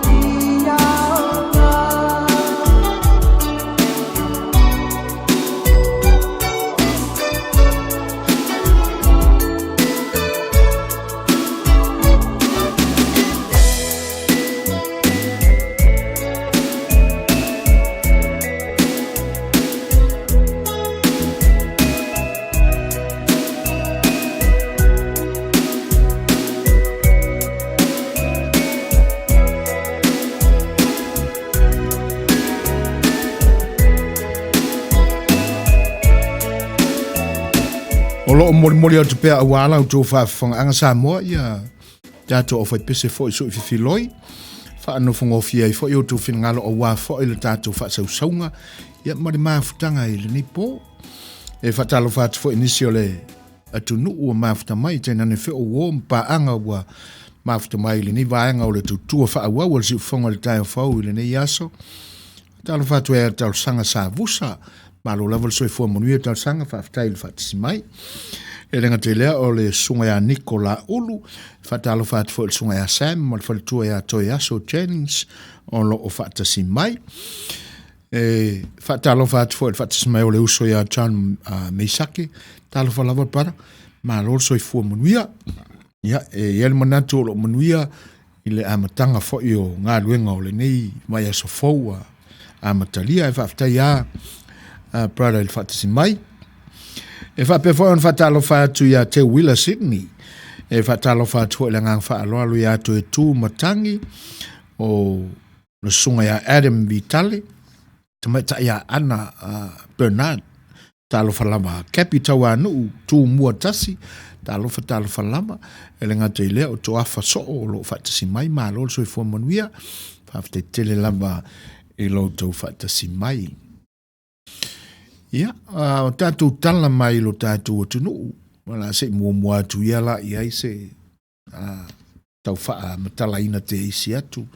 i aoga. O loo molimoli atu pea auā la outou faafofogaaga Samoa ia tatou aufaipese foi sui fifiloi faanofogofie ai foi outou finagalo auā foi le tatou faasausauga ia ma le mafutaga i lenei po. E faatalofa atu foi nisi o le atunuu ua mafuta mai tainane fe o uō ma paaga ua mafuta mai i lenei vaega o le tautua faaauau a le siufofoga i le taeao fou i lenei aso. Talofa atu ai a talosaga Savusa. Malo lava le soifua manuia talosaga, faafetai i le faatasi mai. E le gata i lea o le susuga ia Niko Laulu, faatalofa atu foi i le susuga ia Sam ma le faletua ia Toeaso Jennings o lo o faatasi mai. E faatalofa atu foi i le faatasi mai o le uso ia John Meisake, talofa lava brother, malo le soifua manuia. Ia, e i ai le manatu o lo o manuia i le amataga foi o galuega o lenei vaiaso fou ua amatalia. E faafetai lava brother i le faatasi mai. E faapea foi ona faatalofa atu ia Teuila Sydney. E faatalofa atu foi i le agaga faaaloalo ia Toetu Matangi o le susuga ia Adam Vitale, tamaitai ia Anna Bernard. Talofa lava Cappy Tauanuu, Tumua tasi, talofa talofa lava, e le gata i lea o Toafa Soo o lo o faatasi mai, malo le soifua manuia, faafetai tele lava i lo outou faatasi mai. Ia, o tatou tala mai i lo tatou atunuu, o le a se i muamua atu ia la i ai se tau faamatalaina te isi atu.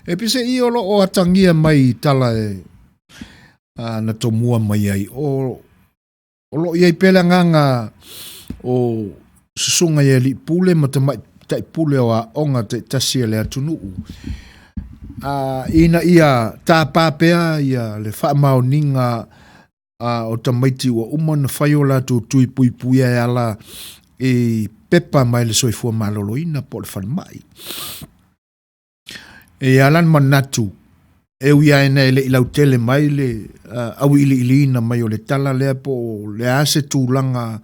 E pese i o lo o atagia mai i tala e na tomua mai ai, o lo o i ai pea le agaga o susuga i alii pule ma tamaitai pule o aoga taitasi a le atunuu, ina ia tāpā pea ia le faamaoniga o tamaiti ua uma ona fai o latou tui puipuia e ala i pepa mai le soifua maloloina po o le falemai. E i ai la le manatu, e ui lava ina e le i lautele mai le auiliiliina mai o le tala lea po o le a se tulaga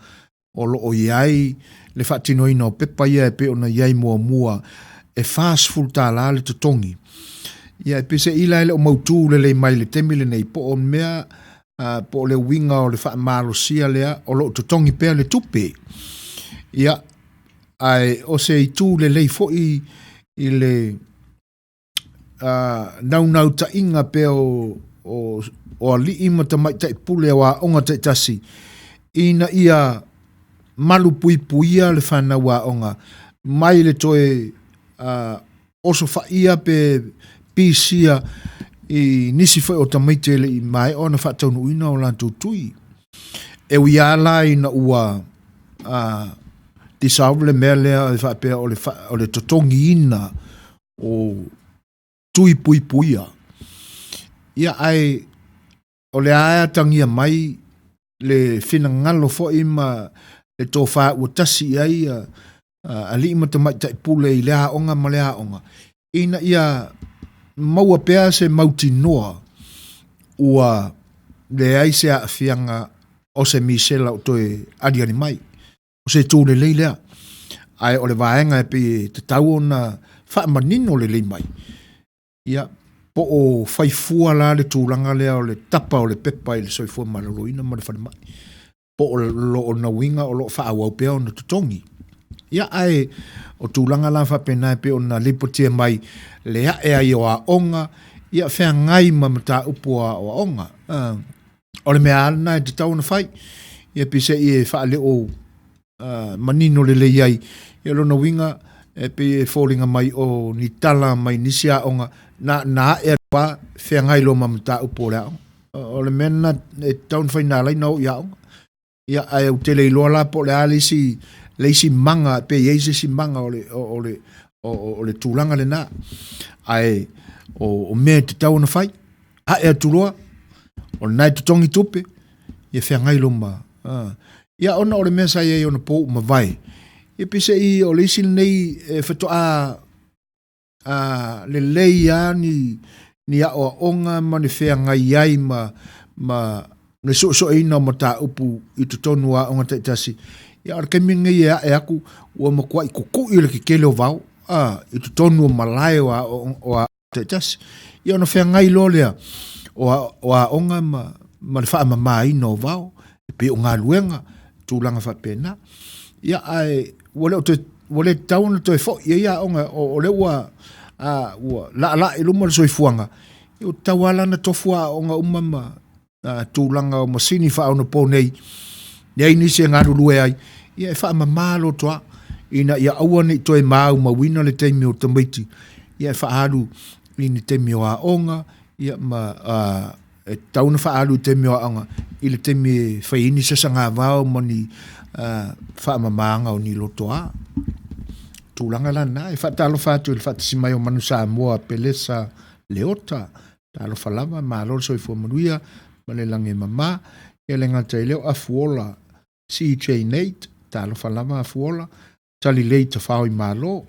o lo o i ai le faatinoina o pepa ia e pei ona i ai muamua e $40 le totogi. Ia e peiseai la e le o mautū lelei mai i le taimi lenei po o mea po o le uiga o le faamalosia lea o lo o totogi pea le tupe. Ia, ae o se itu lelei foi i le naunautaiga pea o alii ma tamaitai pule o aoga taitasi ina ia malupuipuia le fanau aoga mai le toe osofaia pe pisia i nisi foi o tamaiti e le i maea ona faataunuuina o latou tui. E ui lava la ina ua dissolve le mea lea e faapea o le totogiina o tui puipuia. Ia ae o le a e atagia mai le finagalo foi ma le tofa ua tasi i ai alii ma tamaitai pule i lea aoga ma lea aoga, ina ia maua pea se mautinoa ua leai se aafiaga o se misela o toe aliali mai. O se itu lelei lea, ae o le vaega e pei e tatau ona faamanino lelei mai, ia, po o fai fua la le tulaga lea o le tapa o le pepa i le soifua maloloina ma le falemai, po o lona uiga o lo o faaauau pea ona totogi. Ia, ae o tulaga la faapena e pei ona lipotia mai le ae ai o aoga, ia feagai ma mataupu o aoaoga. O le mea lava lena e tatau ona fai, ia peiseai e faaleo manino lelei ai. Ia lona uiga, e pei e foliga mai o ni tala mai nisi aoga, na na ae atu lava feagai loa ma mataupu o le aoga. O le mea lena e tatau ona fai na ala ai ona o i aoga. Ia, ae ou te le iloa la po o le a le isi, le isi maga, pe i ai se isi maga o le, o, o le, o, o le tulaga lena. Ae o, o mea e tatau ona fai, ae atu loa, o lena e totogi tupe, ia feagai loa ma, ia ona o le mea sa i ai ona po ua mavae, ia pei se i o le isi lenei e faatoa a, lelei lava ni, ni aoaoga ma ni feagai ai ma, ma le suesueina o mataupu i totonu o aoga taitasi. Ia, o le taimi lenei e ae atu, ua matuai kukui le tetele o vao, a, i totonu o malae o aoga, o aoga taitasi. Ia ona feagai loa lea o, o aoga ma, ma le faamamaina o vao, e pei o galuega, tulaga faapena. Ia, ae ua le o toe ua le tatau ona toe foi i ai aoga, o, o lea ua, a, ua laalaa i luma le soifuaga, ia ua tatau lava la ona tofu aoga uma ma a, tulaga o masini faaonapo nei, leai nisi e galulue ai, ia e faamama loto lava, ina ia aua ne i toe maumauina le taimi o tamaiti, ia e faaalu i ni taimi o aoga, ia ma a, e tatau ona faaalu i taimi o aoga i le taimi e fai ai ni sasagavao ma ni faamamaga o ni lotoa. Tulaga la na, e faatalofa atu i le faatasi mai o Manu Samoa Pelesa Leota, talofa lava, malo le soifua manuia ma le lagi e mama. Ia le gata i lea o Afuola CJ Nate, talofa lava Afuola, Talilei Tafao i Malo.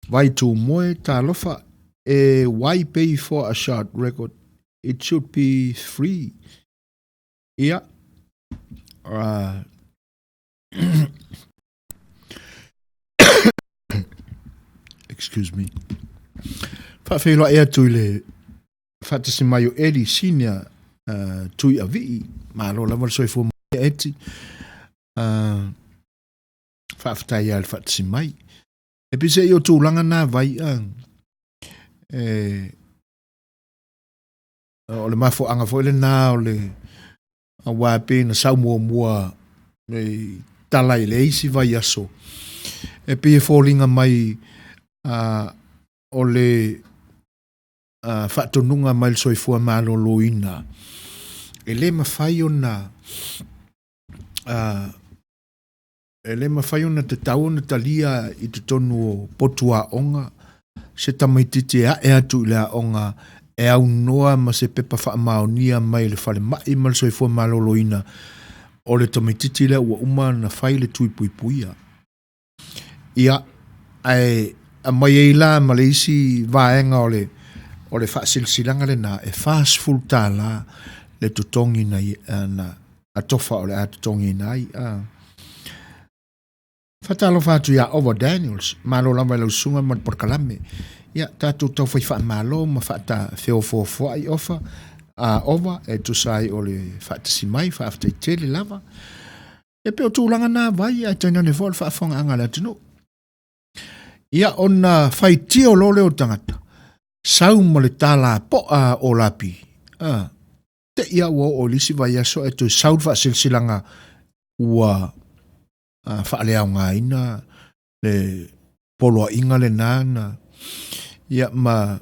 Vai Tūmoe, talofa, e why pay for a shot record? It should be free. Ia, excuse me. Faafeiloai atu i le faatasi mai o Eddie Senior Tui Avii, malo lava le soifua manuia Eti. Faafetai lava i le faatasi mai. E pei se i o tulaga na vai a e o le mafuaaga foi lena o le aua e pei na sau muamua i tala i le isi vaiaso e pei e foliga mai a o le a, faatonuga mai le soifua maloloina e le mafai ona a E le mafai ona tatau ona talia i totonu o potu aoga se tamaitiiti e ae atu i le aoga e aunoa ma se pepa faamaonia mai le falemai ma le soifua maloloina o le tamaitiiti lea ua uma ona fai le tui puipuia. Ia, ae aumai ai la ma le isi vaega o le o le faasilasilaga lena e $40 le totogi na, na atofa o le a totogiina ai. A. Faatalofa atu ia Ova Daniels, malo lava i lau susuga ma le polokalame. Ia, tatou taufai faamalo ma faata feofoafoai ofa a Ova e tusa ai o le faatasi mai, faafetai tele lava. E pei o tulaga na vai, ae tainane foi o le faafofogaaga a le atunuu. Ia, ona faitio loa lea o tagata, sau ma le talapoa o Lapi. A. Te i a ua oo i le isi vaiaso ae toe sau le faasilasilaga ua faaleaogaina le poloaiga lena na ia ma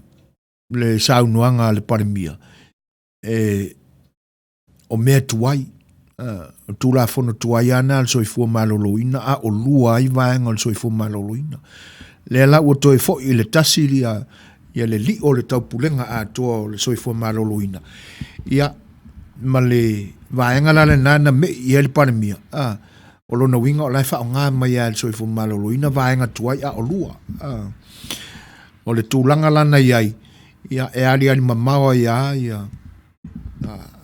le saunoaga a le Palemia e o mea tuai, o Tulafono tuai lava na a le Soifua Maloloina a o lua ai vaega o le Soifua Maloloina. Lea la ua toe foi i le tasi ia, ia le lio o le taupulega atoa o le Soifua Maloloina, ia, ma le vaega la lena na me'i i ai le Palemia, a, o lona uiga o la e faaaoga mai lava e le Soifua Maloloina vaega tuai a o lua. A, o le tulaga la na i ai, ia, e aliali mamao ai lava ia,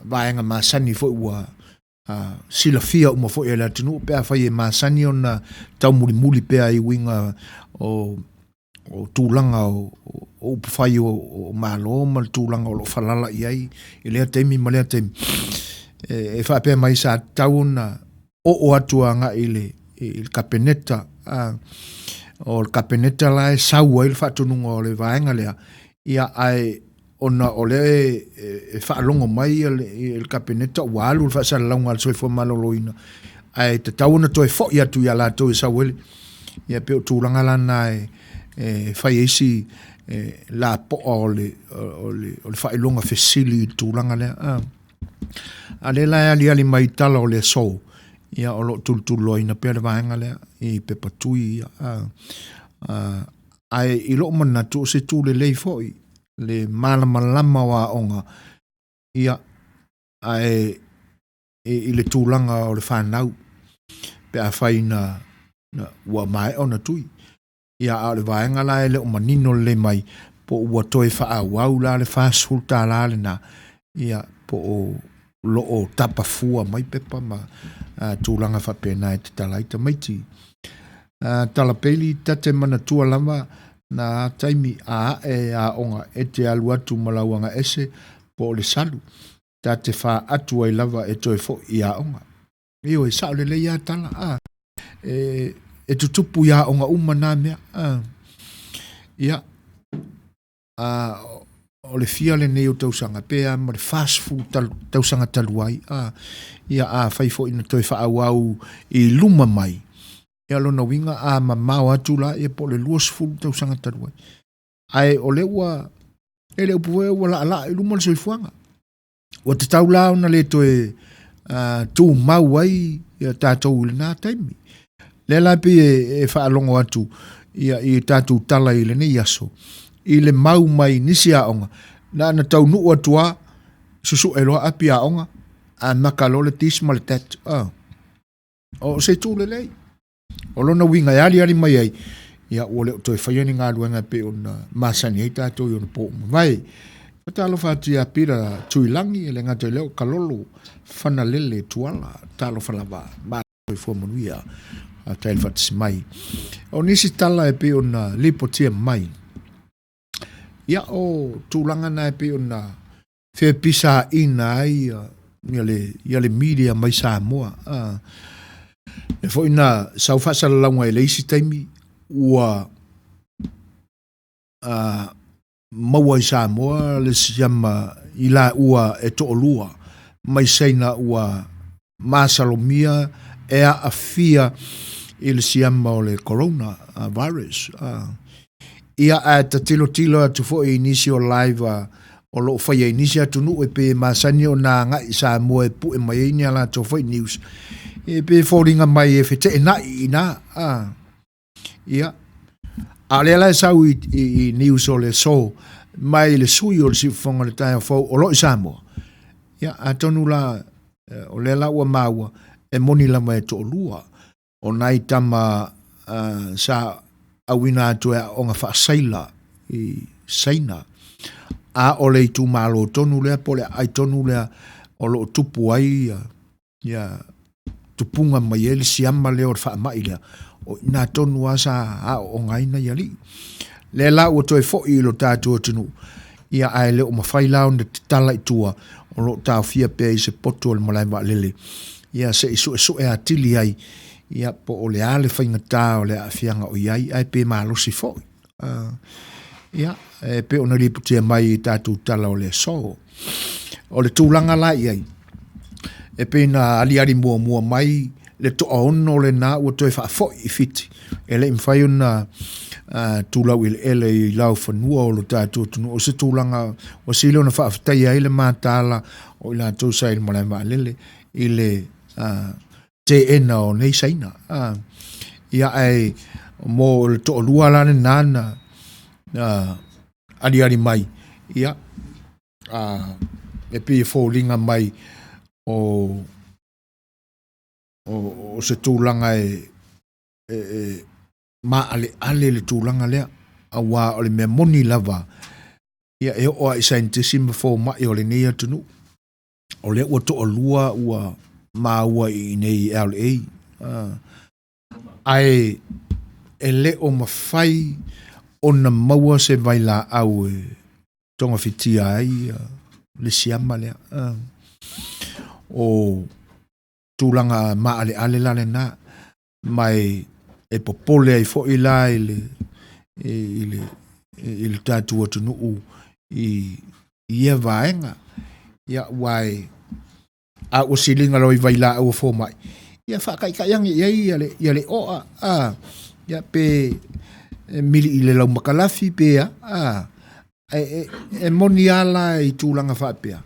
vaega masani foi ua silafia uma foi e le atunuu pe afai e masani ona taumulimuli pea i uiga o o tulaga o, o upufai o, o Malo ma le tulaga o lo o falala i ai i lea taimi ma lea taimi. E, e faapea mai sa tatau ona oo atu agai i le, i le Kapeneta, a, o le Kapeneta la e sau ai le faatonuga o le vaega lea, ia ae ona o lea e, e, e faalogo mai le, le Kapeneta ua alu le faasalalauga a le Soifua Maloloina, ae tatau ona toe foi atu ia latou e sau ai le, ia pei o tulaga la na e, e fai ai si e, lapoa o le, o le, o le faailoga fesili i le tulaga lea. A. A lea la e aliali mai i tala o le aso, ia o lo o tulituliloaina pea le vaega lea i pepa tui ia. A, a, ae i lou manatu o se itu lelei foi le malamalama o aoga, ia, ae i le tulaga o le fanau pe afai na, na ua maea ona tui. Ia, a o le vaega la e le o manino lelei mai, po ua toe faaauau la le $40 lena, ia, po o lo o tapa fua mai pepa ma tulaga faapena e tatala ai tamaiti. Tala Peili, ta te manatua lava na taimi a ae aoga e te alu atu ma lau agaese po o le salu, ta te faatu ai lava e toe foi i aoga. Ioe, sao lelei lava tala, a. E, e tutupu i aoga uma na mea, a. Ia, a, o le fia lenei o tausaga, pe a ma le 40 tausaga talu ai, a. Ia, afai foi na toe faaauau i luma mai, ia lona uiga a mamao atu la, ia po o le 20 tausaga talu ai. Ae o lea ua, e le upu foi ua laalaa i luma le soifuaga. Ua tatau la ona le toe tumau ai ia tatou i lena taimi. Lea la pei e faalogo atu ia i tatou tala i lenei aso, i le mau mai nisi aoga, na ona taunuu atu lava, susue loa api aoga, amata loa le this ma le that. O se itu lelei. O lona uiga e aliali mai ai, ia ua le o toe faia ni galuega e pei ona masani ai tatou i ona po ua mavae. Talofa atu ia Pira Tuilagi, e le gata i lea o Kalolo Fanalele Tuala, talofa lava, malo soifua manuia, faafetai le faatasi mai. O nisi tala e pei ona lipotia mai, ia o tulaga na e pei ona fepisaina ai ia le, ia le media mai Samoa. E foi na sau faasalalauga i le isi taimi ua maua i Samoa le siama i la ua e toalua mai Saina ua masalomia e aafia i le siama o le corona virus. Ia ae ta tilotilo atu foi i nisi o live o lo o faia i nisi atunuu e pei e masani ona agai i Samoa e pue mai ai ni a latou foi news, e pei e foliga mai e feteenai i ina. Ia, a o lea la e sau i, i, i news o le aso mai le sui o le siufofoga o le taeao fou o lo o i Samoa. Ia, atonu la, o lea la ua maua, e moni lava e toalua o nai tama sa auina atu e aoga faasaila i Saina, a o le itumalo tonu lea po o le aai tonu lea o lo o tupu ai ia, ia tupuga mai ai le siama lea o le faamai lea, o i ina tonu lava sa aooga ai nai alii. Lea la ua toe foi i lo tatou atunuu, ia ae le o mafai la ona tatala i tua, o lo o taofia pea i se poto o le malae vaalele, ia se i suesue atili ai, ia po o le a le faigata o le aafiaga o i ai, ae pe malosi foi. Ia, e pei ona lipotia mai i tatou tala o le aso. O le tulaga la i ai, e pei na aliali muamua mai le toaono lena ua toe faafoi i Fiti, e le i mafai ona tulau eleele i laufanua o lo tatou atunuu. O se tulaga ua sili ona faafetaia ai le mataala o i latou sa i le malae vaalele i le teena o nei Saina. Ia ae mo le toalua la lena na aliali mai, ia, e pei e foliga mai o se tulaga e maaleale le tulaga lea, aua o le mea moni lava, ia e oo lava i saienitisi ma fomai o lenei atunuu, o lea ua toalua ua maua i inei i LA, ae e le o mafai ona maua se vailaau e togafitia ai le siama lea. O tulaga maaleale la lena, ma e popole ai foi la i le, i le, i le tatou atunuu i ia vaega. Ia, aua e, a ua siliga loa i vailaau a fomai, ia faataitai ane i ai ia le, ia le oa, a, ia pe mili i le laumakalafi pe a, a, e moni lava la i tulaga faapea.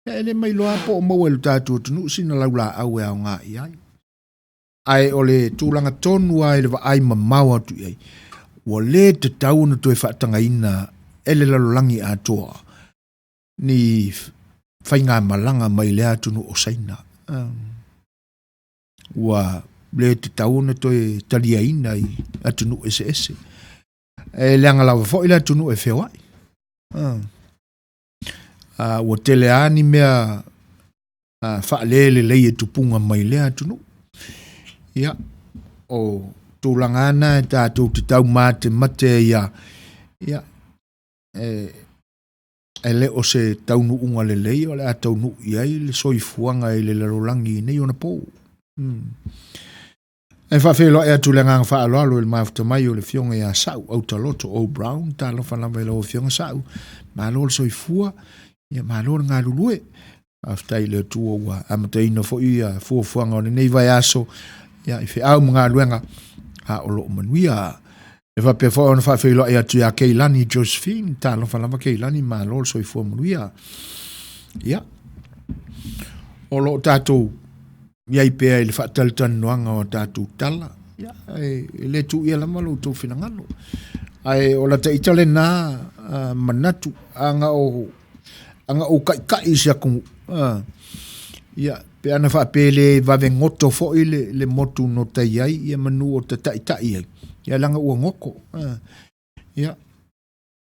Ia, e le mailoa po o maua i lo tatou atunuu sina laulaau e aoga i ai. Ae o le tulaga tonu lava i le vaai mamao atu i ai, ua le tatau ona toe faatagaina e le lalolagi atoa ni faigamalaga mai lea atunuu o Saina. Ua le tatau ona toe taliaina i atunuu eseese. E leaga lava foi le atunuu e feoai. Ua tele lava ni mea faalelelei e tupuga mai lea atunuu. Ia, o tulaga lava na e tatou te taumatemate ai lava, ia, e le o se taunuuga lelei o le a taunuu i ai le soifuaga i le lalolagi i nei ona po. E faafeiloai atu le agaga faaaloalo i le mafuta mai o le Afioga ia Sa'u Autaloto O. Brown. Talofa lava i lau Afioga Sa'u. Malo le soifua, ia malo le galulue. Faafetai i le Atua ua amataina foi ia fuafuaga o lenei vaiaso ia i feau ma galuega a o loo manuia. E faapea foi ona faafeiloai atu ia Keilani Josephine. Talofa lava Keilani, malo le soifua manuia. Ia, o loo tatou i ai pea i le faatalatalanoaga o tatou tala, ia, e le tuuia lava lo outou finagalo. Ae o lata ita lena manatu, ana o ana ou taitai i se atunuu, ia, pe ana faapea e le vave goto foi le motu no tai ai, ia manu o ta taitai ai, ia leaga ua goto. Ia,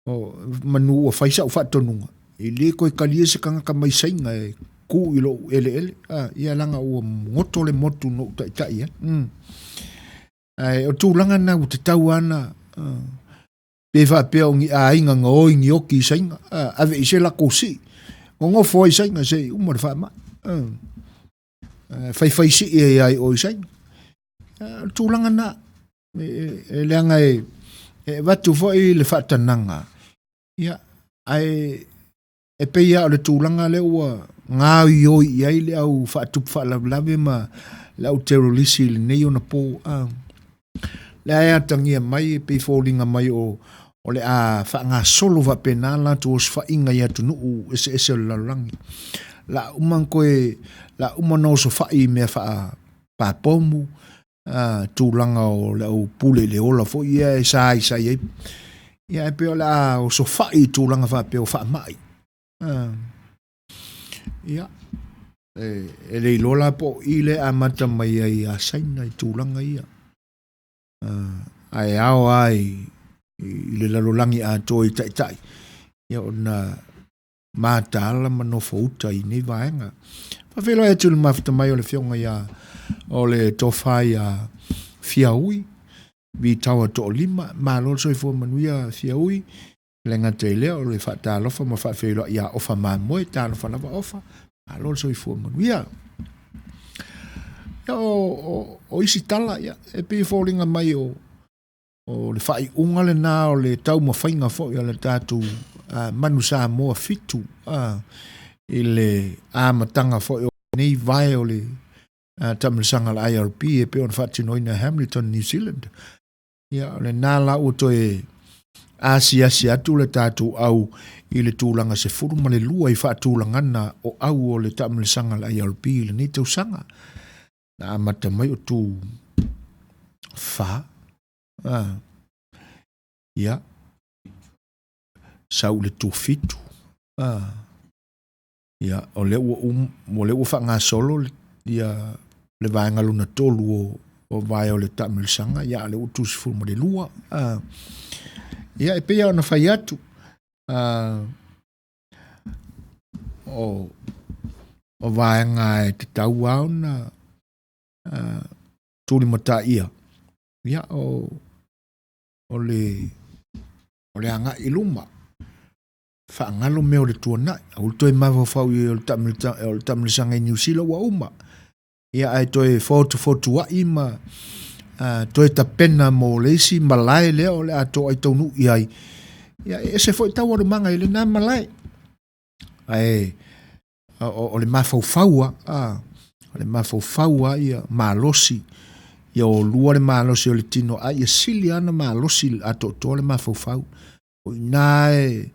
o manu ua fai sau faatonuga, e le toe talia se tagata mai Saina e ku i lou eleele, ia leaga ua goto le motu no ou taitai ai. Ae o tulaga na ua tatau ana, pe faapea o ni aiga na o i ni oki i Saina, ave i se latou sii, nonofo ai i Saina se i uma le faamai. Faifai sii ai ai o i Saina. O le tulaga na, e leaga e avatu foi le faatanaga, ia, ae e pei lava o le tulaga lea ua gaoioi i ai le au faatupu faalavelave ma le au terrorisi i lenei ona po. Lea e atagia mai e pei foliga mai o le a faagasolo faapena latou osofaiga i atunuu eseese o le lalolagi. La uma koe, la uma ona osofai i mea faapapomu, tulaga o le au pule i le ola foi ia e saisai ai. Ia e pei o le a osofai i tulaga faapea o faamai. Ia, e le iloa la po o i le amata mai ai ia Saina i tulaga ia. Ae ao lava i le lalolagi atoa i taitai, ia ona mataala ma nofouta i nei vaega. Faafeiloai atu i le mafuta mai o le Afioga ia o le Tofa ia Fiaui Vitaoa Toolima. Malo le soifua manuia Fiaui. Le gata i lea o le faatalofa ma faafeiloai ia Ofa Mamoe. Talofa lava Ofa. Malo le soifua manuia. Ia, o isi tala, ia, e pei e foliga mai o le faaiuga lena o le taumafaiga foi a le tatou Manu Samoa 7 i le amataga foi o nei vae o le taamilosaga a le IRP e pei ona faatinoina e Hamilton, New Zealand. Ia, o lena la ua toe asiasi atu le tatou au i le tulaga 12 i faatulagana o au o le taamilosaga a le IRP i lenei tausaga. Na amata mai o tu 4, ia, sau le tu 7, ia, o lea ua o lea ua faagasolo ia le vaega lona 3 o vae o le taamilosaga, ia, o lea ua tu 12. Ia, e pei ona fai atu, o vaega e tatau lava ona tulimataia, ia, o le agai i luma, faagalo mea o le tuanai, aua le toe mafaufau i o le taamilosaga i Niu Sila ua uma, ia, ae toe fotufotuai ma toe tapena mo le isi malae lea o le a toai taunuu i ai, ia, e ese foi taualumaga i lena malae. Ae o le mafaufau lava, o le mafaufau lava ia malosi, ia o lua le malosi o le tino, a ia sili lava ona malosi atoatoa le mafaufau. O i ina e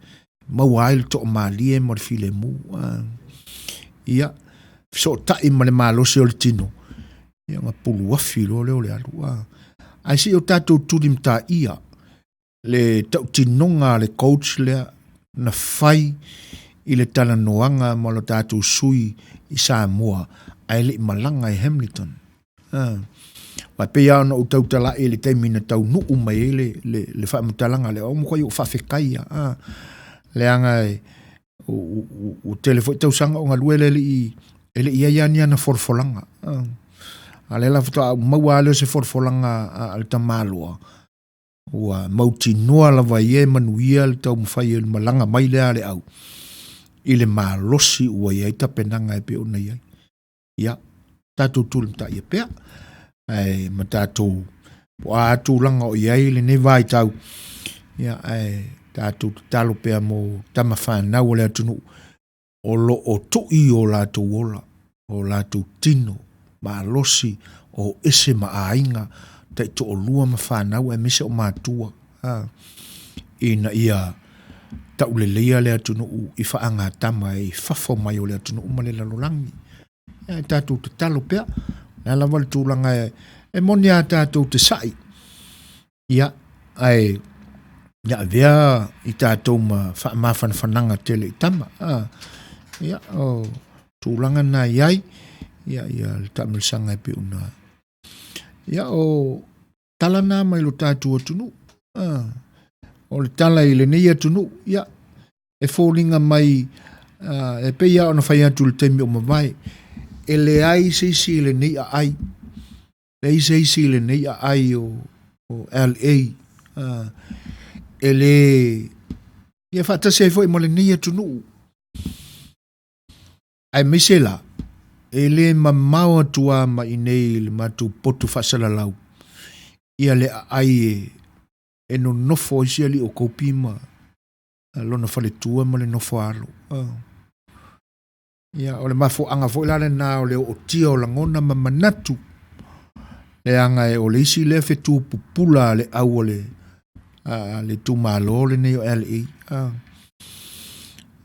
maua ai le toamalie ma le filemu. Ia, fesootai ma le malosi o le tino, ia ona puluafi loa lea o le alu. A. Ae se i o tatou tulimataia le tautinoga a le coach lea na fai i le talanoaga ma lo tatou sui i Samoa ae le i malaga i Hamilton. A. Aua e pei lava ona ou tautalai i le taimi na taunuu mai ai le, le, le faamatalaga lea, ua matuai ou faafetai lava. A. Leaga e, ua tele foi tausaga o galue le alii e le i i ai lava ni ana folafolaga. A lea la faatoa ou maua lava lea o se folafolaga a le tamaloa, ua mautinoa lava ia e manuia le taumafai o le malaga mai lea a le au i le malosi ua i ai tapenaga e pei ona i ai. Ia, tatou tulimataia pea, ae ma tatou po a tulaga o i ai lenei vaitau, ia, ae tatou tatalo pea mo tama fanau o le atunuu o lo o tui o latou ola, o latou tino, malosi, o ese ma aiga, taitoalua ma fanau aemaise o matua, a, ina ia tauleleia le atunuu i faagatama i fafo mai o le atunuu ma le lalolagi. Ia, e tatou tatalo pea, o le a lava le tulaga e, e moni a tatou te sa'i, ia, ae ia avea i tatou ma faamafanafanaga tele i tama. A, ia, o tulaga na i ai, ia, ia le taamilosaga e pei ona. Ia, o tala na mai lo tatou atunuu. A, o le tala i lenei atunuu, ia, e foliga mai e pei lava ona fai atu i le taimi o mavae, e leai se isi i lenei aai, leai se isi i lenei aai o, o LA, uh, e le ia faatasi ai foi ma lenei atunuu. Aemaise la, e le mamao atu lava mai i inei i le matou potu faasalalau ia le aai e, e nonofo ai si alii o Kopi ma lona faletua ma le nofo a alo. Ia, o le mafuaaga foi la lena o le ootia o lagona ma manatu, leaga e o le isi lea fetu pupula a le au a le, a le itumalo lenei o LA.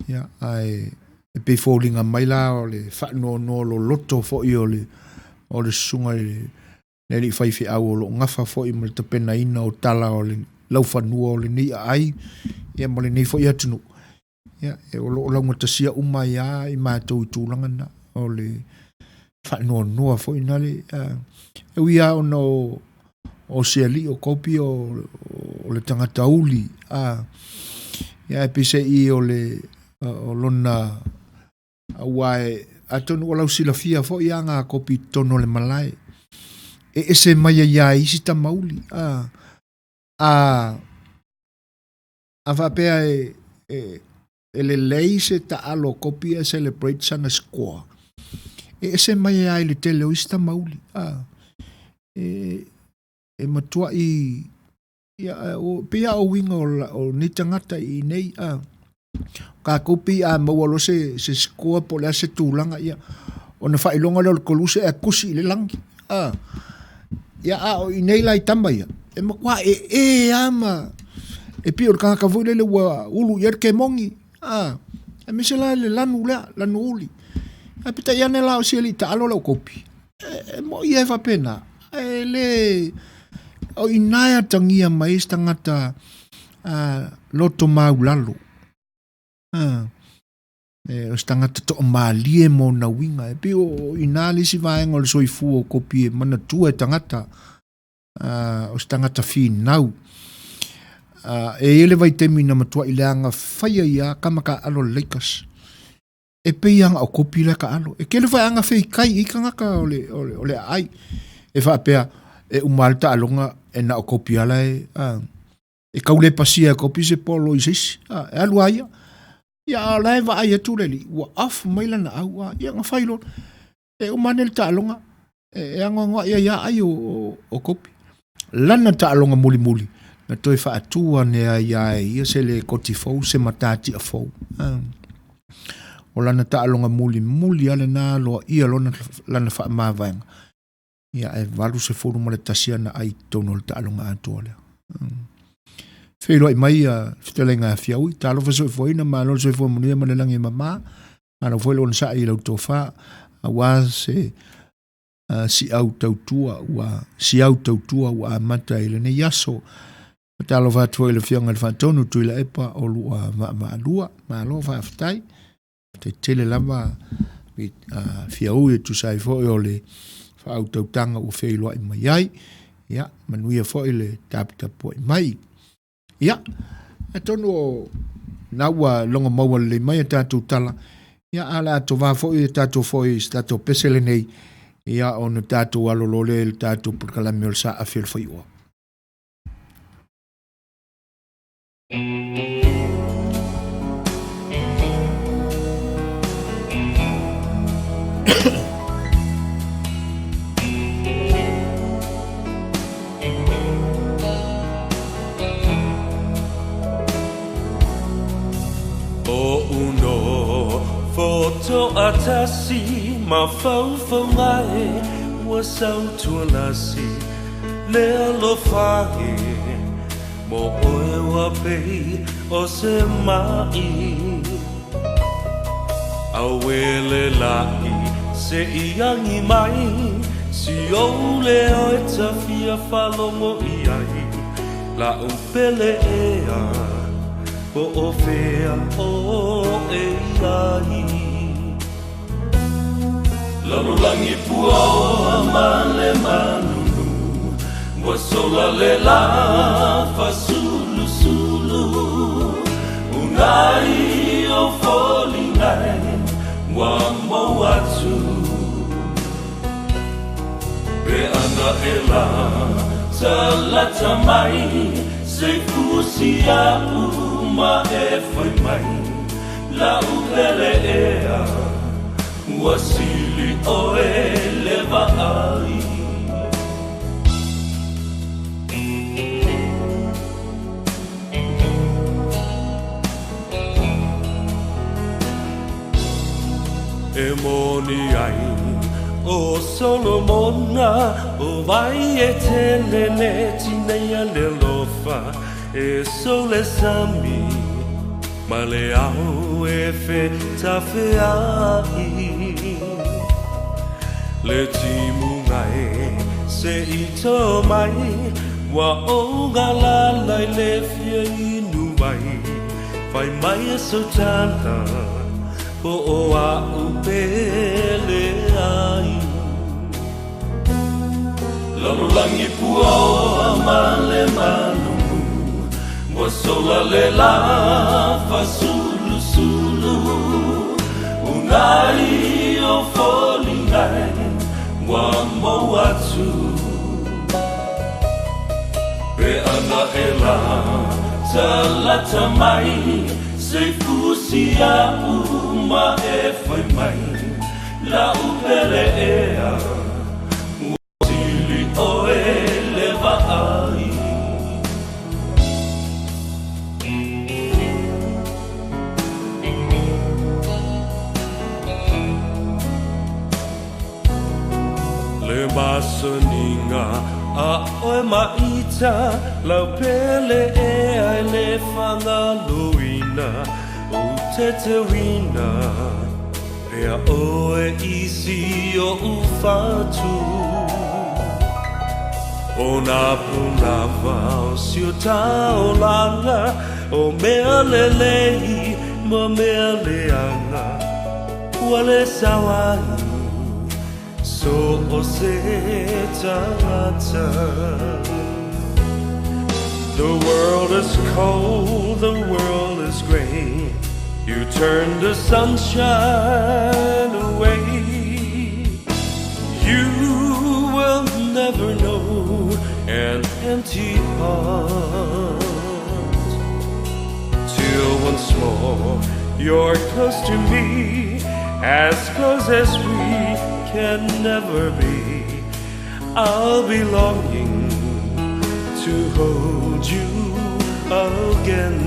Ia, ae e pei foliga mai la o le faanoanoa loloto foi o le, o le susuga i le le alii faifeau o lo o gafa foi ma le tapenaina o tala o le laufanua o lenei aai ia ma lenei foi atunuu. Ia, e o lo o laugatasia uma ai lava i matou i tulaga na, o le faanoanoa foi na le, e ui lava ona o, o se alii o Kopi o, o le tagata uli, a, ia, e peiseai o le, o lona Aua e, atonu ua lausilafia foi aga a Kopi i totonu o le malae. E ese mai ai lava i isi tamauli. A, a, a faapea e, e, e lelei se taalo a Kopi e celebrate sana score, e ese mai ai lava i le tele o isi tamauli. A, e, e matuai Ia, o, pei a o uiga o, o nei tagata i nei, a, kākou pei a maua loa se, se score po o le a se tulaga, ia, ona faailoga lea o le koluse ae kusi i le lagi. A, ia, a o i nei la i tama ia, e matua e e lava ma, e pei o le tagata foi lele ua ulu i ai le kemogi, a, aemaise la le lanu lea, lanu uli. Ae peitai ane la o si alii taalo lau kopi, E moʻi e faapena, e le o i ina e atagia mai ai se tagata loto maulalo. E, o se tagata toamalie ma ona uiga. E pei o i ina le isi vaega o le soifua o Kopi e manatua e tagata, o se tagata finau. E i ai le vaitaimi na matuai leaga fai ai lava tama taaalo a le Lakers. E pei lava na o Kopi la e taalo. E tele foi aga feitai i tagata o le, o le, o le aai. E faapea, e uma lava le taaloga, e na o Kopi lava la e, a, e tau le pasia e Kopi se polo i se isi. A, e alu lava ia. Ia, a o la e vaai atu le alii, ua off mai lana au, a, ia na fai loa. E uma ane le taaloga, e anoanoai ai lava ai o, o, o Kopi. Lana taaloga mulimuli, na toe faatu ane ai lava e ia se lekoti fou, se matatia fou. O lana taaloga mulimuli lava lena aloaia lona, lana faamavaega. Ia, ae 81 ana ai i totonu o le taaloga atoa lea. Feiloai mai a fetalaiga a Fiaui, talofa soifuaina, malo le soifua manuia ma le lagi e mama. Malo foi le onosai i lau tofa aua se siau tautua ua siau tautua ua amata i lenei aso. Faatalofa atu foi i le Afioga i le Faatonu Tuilaepa o lua vaavaalua. Malo faafetai. Faafetai tele lava fiaui e tusa ai foi o le faautautaga ua feiloai mai ai. Ia, manuia foi le taputapuai mai. Ia, atonu o na ua logo maua lelei mai a tatou tala, ia a o le a tovā foi e tatou foi i se tatou pese lenei, ia ona tatou alo loa lea i le tatou polokalame o le Saafi o le Faioa. O uno fotoatasi mafaufauga e ua sautualasi le alofa e mo oe ua pei o se ma'i Auele la'i se i agi mai si ou leo e ta fia faalogo i ai la'u pele ea po o fea oe i ai. Lalolagi puaoa ma le manunu ua sola le la fasulusulu unai o foliga e ua mou atu pe ana e la talata mai se fusi a'u ma e fai mai la'u pele ea ua sili oe le vaai. E moni ai ʻo Solomona o wai e tele le tineia le alofa e sou le sami ma le ao e fetafeaʻi le timuga e se i tō mai ua ou galala i le fia inu mai fai mai e sou tala po o a'u pele ai. Lalolagi puaoa ma le malulu ua sola le la fasulusulu unai o foliga e ua mou atu pe ana e la talata mai se fusi a'u ma e fai mai la'u pele ea ua sili oe le vaai. Le masaniga a oe maita lau pele ea e le fagaloina ou teteuina pea oe i si oʻu fatu. O nā pulava o si o taolaga o mea lelei ma mea leaga ua le sao ai so o se tagata. The world is cold, the world is gray. You turn the sunshine away. You will never know an empty heart till once more you're close to me, as close as we can never be. I'll be longing to hold you again.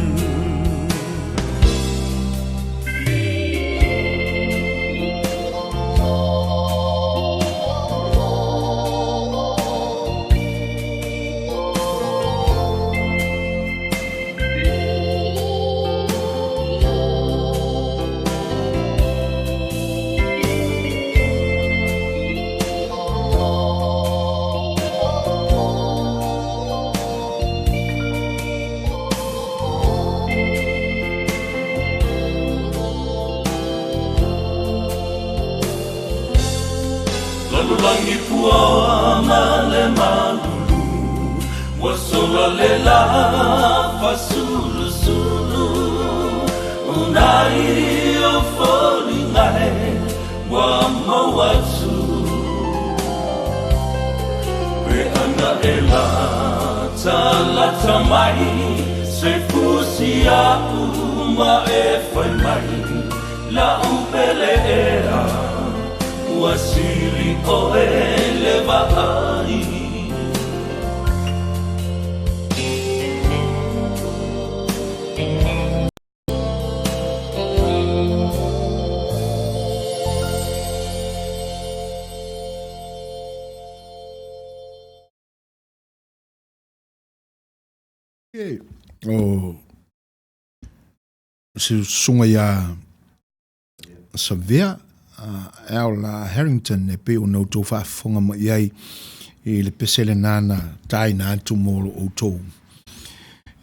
Moa ma le malulu Ua sola le la fasulusulu Unai o foliga e ua maua atu Pe ana e latalata mai Se fusi a'u ma e fai mai La'u pele ea Ua sili oe le vaai. O se susuga iā Savea Al Harrington e pei ona outou faafofoga mai i ai i le pese lena na taina atu mo lo outou.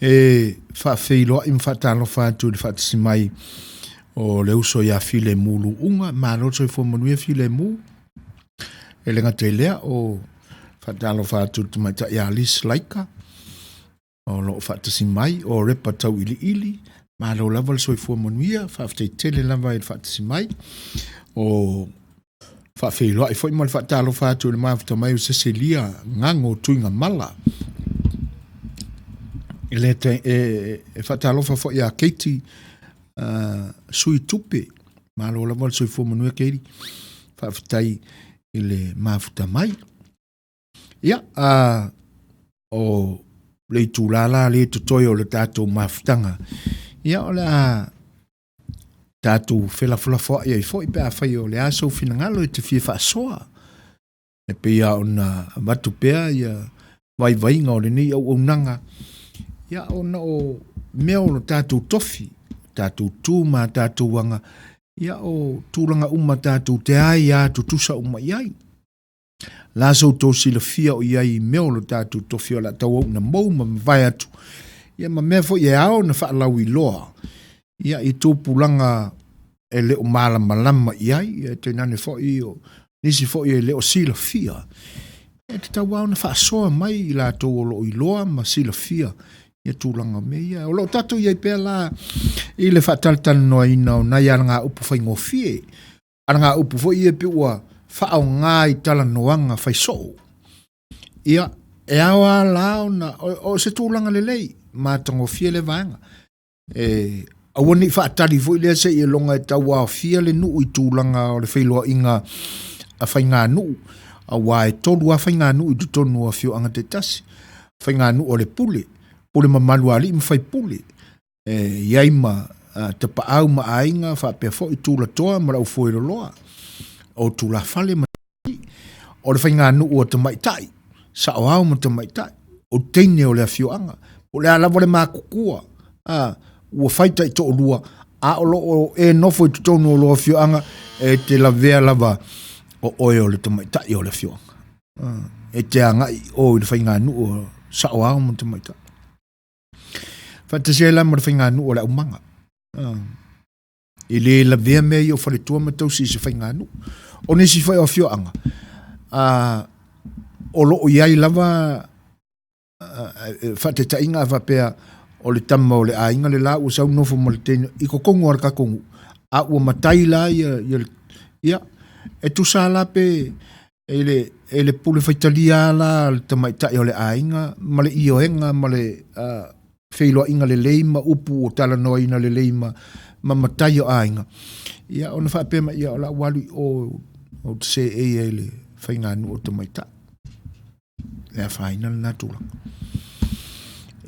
E faafeiloai ma faatalofa atu i le faatasi mai o le uso ia Filemu Luuga, malo le soifua manuia Filemu. E le gata i lea o faatalofa atu i le tamaitai ia Liz Laika, o lo o faatasi mai o Repa Tauiliili, malo lava le soifua manuia, faafetai tele lava i le faatasi mai. O faafeiloai foi ma le faatalofa atu i le mafuta mai o Cecilia Gago Tuigamala. E, le, e, e faatalofa foi ia Katie Sui Tupe, malo lava le soifua manuia Katie, faafetai i le mafuta mai. Ia, o le itulā la lea e totoe o le tatou mafutaga, ia o le a tatou felafolafoai ai foi pe afai o le a sou finagalo e te fia faasoa. E pei lava ona avatu pea ia vaivaiga o lenei auaunaga, ia ona o mea o lo tatou tofi, tatou tu ma tatou aga, ia o tulaga uma tatou te aia tutusa uma i ai. La sa outou silafia o i ai i mea o lo tatou tofi o le a tauau ina mou ma mavae atu, ia ma mea foi e ao ona faalauiloa, ia i tupulaga e le o malamalama i ai, ia tainane foi o nisi foi e le o silafia, e tatau lava ona faasoa mai i latou o lo o iloa ma silafia ia tulaga o mea ia. O lo o tatou i ai pea la i le faatalatalanoaina o nai alagaupu faigofie, alagaupu foi ia pei ua faaaoga i talanoaga fai soo. Ia, e ao lava la ona, o se tulaga lelei, matagofie lea vaega. E aua ne i faatali foi lea seia iloga e tauaofia le nuu i tulaga o le feiloaiga a faiganuu, aua e tolu lava faiganuu i totonu o afioaga taitasi. Faiganuu a le pule, pule mamalu a alii ma faipule, e i ai ma tapaau ma aiga faapea foi tulatoa ma le aufueloloa, o tulafale ma o le faiganuu a tamaitai, saoao ma tamaitai, o teine o le afioaga, po o le a lava le matutua, a, ua fai taitoalua, a o lo o e nofo i totonu o lou afioaga, e te lavea lava o oe o le tamaitai o le afioaga. E te agai i o i le faiganuu o saoao ma tamaitai. Faatasi ai la ma le faiganuu o le aumaga. E le lavea mea ia o faletua ma tausi i se faiganuu. O nisi foi o afioaga, o lo o i ai lava faataitaiga a faapea o le tama o le aiga le la ua sau nofo ma le teine i totonu o le tatou nuu, a ua matai la ia, ia, ia e tusa la pe e le, e le pule faitalia la le tamaitai o le aiga ma le ioega ma le feiloaiga lelei ma upu ua talanoaina lelei ma, ma matai o aiga. Ia, ona faapea mai, ia, o le a ou alu i o, ou te seei ai i le faiganuu o tamaitai. E afaina lena tulaga.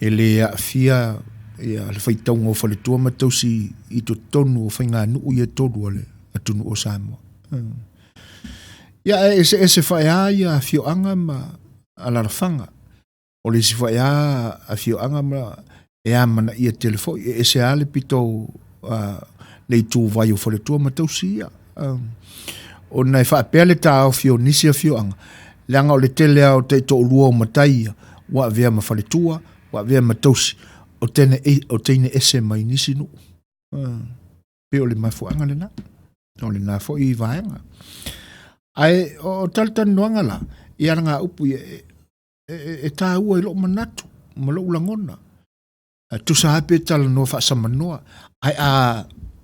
E le aafia ia le faitauga o faletua ma tausi i totonu o faiganuu ia e tolu a le atunuu o Samoa. Ia, e eseese faeā ia afioaga ma alalafaga. O le isi foi lava afioaga ma e amanaia tele foi, e ese lava le pito le ituvai o faletua ma tausi ia. Ona e faapea le taofi o nisi afioaga, leaga o le tele lava o taitoalua o matai ia, ua avea ma faletua, ua avea ma tausi, o teine, o teine ese mai nisi nuu. Pei o le mafuaaga lena, o lena foi vaega. Ae o talatalanoaga la, i alagaupu ia e, e, e, e tāua i lou manatu ma lou lagona. E tusa lava pe talanoa faasamanoa, ae a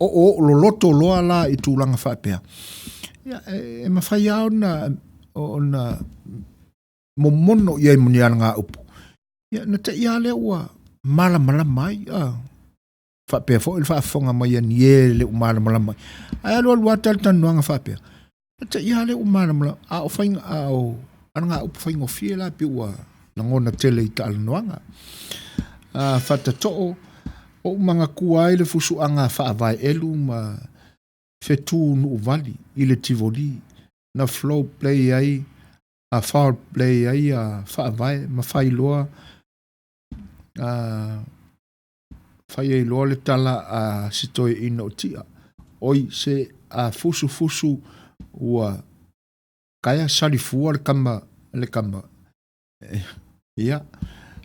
oooo loloto loa la i tulaga faapea, ia, e, e mafai lava ona, ona momono i ai ma ni alagaupu, ia, na te i lava lea ua malamalama ai, a. Faapea foi le faafofoga mai a ni e le o malamalama ai. Ae alualu lava talatalanoaga faapea, na te i lava lea ua malamalama, a o faiga, a o alagaupu faigofie la pei ua lagona tele i talanoaga. A fatatoo, o ou manatua ai le fusuaga a Faavaeelu ma Fetu Nuuvali i le Tivoli, na flow play ai, a foul play ai a Faavae ma failoa a fai ai loa le tala a si toeaina o Tia, Oi, se a fusufusu ua kaea salifua le kama, le kama. Ia,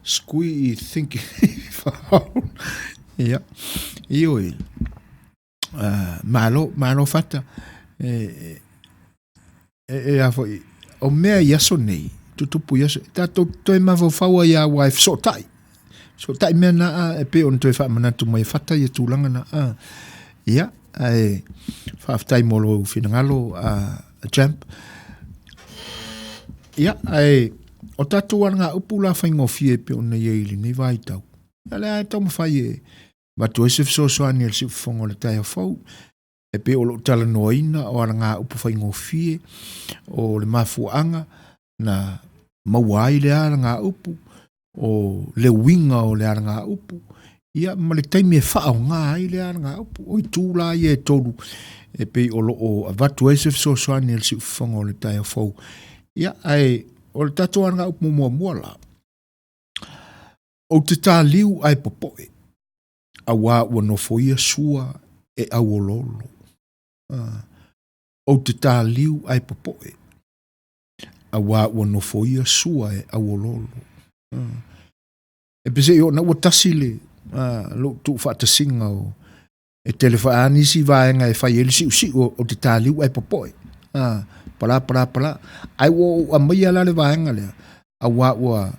squee i think foul. Ia, ioe. Malo, malo Fata. E, e, e a foi, o mea i aso nei, tutupu i aso, tātou toe mafaufau ai a ua e fesootai. Fesootai mea na a, e pei ona toe faamanatu mai e Fata ia tulaga na a. Ia, ae faafetai mo lou finagalo a Champ. Ia, ae o tātou alagaupu la faigofie e pei ona i ai i lenei vaitau. Ia lea e taumafai e avatu ai se fesoasoani a le siufofoga o le taeao fou, e pei o lou talanoaina o alagaupu faigofie, o le mafuaaga na maua ai le alagaupu, o le uiga o le alagaupu, ia ma le taimi e faaaoga ai le alagaupu. O itu la ia e tolu e pei o loo avatu ai se fesoasoani a le siufofoga o le taeao fou. Ia, ae o le tatou alagaupu muamua la, Ou te tāliu ae popoe, auā ua nofoia sua e auoloolo. Ah, ou te tāliu ae popoe, auā ua nofoia sua e auoloolo. Ah. E pese i ona ua tasi le ah, lou tuufaatasiga o e tele foi a nisi vaega e fai ai le siusiu o, o te tāliu ae popoe. Ah, pala, pala, pala. Ai ua ou aumaia la le vaega lea, auā ua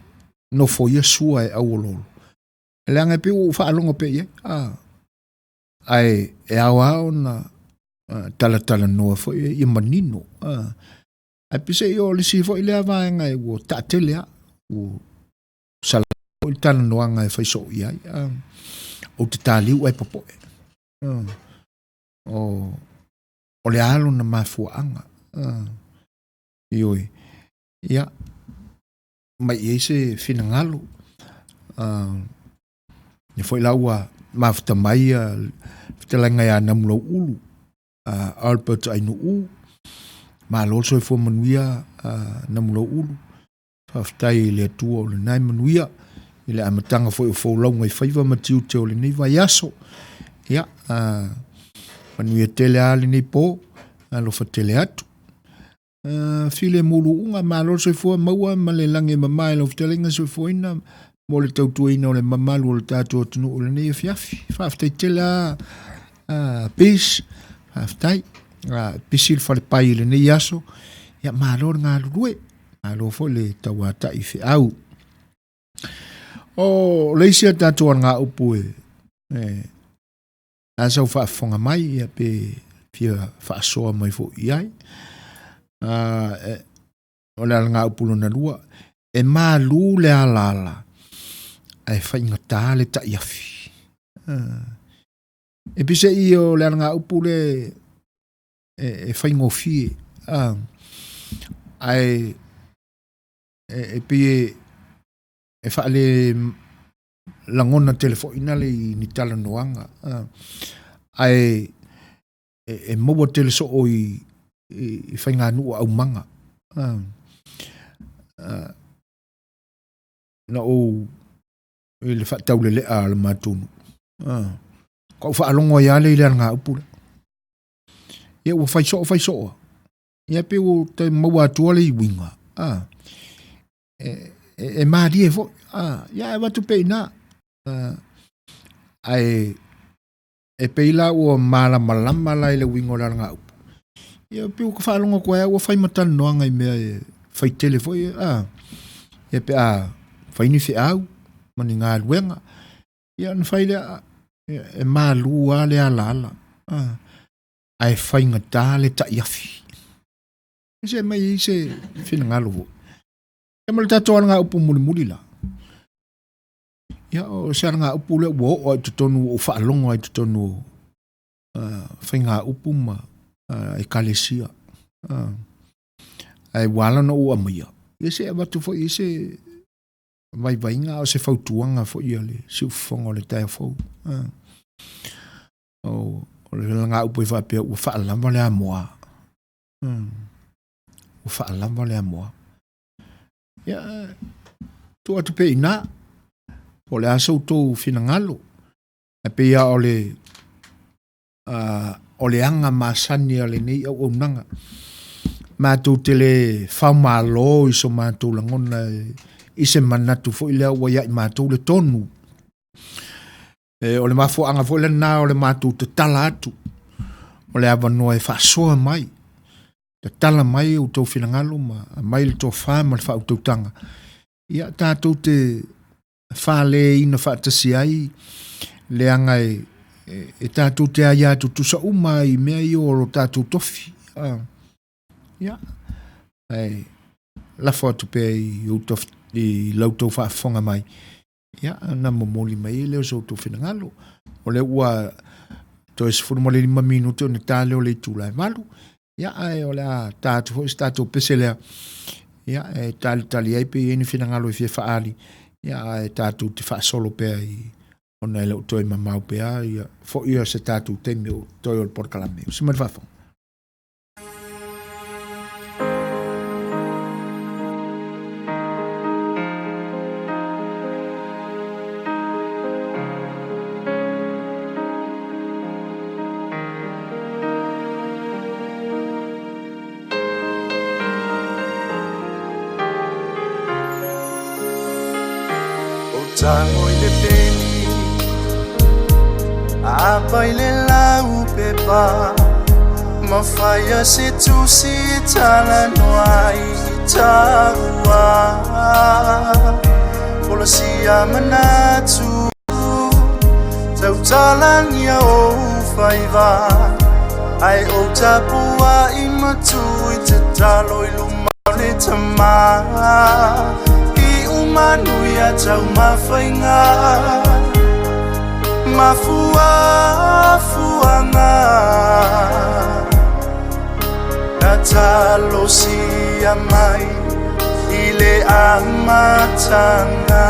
nofoia sua e auoloolo. Leaga e pei ua ou faalogo pea i ai. Ah, ae e ao lava ona talatalanoa foi ia manino. Ah, ae peiseai o le isi foi lea vaega e ua taatele lava, ua sala foi le talanoaga e fai soo i ai. Ah, ou te tāliu ae popoe. Ah, o, o le a lona mafuaaga. Ah, ioe. Ia, mai i ai se finagalo. Uh, ia foi la ua mafuta mai ia fetalaiga ia Namulauulu, uh, Albert Ainuu, malo le soifua manuia uh, Namulauulu. Faafetai i le Atua o lena e manuia i le amataga foi o folauga i faiva ma tiute o lenei vaiaso. Ia, uh, manuia tele a lenei po, alofa tele atu. Uh, file muluuga, malo le soifua maua ma le lagi e mama i lau fetalaiga soifuaina mo le tautuaina o le mamalu o le tatou atunuu i lenei afiafi. Faafetai tele a uh, peace, faafetai. Uh, pisi le falepai i lenei aso. Ia, malo le galulue, malo foi le tauatai feau. O le isi a tatou alagaupu e, e a sau faafofoga mai ia pe fia faasoa mai foi i ai. Uh, o le alagaupu lona lua, e malū le alaala ae faigata le ta'iafi. Uh, e pise'i o le alagaupu le e, e faigofie, uh, ae e, e pei e, e faale lagona tele foi na le i ni talanoaga, uh, ae e, e maua tele soo i, i, i faiganuu aumaga. Uh, uh, na ou i le faataulelea a le matou nuu. Uh, ka ou faalogo ai lava lea i le alagaupu lea. Ia ua fai soo fai soo. Ia pei ua toe maua atua le iuiga. Ah, e, e, e malie foi. Ah, ia e avatu pea i ina. Ah, ae e pei la ua malamalama la i le uiga o le alagaupu. Ia pei ua ka faalogo atu ai ua fai ma talanoaga i mea e faitele foi a ia pe a fai ni feau ma ni galuega ia ona fai lea e malu lava le alaala a ae faigata le taiafi. Se mai ai se finagalo foi. Ia ma le tatou alagaupu mulimuli la. Ia o se alagaupu lea ua oo lava i totonu ua ou faalogo lava i totonu o faigaupu ma ekalesia. Ae ua ala ona ou aumaia, ia se i avatu foi i ai se vaivaiga a o se fautuaga foi a le siufofoga o le taeao fou. O le alagaupu e faapea ua faalava le amoa. Ua faalava le amoa. Ia, tuu atu pea i ina, po o le a so outou finagalo. Ae pei lava o le, o le aga masani a lenei auaunaga, matou te le faomalo i so matou lagona i se manatu foi lea ua ia i matou le tonu. E, o le mafuaaga foi lena o le matou tatala atu o le avanoa e faasoa mai, tatala mai outou finagalo ma aumai le tofa ma le faautautaga, ia tatou te faleina faatasi ai leaga e, e, e tatou te aia tutusa uma ai i mea ia o lo tatou tofi. Ah. Ia, ae lafo atu pea i, outou, i la outou faafofoga mai, ia, ona momoli mai ai lea o so outou finagalo. O lea ua toe 15 minute ona ta lea o le itula e 8, ia, ae o le a ta atu foi se tatou pese lea, ia, e talitali ai pe i ai ni finagalo e fia faaali, ia, ae tatou te faasolo pea i, ona e le o toe mamao pea, ia, foi o se tatou taimi o toe o le polokalame. Usi mai le faafofoga. O tago i le peni Apa i le lau pepa Ma faia se tusi e talanoa ai i taua Folasia manatu Tautalagia ou faiva Ae ou tapuai matua i tatalo i luma o le Tama I umanuia taumafaiga Mafuafuaga Na talosia mai i le amataga.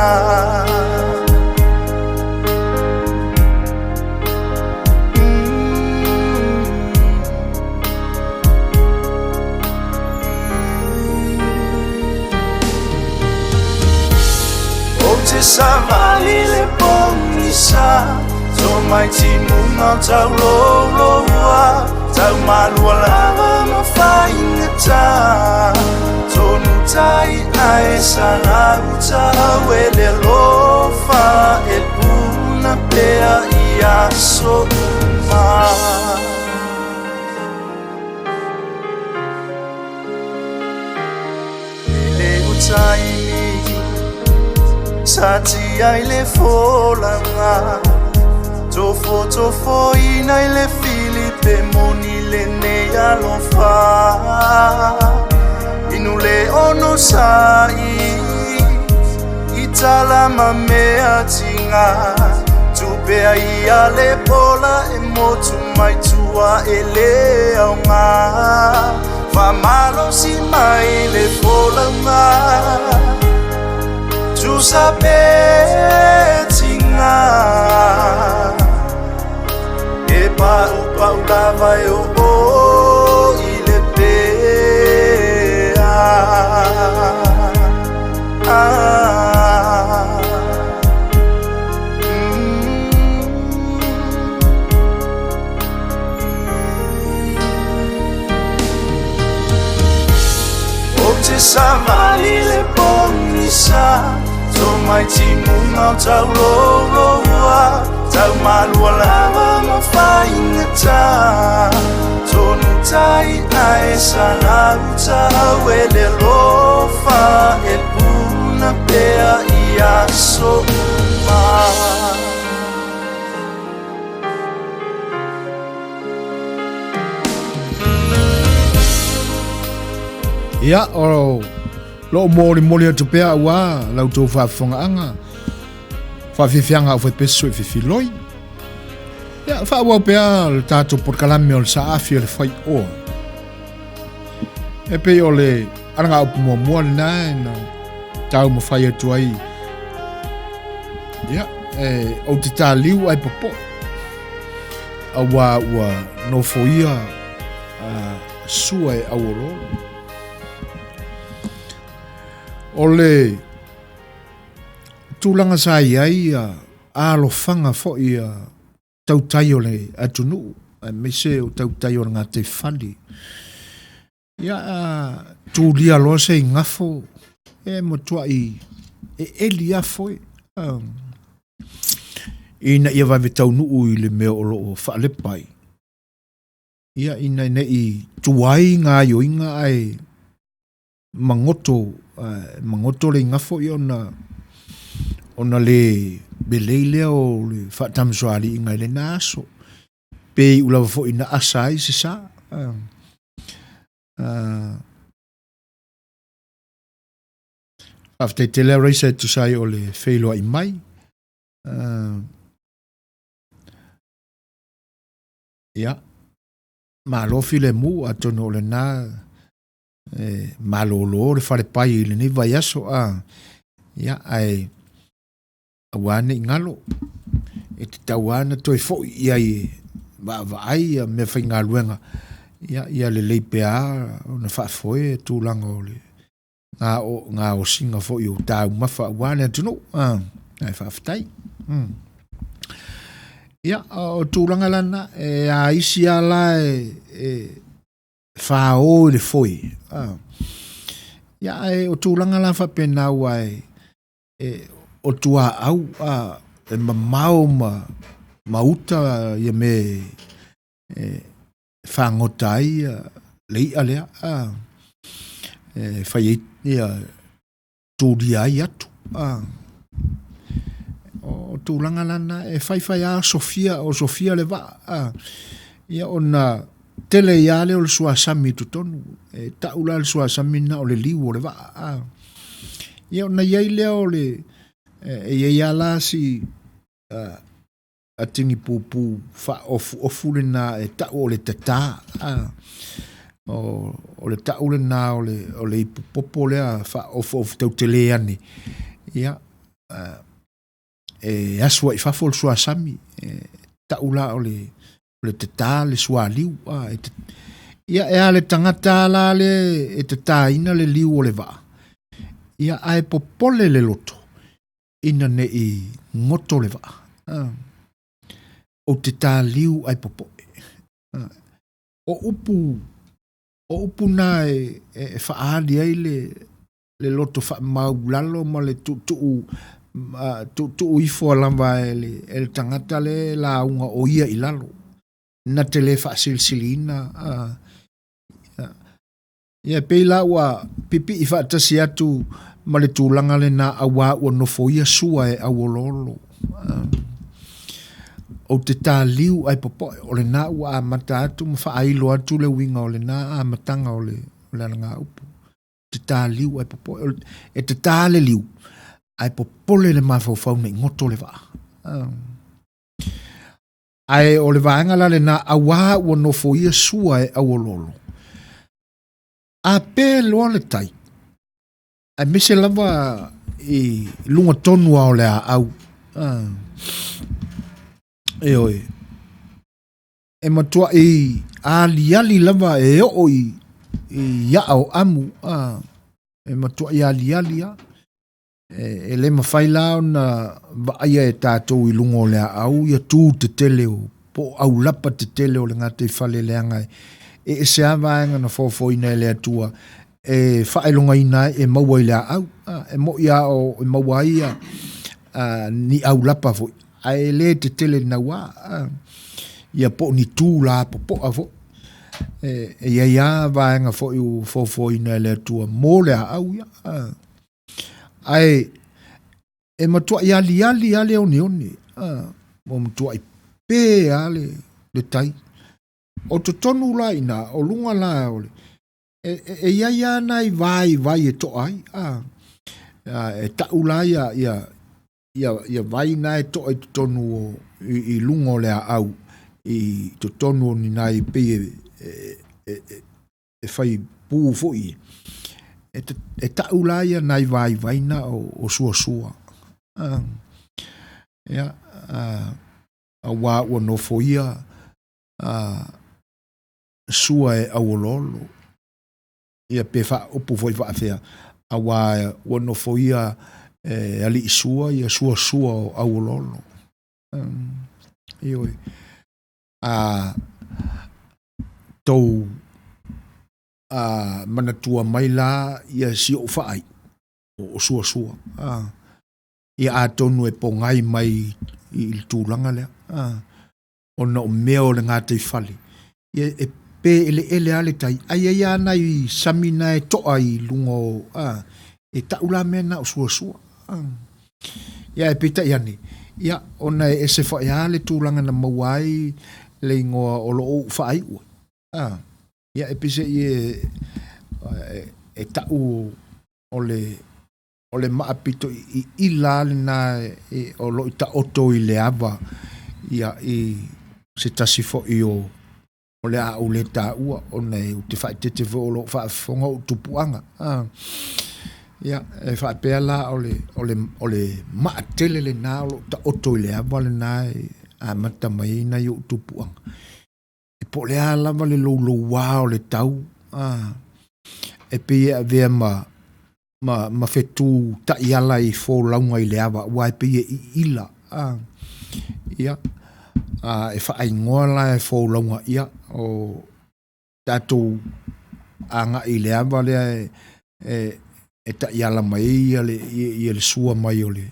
Ou te savali le pogisa Tomai timuga o taulouloua Taumalua lava ma faigata Tonu tai ae salauta e le alofa E puna pea i aso uma. E le o taimi sa tia i le folaga Tofotofoina i le Filipe moni lenei alofa Inu le ono sai i tala ma mea tiga Tupe ai ia le pola e motu mai tua e le aoga Faamalosi mai le folauga Tusa pe tiga E paupau lava e oo i le pea Ah. Ou te savali le pogisa Tomai timuga o taulouloua Taumalua lava ma faigata Tonu tai ae salau tau e le lofa e puna pea i aso uma. Ia, o loo molimoli atu pea auā la outou faafofogaaga, faafiafiaga au faipesu e fefiloi. Ia, faaauau pea le tatou polokalame o le saafi o le faioa. E pei o le alagaupu muamua lena e na taumafai atu ai. Ia, e, ou te taliu ai popoe. Auā ua nofoia sua e auoloolo. O le tulaga sa i ai alofaga foi a tautai o le atunuu, aemaise o tautai o le gataifale. Ia, tulia loa se igafo, e matuai e eli afo e. Ina ia vave taunuu i le mea o lo o faalepa ai. Ia, ina nei tuai gaoioiga ae magoto, magoto le igafo ia ona, ona le lelei lea o le faatamasoaliiga i lena aso. Pe iu lava foi ina asa ai se sa. Faafetai tele Raisa e tusa ai o le feiloai mai. Ia, malo filemu, atonu o lena e malōlō le falepai i lenei vaiaso, a, ia, ae aua ne i galo, e tatau lava ona toe foi i ai e vaavaai ia meafaigaluega, ia, ia lelei pea ona faafoe tulaga o le gaosiga foi o taumafa aua le atunuu. A, ae faafetai. Ia, o tulaga la na, e a isi lava la e fāō i le foe. A, ia, ae o tulaga la faapena aua e o tuaau a, e mamao ma uta ia mea e fagota ai le i'a lea, a, e fai ai ia tulia ai atu. A, o tulaga la na e faifai lava sofia, o sofia le vaa, a, ia ona tele ai lava lea o le suasami i totonu. E tau la le suasami na o le liu o le vaa. A, ia ona i ai lea o le, e i ai lava la si atigi pupū faaofuofu lena e tau o le tatā. O le tau lena o le, o le ipupopo lea faaofuofu tautelē ane. Ia, e asu ai i fafo le suasami, e tau la o le, o le tatā le sualiu. A, e ia, e a le tagata la le e tatāina le liu o le vaa, ia, ae popole le loto, ina ne i goto le vaa. Ou te tāliu ae popoe. O upu, o upu na e, e faaali ai le, le loto faamaulalo ma le tuutuu, tuutuu ifo lava e le, e le tagata le lauga o ia i lalo. Na te le faasilisiliina. Ia, e pei la ua pipii faatasi atu ma le tulaga lena auā ua nofoia sua e auoloolo. Ou te tāliu ae popoe, o lena ua amata atu ma faailo atu le uiga o lena amataga o le, o le alagaupu. Te tāliu ae popoe, e tatā le liu, ae popole le mafaufau nei goto le vaa. Ae o le vaega la lena auā ua nofoia sua e auoloolo. A pē loa le tai, aemaise lava i luga tonu lava o le aau, ioe, e matuai aliali lava e oo i aa o amu, e matuai aliali lava. E le mafai la ona vaaia e tatou i luga o le aau ia tū tetele o, po o aulapa tetele o le gataifale leaga e ese lava vaega na foafoaina e le Atua e faailogaina ai, e maua i le aau. E moni lava o, e maua ai ia ni aulapa foi, ae le tetele naua, ia po o ni tū lapopoa foi. E, e i ai lava vaega foi ua foafoaina e le Atua mo le aau ia. Ae e matuai aliali lava le oneone, ua matuai pe lava le, le tai. O totonu la i ina, o luga la o le, e, e, e i ai lava nai vaivai e toa ai, a, e tau la ia, ia, ia, ia vai na e toa i totonu o, i, i luga o le aau, i totonu o ni nai pei e, e, e, e, e fai pū foi e, e tau la ia nai vaivai na o, o suasua. Ia, auā ua nofoia sua e auoloolo, ia pe faaupu foi faafea, auā ua nofoia e alii sua ia suasua o auoloolo. Ioe. A tou a manatua mai la ia si ou faaiu o suasua. A, ia atonu e pogai mai i le tulaga lea. A, ona o mea o le gataifale, ia e pē eleele lava le tai, ae i ai lava nai sami na e toa i luga o, a, e tau la mea na o suasua. A. Ia ae peitai ane, ia ona e ese foi lava le tulaga na maua ai le igoa o loo ou faaiu ai. A. Ia e peiseai e, e, e tau o le O le maa pito iila lava lena o lo o taoto i le ava ia i se tasi foi o o le a ou le taua ona ou te faaeteete foi o lo o faafofoga ou tupuaga. Ia, e faapea la o le, o le, o le maa tele lena o lo o taoto i le ava lena e amata mai ai nai ou tupuaga. E po o le a lava le louloua o le tau, a, e pei e avea ma, ma, ma whetū taʻiala i folauga i le ava, aua e pei e iila, a, ia, a, e faaigoa la e folauga, ia, o tatou agai i le ava lea e, e, e taʻiala mai ai ia le, ia, ia le sua mai o le,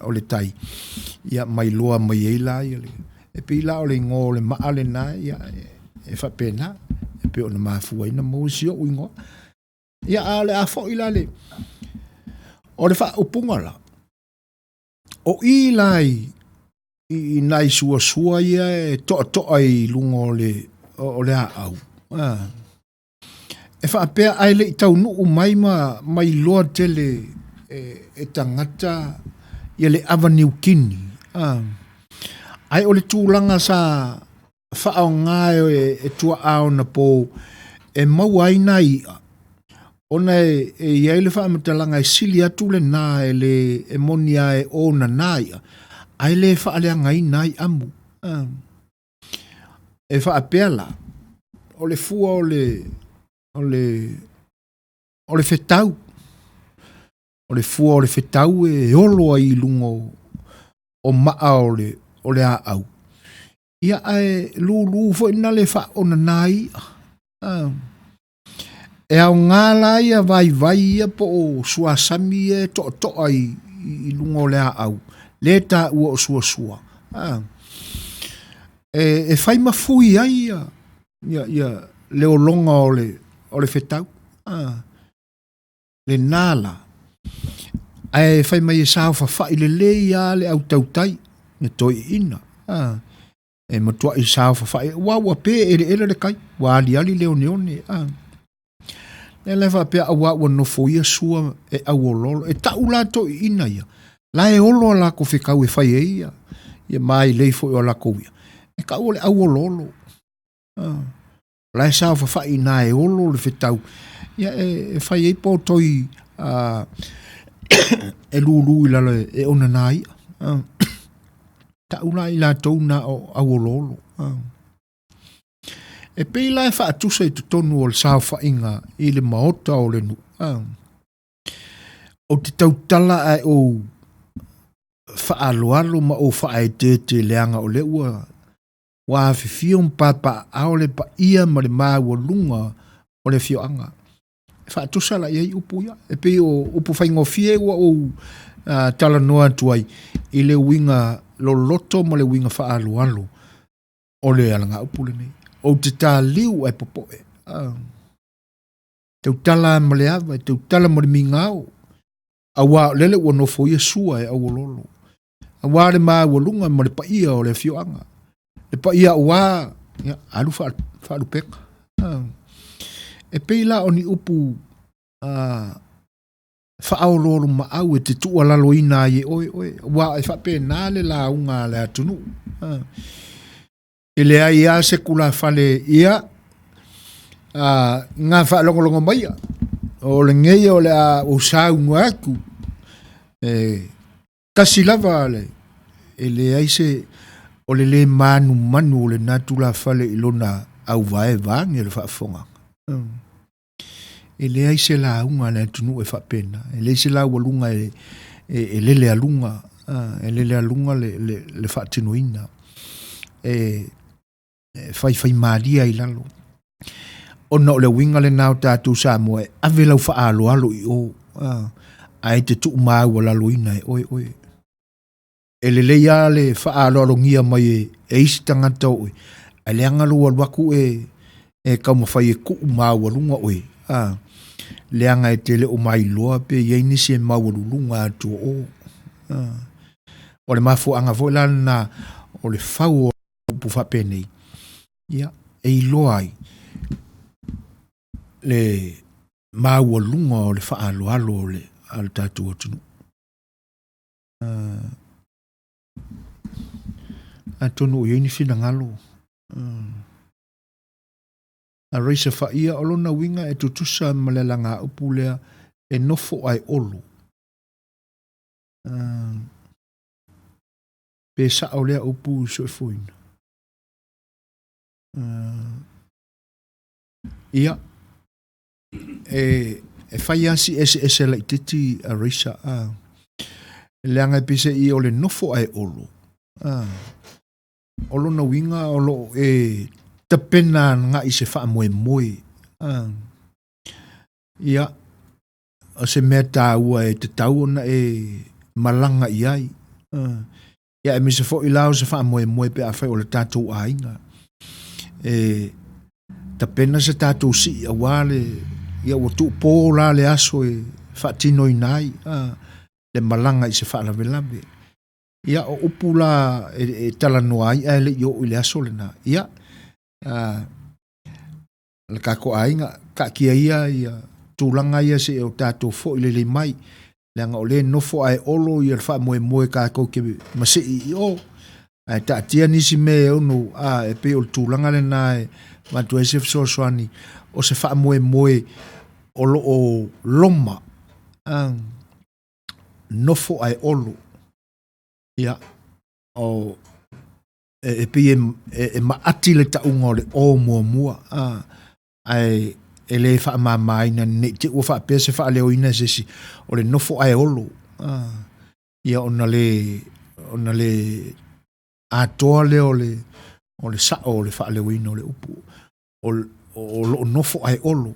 o le tai, ia ma iloa mai ai la ia le, e pei la o le igoa o le maa lena, ia, e, e faapena, e pei ona mafua ai ona maua si ou igoa. Ia, a o le a foi la le, o le faaupuga la, o i la i, i nai suasua ia e toatoa i luga o le, o le aau, a, E faapea ae le i taunuu mai ma ma iloa tele e, e tagata ia le ava niukini. A. Ae o le tulaga sa faaaoga e, e tuaa ona po e maua ai nai i'a, ona e, e i ai le faamatalaga e sili atu lena e le e moni a e onana i'a, ae le faaleagaina ai amu. A. E faapea la, o le fua o le, o le, o le fetau, o le fua o le fetau e olo ai i luga o, o maa o le, o le aau. Ia ae lūlū foi na le faaonana ai i'a. Ah. E aoga la ia vaivai ia po o suasami ia e toatoa i, i luga o le aau, le taua o suasua. A, e, e fai ma fui ai ia, ia, ia le ologa o le, o le fetau. A, lena la. Ae fai mai e saofafai lelei lava le au tautai, le toeaiina. A, E matuai saofafai, aua ua pē eleele le kai, ua aliali le oneone. A. Lea la e faapea auā ua nofoia sua e auoloolo, e tau la toeaiina ia, la e olo a lakou fekau e fai ai ia, ia mailei foi o a lakou ia, e tau o le auoloolo. A. La e saofafai inā e olo le fetau, ia e, e fai ai potoi a, e lūlū i lalo e, e onana ai. A. Tau la i latou na o auoloolo. A. E pei la e faatusa i totonu o le saofaiga i le maota o le nuu. A. Ou te tautala ae ou faaaloalo ma ou faaeteete leaga o lea ua Ua afifio ma papaaao le paia ma le maualuga o le afioaga. E faatusa la i ai upu ia. E pei o upu faigofie ua ou uh, talanoa atu ai i le uiga loloto ma le uiga faaaloalo o le alagaupu lenei. Ou te taliu ae popoe. Ah. Tautala ma le ava, tautala ma le migao. Auā o lele ua nofoia sua e auoloolo. Auā le maualuga ma le paia o le afioaga. Le paia auā, ia, alu faalupega. Ah. E pei la o ni upu ah, faaoloolomaau e te tuualaloina ai e oe oe, auā e faapena le lauga a le atunuu. Ah. E leai lava se tulafale ia a ngā faalogologo maia. O lenei o le a ou saunoa atu e tasi lava le e leai se o le lē manumanu o lena tulafale i lona auvaevaage o le faafofoga. E leai se lauga a le atunuu e faapena. E leai se laualuga e, e, e lele aluga, e lele aluga le, le, le faatinoina. E, e faifaimalie ai lalo. Ona o le uiga lena o tatou Samoa e ave lau faaaloalo i o, ae te tuumaualaloina e oe oe. E lelei lava le faaaloalogia mai e, e isi tagata o oe, ae leaga lou alu atu e, e taumafai e tuu maualuga oe, a, leaga e te le o mailoa pe i ai nisi e maualuluga atu o o. A, o le mafuaaga foi la lena o le fau o upu faapenei, ia, e iloa ai le maualuga o le faaaloalo o le, a le tatou atunuu. Atonu o i ai ni finagalo. A Raisa Faia, o lona uiga e tutusa ma le alagaupu lea e nofo ae olo. Pe sao lea upu i soifuaina. Ia, e, e fai lava si eseese laitiiti a Raisa, a. Leaga e peiseai o le nofo ae olo, a. O lona uiga o lo o e tapena agai i se faamoemoe, a. Ia, o se mea taua e tatau ona e malaga i ai, a. Ia, aemaise foi la o se faamoemoe pe afai o le tatou aiga. E tapena se tatou sii auā le, ia ua tuupō la le aso e faatinoina ai a, le malaga i se faalavelave. Ia, o upu la e, e talanoa ai ae le i oo i le aso lena. Ia, a, le tatou aiga, taatia ia ia tulaga ia seia o tatou foi lelei mai, leaga o lea e nofo ae olo ia le faamoemoe tatou te masii i o, ae taatia nisi mea e ono, a, e pei o le tulaga lena e avatu ai se fesoasoani, o se faamoemoe o lo o loma, a, nofo ae olo. Ia, o, e, e pei e, e, e maati le tauga o le o muamua, a, ae e le faamamaina ne i te i ua faapea se faaleoina e se isi, o le nofo ae olo, a, ia ona le, ona le atoa lea o le, o le sao o le faaleoina o le upu, o, o lo o nofo ae olo.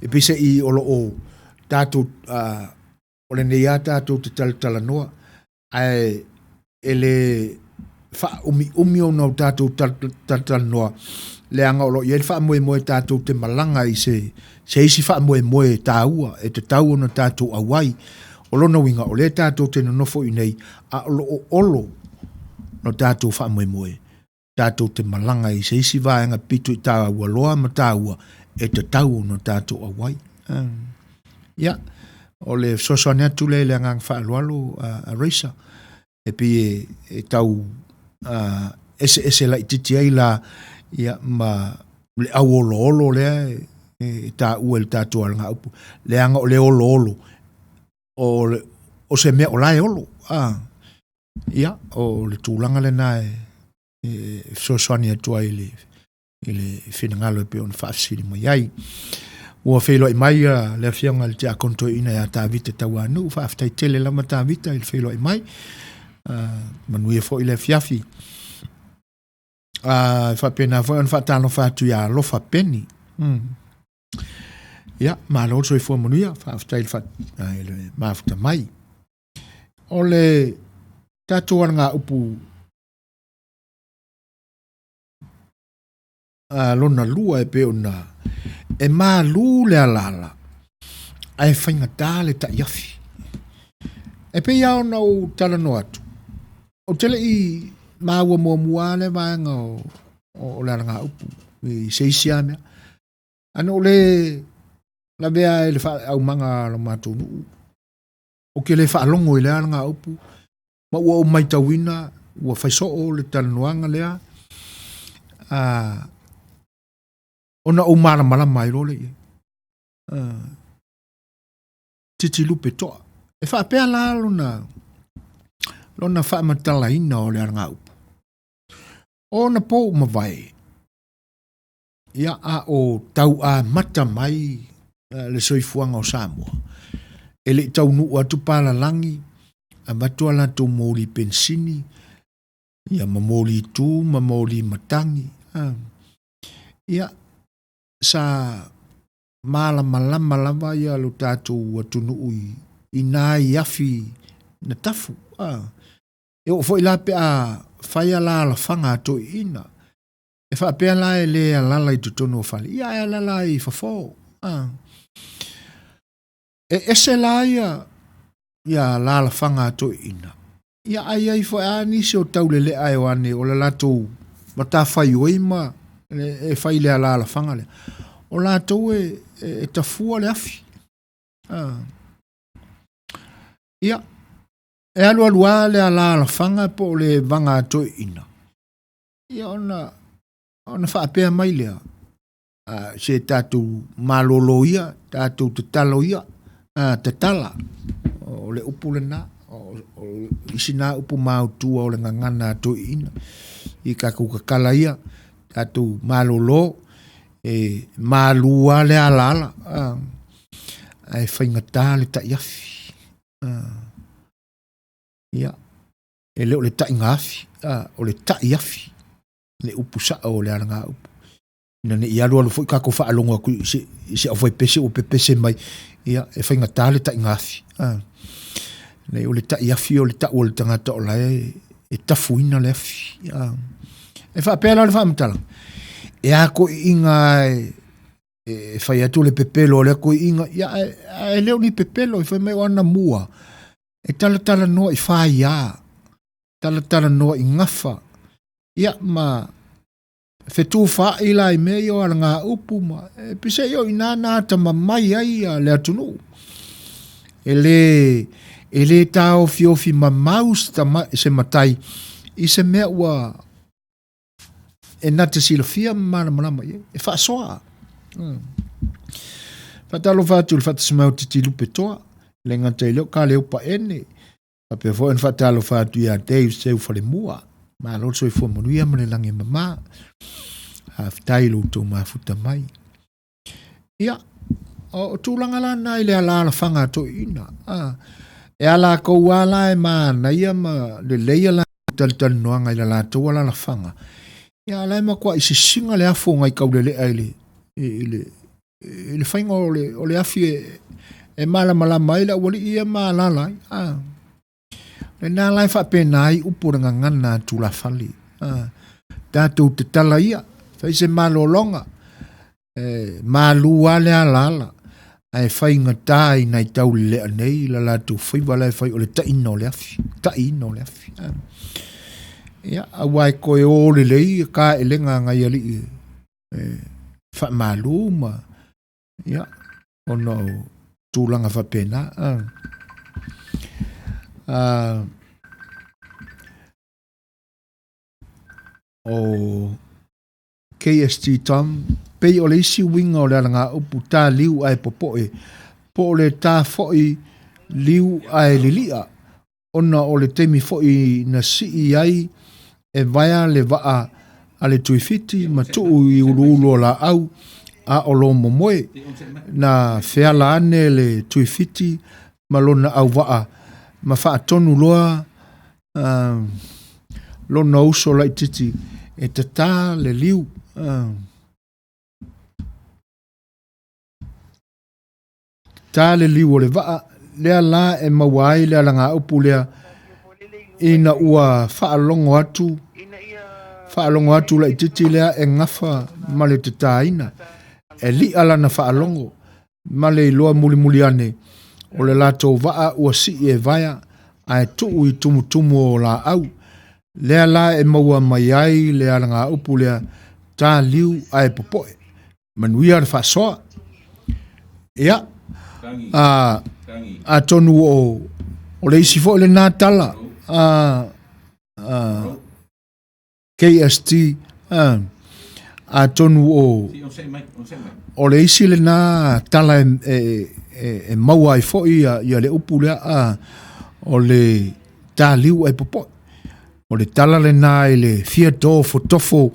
E peiseai o lo o tatou, a, o lenei lava tatou te talatalanoa, ae e le faaumiumi ona o tatou talatalanoa, leaga o lo o i ai le faamoemoe tatou te malaga i se, se isi faamoemoe taua e tatau ona tatou auai. O lona uiga, o lea tatou te nonofo i inei, a o lo o olo lo tatou faamoemoe, tatou te malaga i se isi vaega pito i taua loa ma taua e tatau ona tatou auai. Ia, o le fesoasoani atu lea i le agaga faaaloalo a, a Raisa, e pei e, e tau uh, eseese laitiiti ai la ia, ma le auoloolo lea e, e taua i le tatou alagaupu. Leaga o le oloolo, o, le, o se mea o la e olo. Ah. Ia, o le tulaga lena e, e fesoasoani atu ai i le, i le finagalo e pei ona faafesili mai ai. Ua feiloai mai le afioga i le Tiakono Toeaina ia Tavita Tauanuu. Faafetai tele lava Tavita i le feiloai mai. Uh, manuia foi le afiafi. Uh, faapena foi ona faatalofa atu ia Alofa Peni. Mm. Ia, malo le soifua manuia. Faafetai i le, fa, i le mafuta mai. O le tatou alagaupu lona lua e pei ona e malū le alaala ae faigata le ta'iafi. E pei lava ona ou talanoa atu, ou te le i maua muamua lava le vaega o, o, o le alagaupu i se isi lava mea. Ae na ou le lavea i le aumaga a lo matou nuu, ou te le faalogo i lea alagaupu, ma ua ou matauina ua fai soo le talanoaga lea, a, ona ou malamalama ai loa lea i ai. Titilupe toa. E faapea la lona, lona faamatalaina o le alagaupu. O ona po ua mavae, ia a o tau amata mai le soifuaga o Samoa, e le i taunuu atu palalagi, avatu a latou moli penisini, ia ma moli tu ma moli matagi. Ia, sa malamalama lava ia lo tatou atunuu i, i nai afi na tafu. E oo foi la pe a fai alaalafaga a toeaiina, e faapea la e le alaala i totonu o fale, ia ae alaala i fafo. E ese la ia ia alaalafaga a toeaiina, ia ae i ai foi lava nisi o taulelea e o ane o le latou matafaioi ma e fai le alaalafaga lea, o latou e, e tafua le afi. Ia, e alualu lava le alaalafaga po o le vaga a toeaiina, ia ona, ona faapea mai lea, a, se tatou malolo ia, tatou tatalo ia, a, tatala. O le upu lena, o, o isi na upu maotua o le gagana a toeaiina. I tatou tatala ia, tatou malolo, e malu lava le alaala, a, ae faigata le ta'iafi. A, ia, e le o le ta'iga afi, a, o le ta'iafi, le upu sa'o o le alagaupu. Ina ne i alualu foi tatou faalogo atu i se, i se aufaipese ua pepese mai, ia, e faigata le ta'iga afi. A, nei, o le ta'iafi o le ta'u a le tagata o la e, e tafuina le afi. A, e faapea la le faamatalaga, e a toeaiina e, e fai atu le pepelo a lea toeaiina, ia, ae, ae le o ni pepelo, e fai mai o ana mua, e talatalanoa i faiā, talatalanoa i gafa, ia, ma fetufaai la i mea ia o alagaupu ma e peiseai o i ina na atamamai ai ia le atunuu. E le, e le taofiofi mamau se matai i se mea ua e na te silafia ma malamalama i ai, e faasoa. Faatalofa atu i le faatasimai o Titilupe Toa, le gata i lea o Kaleopa Ene, Faapea foi ona faatalofa atu ia Dave Seu Falemua. Malo le soifua manuia ma le lagi e mama. Faafetai i lo outou mafuta mai. Ia, o tulaga la na i le alaalafaga a toeaiina. Ah, e a latou lava la e manaia ma lelei a latou talatalanoaga i la latou alaalafaga. Ia, a la e matuai sisiga le afu o nai taulelea i le, i le, i le faiga o le, o le afi e, e malamalama ai le aualii ia ma alaala ai. Ah. Lena la e faapena ai upu o le gagana a tulafale. Ah. Tatou tatala ia, fai se malologa, e malū lava le alaala, ae faigata i nai taulelea nei la latou faiva la e fai o le taina o le afi, taina o le afi. Ah. Ia, aua e toe o lelei taelega a nai alii e faamalu ma ia ona o tulaga faapena. A, o KST Tom, pei o le isi uiga o le alagaupu tā liu ae popoe, po o le tā foi liu ae lilia, ona o le taimi foi na sii ai e vaea le vaa a le Tuifiti ma tuu i uluulu o laau a o lo momoe, na feala ane le Tuifiti ma lona auvaa ma faatonu loa lona uso laitiiti e tatā le liu. Tā le liu o le vaa, lea la e maua ai le alagaupu lea ina ua faalogo atu, Faalogo atu laitiiti lea e gafa ma le tataina, e li'a lana faalogo, ma le iloa mulimuli ane, o le latou vaa ua sii e vaea, ae tuu i tumutumu o laau. Lea la e maua mai ai le alagaupu lea, ta liu ae popoe. Manuia le faasoa. Ia, a, atonu o, o le isi foi lena tala, a, a, KST, a, atonu o, o le isi lena tala e, e, e, e maua ai foi ia, ia le upu lea, a, o le taliu ai popoe. O le tala lena i le fia tofotofo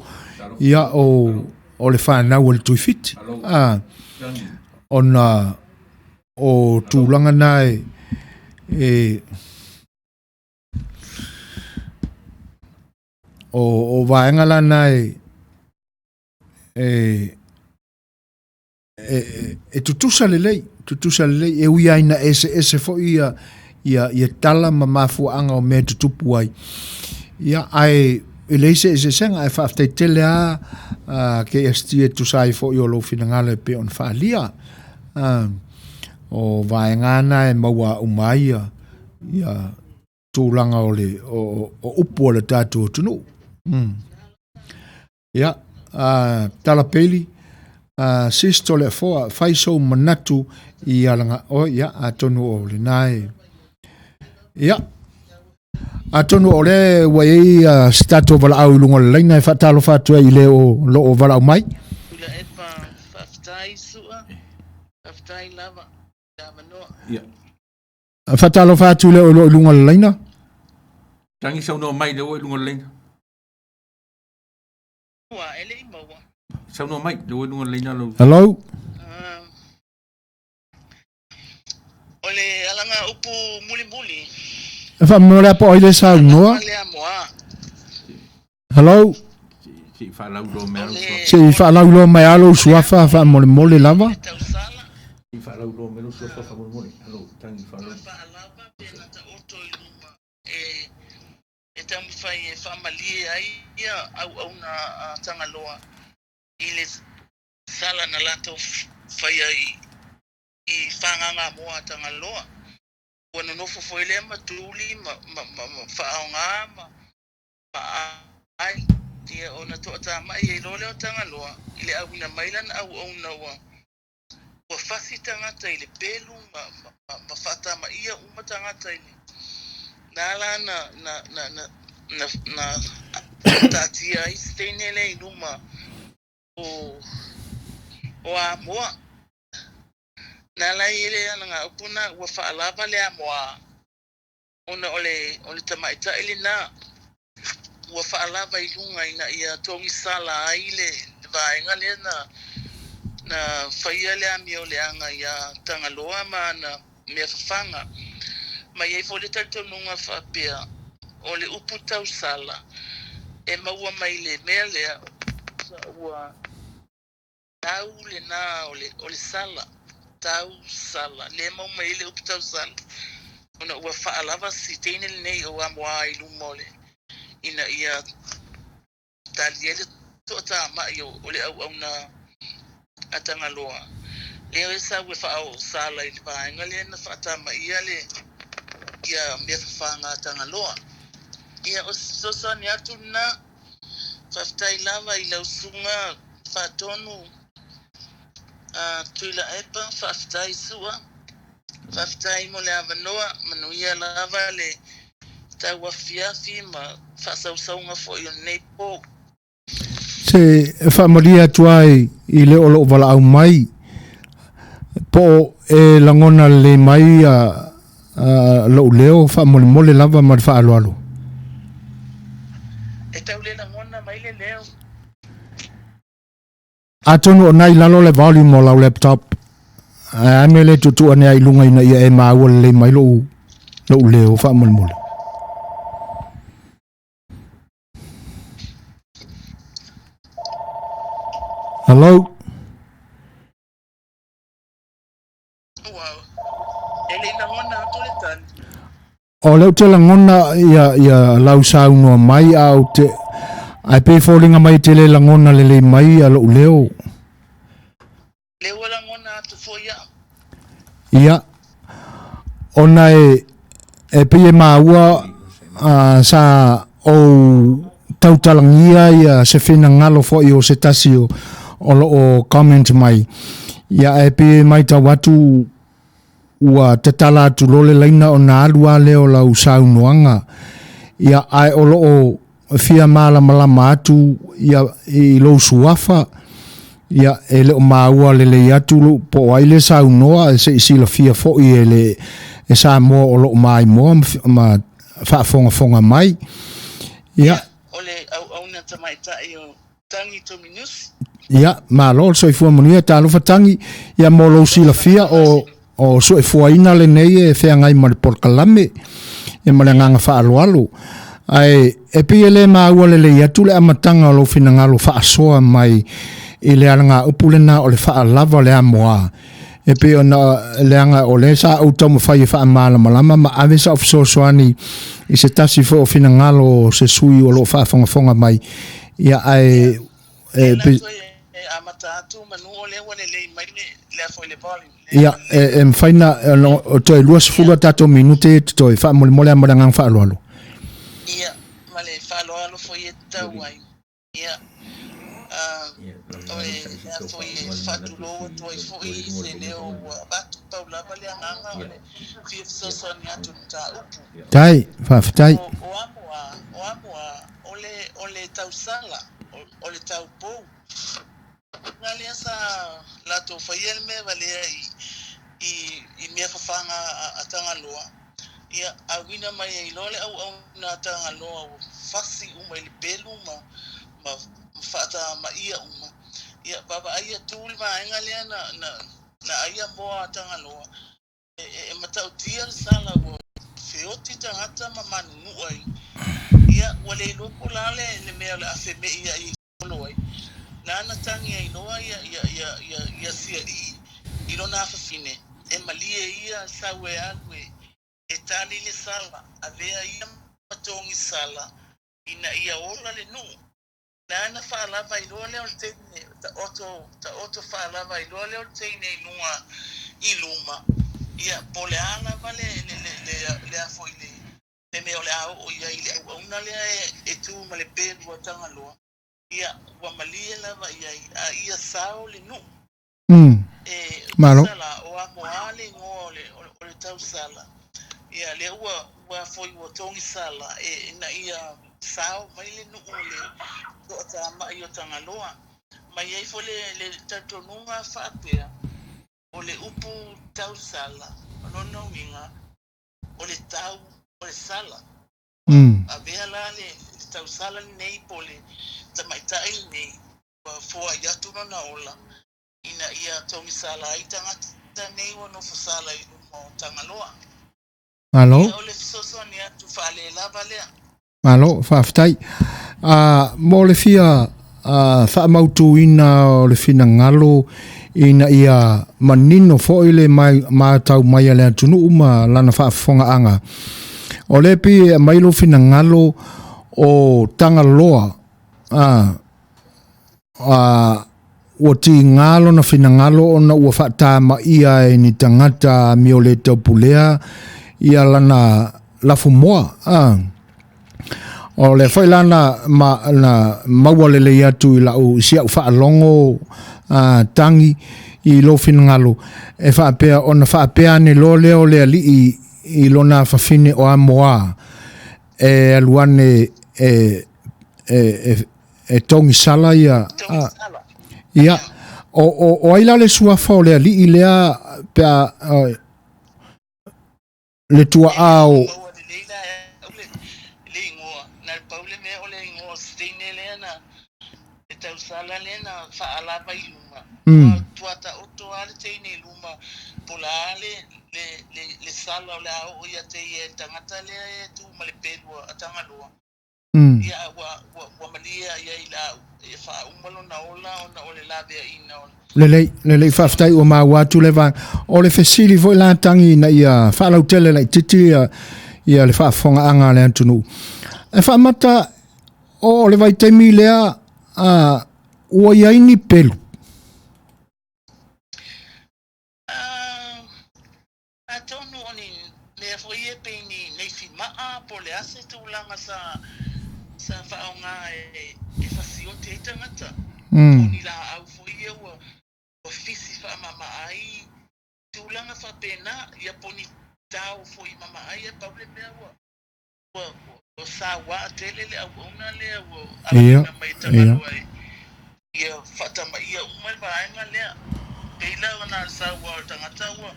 ia o, o le fanau a le Tuifiti. A, ona o tulaga na e, e o, o vaega la na e, e, e, e, e tutusa lelei, tutusa lelei, e ui ai na ese ese foi ia, ia, ia tala ma mafuaaga o mea tutupu ai. Ia, ae e leai se eseesega, ae faafetai tele lava KST e tusa ai foi o lou finagalo e pei ona faaalia. O vaega na e maua uma ai ia, ia tulaga o le o, o upu a le tatou atunuu. Mm. Ia, tala peli, sis Toleafoa, fai sou manatu i alaga o ia, atonu o lena e. Ia, atonu o le ua i ai se tatou valaau i luga o le laina e faatalofa atu ai i le o lo o valaau mai. Tuilaepa, faafetai Sua, faafetai lava i le avanoa. Ia. Faatalofa atu i le o lo o i luga o le laina. Tagi saunoa mai le o i luga o le laina. Ua, e le i maua. Saunoa mai, le o i luga o le laina lau. Hello. O le alaga upu mulimuli. E faamolemole lava po o ai le saunoa. Hello. Se i faalauiloa mai lou suafa. Se i faalauiloa mai lava lou suafa faamolemole lava. Se i faalauiloa mai lou suafa faamolemole. Hello, tagi faalauiloa. E taumafai e faamalie ai ia auauna a Tagaloa i le sala na latou faia i fagagamoa a Tagaloa. Ua nonofo foi lea ma tuli ma faaaoga ma ai ia ona toatamai ai loa lea o Tagaloa i le auina mai lana auauna ua fasi tagata i le pelu ma faatamaia uma tagata i le na la na na na na na na taatia ai se teine lea i luma o o Amoa. Na la i le ana upu na ua faalava le Amoa ona o le o le tamaitai lena ua faalava i luga ina ia togisala ai le vaega lea na na faia le amioleaga iā Tagaloa ma ana mea fafaga. Ma i ai foi le talitonuga faapea o le upu tausala e maua mai le mea lea ua tau lena o le o le sala, tau sala, lea e maua mai ai le upu tausala ona ua faalava si teine lenei o Amoa i luma o le ina ia tali ai le toatamai o le auauna a Tagaloa. Lea e sau e faaoosala i le vaega lea na faatamaia le ia mea fafaga a Tagaloa. Ia o se fesoasoani atu lena. Faafetai lava i lau susuga Faatonu a Tuilaepa, faafetai Sua, faafetai mo le avanoa, manuia lava le tauafiafi ma faasausauga foi o lenei po. Se faamalie atu ai i le o loo valaau mai po o e lagona lelei mai lou leo faamolemole lava ma le faaaloalo. E tau le lagona mai le leo. Atonu o na i lalo le volume o lau laptop, ae a mea le tuutuu ane ai i luga ina ia e maua lelei mai lou, lou leo faamolemole. Hello? Wow. E le i lagona atu le tali. O lea ou te lagona ia, ia lau saunoa mai a ou te, Ae pei e foliga mai e te le lagona lelei mai ia lo'u leo. Lea ua lagona atu foi a'u. Ia, ona e, e pei e maua sa ou tautalagia ia se finagalo foi o se tasi o, o loo comment mai. Ia, ae pei e maitau atu ua tatala atu loa le laina ona alu lava lea o lau saunoaga, ia, ae o lo o fia malamalama atu ia i lou suafa, ia, e le o maua lelei atu lou, po o ai le saunoa, se i silafia foi e le e Samoa o lo o maimoa ma faafogafoga mai. Ia. O le auauna tamaitai o Tangi Tominusi. Ia, malo le soifua manuia, talofa Tangi. Ia mo lou silafia o o soefuaina lenei e feagai ma le polokalame ia ma le agaga faaaloalo. Ae e pei e le maua lelei atu le amataga o lou finagalo faasoa mai i le alagaupu lena o le faalava o le amoa. E pei ona leaga o lea sa ou taumafai e faamalamalama ma ave sau fesoasoani i se tasi foi o finagalo o se sui o lo o faafogafoga mai. Ia, ae e pe... E amata atu manu o lea ua lelei mai le lea foi le volume. Ia, e, e mafai na o toe 20 a tatou minute e totoe, faamolemole lava ma le agaga faaaloalo. Ia, ma le faaaloalo foi e tatau ai. Ia, o lea foi e faatulou atu ai foi i se leo ua avatu, pau lava le agaga o le fia fesoasoani atu i le mataupu. Tai, faafetai. O amoa, o amoa, o le, o le tausala, o le taupou. Na lea sa latou faia le mea valea i, i, i mea fafaga a Tagaloa, ia auina mai ai loa le auauna a Tagaloa ua fasi uma i le pelu ma, ma, ma faatamaia uma. Ia vaavaai atu le vaega lea na, na, na aia moa a Tagaloa, e, e, e matautia le sala ua feoti tagata ma manunuu ai. Ia ua le iloa po o le a le, le mea o le a femei ai i olo ai. Nana tagi ai loa ia, ia, ia, ia, ia sialii i lona afafine, e malie ia sau e alu e, e tali le sala, avea ia ma togi sala ina ia ola le nuu. Nana faalava ai loa lea o le teine, taoto, taoto faalava ai loa lea o le teine i luga i luma, ia, po o le a lava le, le, le, le, le a foi le, le mea o le a oo i ai i le auauna lea e, e tu ma le pelu a Tagaloa, ia, ua malie lava i ai, a ia sao le nuu. E, Malo. Sala, o Amoa le igoa o le, o le tausala. Ia, lea ua, ua foi ua togi sala, e, ina ia sao mai le nuu o le toatamai o Tagaloa. Ma i ai foi le, le talitonuga faapea, o le upu tausala, o lona uiga, o le tau o le sala. Avea la le tausala lenei po o le tamaitai lenei ua foai atu lona ola ina ia togisala ai tagata nei ua nofo sala i luma o Tagaloa. Malo. Ia o le fesoasoani atu faalelava lea. Malo, faafetai. Mo le fia faamautuina o le finagalo ina ia manino foi le matau mai a le atunuu ma lana faafofogaaga. O lea pei e aumai lou finagalo o Tagaloa, ua tiga lona finagalo ona ua faatamaia e ni tagata amio le taupulea ia lana lafumoa. O lea foi la na, ma, na maua lelei atu i lau i si au faalogo tangi i lou finagalo e faapea ona faapea ane loa lea o le alii i lona afafine o Amoa e alu ane e, e, e, e togisala ia ia o, o, o ai la le suafa o le alii lea pe a le tuaa o le igoa na le pau le mea o le igoa o se teine lea na le tausala lea na faalava i luma ua taoto lava le teine i luma po o le a le le le le sala o le a oo ia te ia e le tagata lea e tu ma le pelu a Tagaloa. Ia ua ua ua malie i ai la e faauma lona ola ona o le laveaiina o Lelei, lelei, faafetai ua maua atu le vaega. O le fesili foi la Tangi ina ia faalautele laitiiti ia, ia le faafofogaaga a le atunuu. E faamata O le vaitaimi lea ua i ai ni pelu? Atonu o ni mea foi ia pei ni neifi maa po o le a se tulaga sa sa faaaoga e e fasioti ai tagata, po o ni laau foi ia ua ua fisi faamama ai, tulaga faapena, ia po o ni tao foi mama ai, ae pau le mea ua ua ua sauā tele le auauna lea ua alafina mai e Tagaloa e ia faatamaia uma le vaega lea. Pei la ona o le sauā o le tagata ua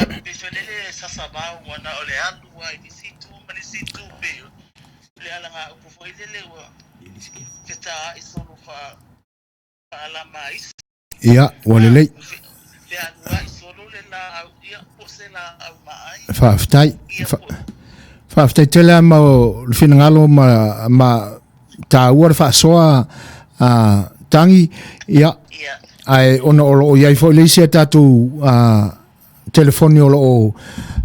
alu pei foi lele sasavao ua na o le alu lava i le isi itu ma le isi itu pei o le alagaupu foi lele ua fetaai solo faalama isi. Ia, ua lelei. Faafetai. Faafetai tele lava mo le finagalo ma, ma taua le faasoa a Tangi. Ia, ae ona o lo o i ai foi le isi a tatou telefoni o lo o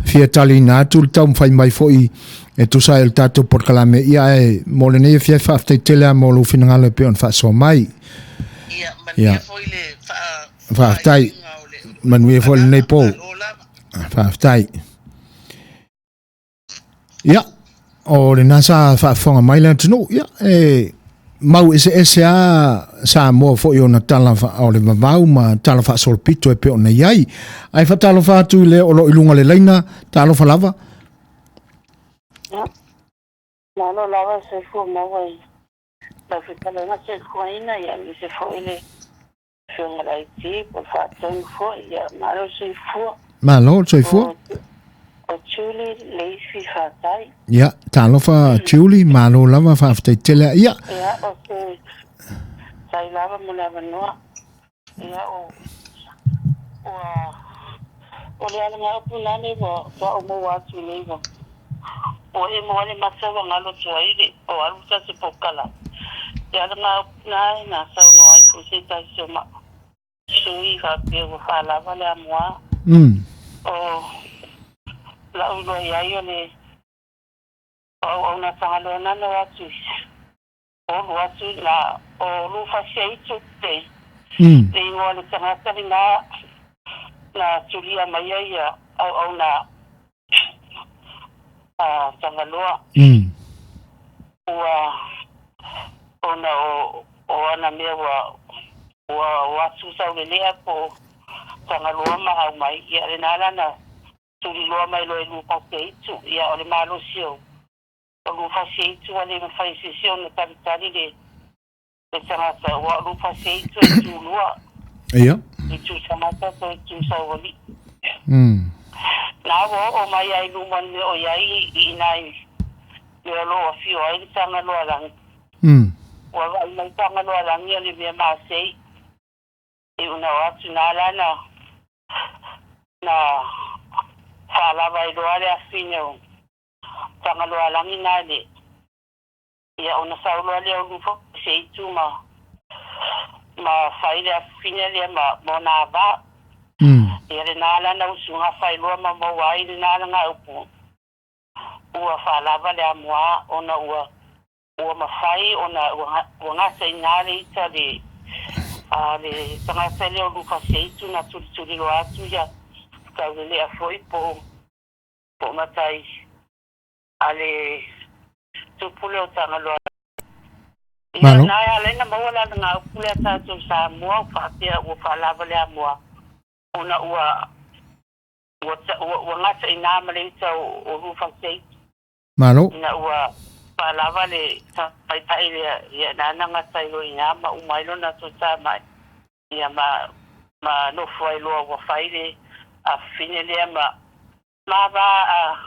fia taliina atu le taumafai mai foi e tusa ai o le tatou polokalame. Ia, ae mo lenei afiafi faafetai tele lava mo lou finagalo e pei ona faasoa mai. Ia, manuia foi le Faafetai. Manuia foi lenei po. Faafetai. Ia, o lena sa faafofoga mai le atunuu. Ia, e mau eseese a Samoa foi ona tala o le vavau ma tala faasolopito e pei ona i ai. Ae faatalofa atu i le o lo o i luga o le laina, talofa lava. Ia, malo lava le soifua maua i lau fetalaiga soifuaina, ia aemaise foi le Afioga laiti po o le faatonu foi, ia malo le soifua. Malo le soifua. O Julie Leifi Fatai. Ia, talofa Julie, malo lava, faafetai tele. Ia. Ia, o se sai lava mo le avanoa. Ia, o ua o le alagaupu lale ua ua ou maua atu nei ua ua e maua le mata ua galo atu ai le o alu tasi pokala. Le alagaupu na na saunoa ai foi se tasi o ma sui faapea ua faalava le amoa. O la'u iloa i ai o le o auauna Tagaloa na na o atu i olu atu na o Lufasiaitu te le igoa o le tagata lena na tulia mai ai ia auauna a Tagaloa. Ua ona o o ana mea ua ua o atu saulelea po Tagaloa ma aumai ia lena la na tuliloa mai loa e Lufasiaitu. Ia o le malosi o o Lufasiaitu ua le mafai e se isi ona talitali le le tagata ua o Lufasiaitu e tulua. Ia. I tu tagata toe tu saualii. Na ua oo mai ai luma i le mea o i ai i ina i mea o lo o afio ai le Tagaloa lagi. Ua vaai mai Tagaloa lagi o le mea masei. I una o atu na la na na faalava ai loa le afine o Tagaloa lagi na le ia ona sau loa lea o Lufasiaitu ma ma fai le afine lea ma ma ona ava. Ia lena la na usuga fai loa ma maua ai lena alagaupu ua faalava le amoa ona ua ua mafai ona ua ua gasaina le ita le a le tagata lea o Lufasiaitu na tulituli loa atu ia taulelea foi po po matai a le tupu lea o Tagaloa. Ia Malo. na e ala ai na maua le alagaupu lea tatou Samoa ua faapea ua faalava le amoa ona ua ua ua ua gasaina ma le ita o o Lufasiaitu. Malo. Ina ua faalava le tamaitai lea, ia nana gata i loa i ina ma uma ai lona tota mai. Ia ma ma nofo ai loa ua fai le afafine lea ma ma va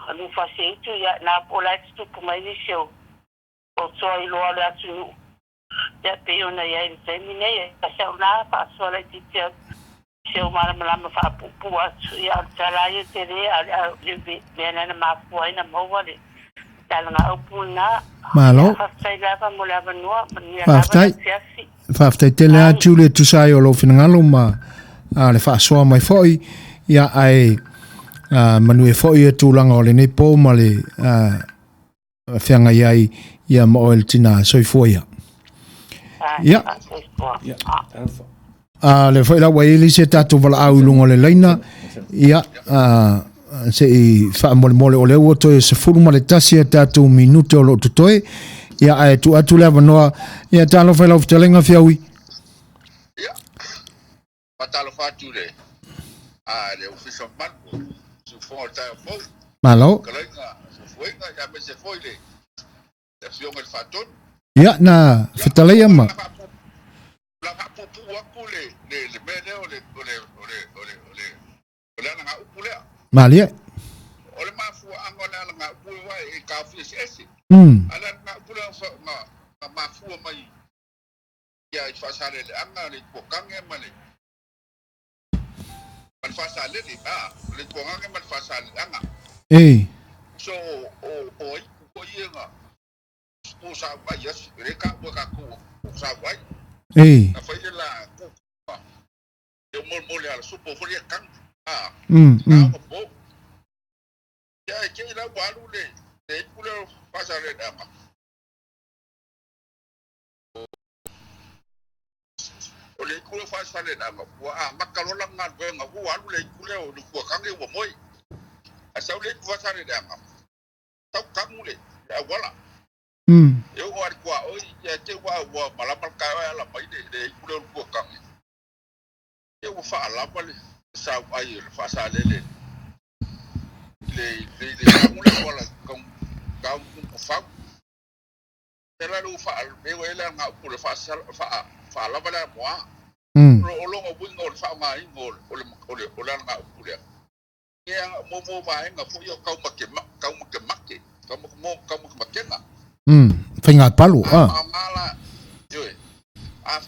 a Lufasiaitu ia na po o la e tutupu mai nisi o o toa iloa o le atunuu. Ia pei ona i ai i le taimi nei, e sau la faasoa laitiiti atu si ou malamalama faapuupuu atu. Ia o le tala ia tele, a o le mea lea na mafua ai na maua le talagaupu lena. Malo. Ia faafetai lava mo le avanoa, manuia lava le Faafetai. afiafi. Faafetai tele lava Julie e tusa ai o lou finagalo ma le faasoa mai foi. Ia ae manuia foi le tulaga o lenei po ma le feagai ai ia ma oe le tina. Soifua ia. Ia. A le foi la ua i le isi a tatou valaau i luga o le laina. Ia, se i faamolemole o lea ua toe 11 a tatou minute o lo o totoe. Ia, ae tuu atu le avanoa. Ia, talofa i lau fetalaiga Fiaui. Ia, faatalofa atu i le le Ofisa Mamalu o le Siufofoga o le Taeao Fou. Malo. Fetalaiga Fuafuaina, ia aemaise foi le le Afioga i le Faatonu. Ia, na fetalaia ma. La faapuupuu atu le le le mea lea o le o le o le o le o le o le alagaupu lea. Malie. O le mafuaaga o le alagaupu aua e taofi eseese. A le alagaupu lea na na mafua mai ia i Faasaleleaga le Ituakange ma le ma le Faasalele, a le Ituagange ma le Faasaleleaga. Ei. So o o ai ko ia nga o sa ai as re ka ua ka ku o sa ai. Ei. Na fai le la ku e mo mo le ala supo fo le kang. A. Na po. Ya e ke la walu le le ku le Faasaleleaga. O le iku lea o Faasaleleaga, ua amata loa lana galuega, ua alu le iku lea o le Fuakange ua moe. Ae sau le iku Faasaleleaga, tau tanu le auala. E oo lava i le tuaoi, ia te i ua malama le taeao ae ala mai le iku lea o le Fuakange. Ia ua faalava le sauai o le Faasalele i le le tanu le auala i Taugufau. Tela le ua leo ai le alagaupu le faalava le amoa. O lona uiga o le faaaogaina o le alagaupu lea, ia mo vaega foi o taumakemake, taumakemakega. Faiga palu. A faaaoga la, ioe,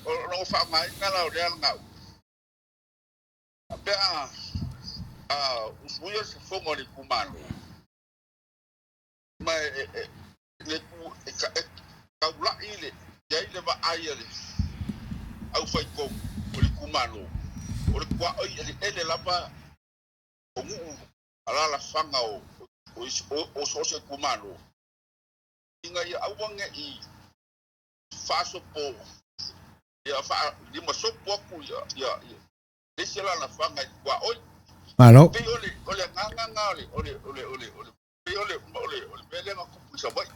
o lona faaaogaina la o lea alagaupu, pe a usuia se fono a le itumalo, ma e le e taulai le i ai le vaai a le aufaitonu o le itumalo, o le tuaoi eleele lava o nuu alalafaga o so o se itumalo, ina ia aua ne i faasopo ia faalimasopo atu ia le isi alalafaga i tuaoi. Malo. Pei o le agaga lena o le o le o le o le pei o le o le o le mea lea na tupu i Savaii.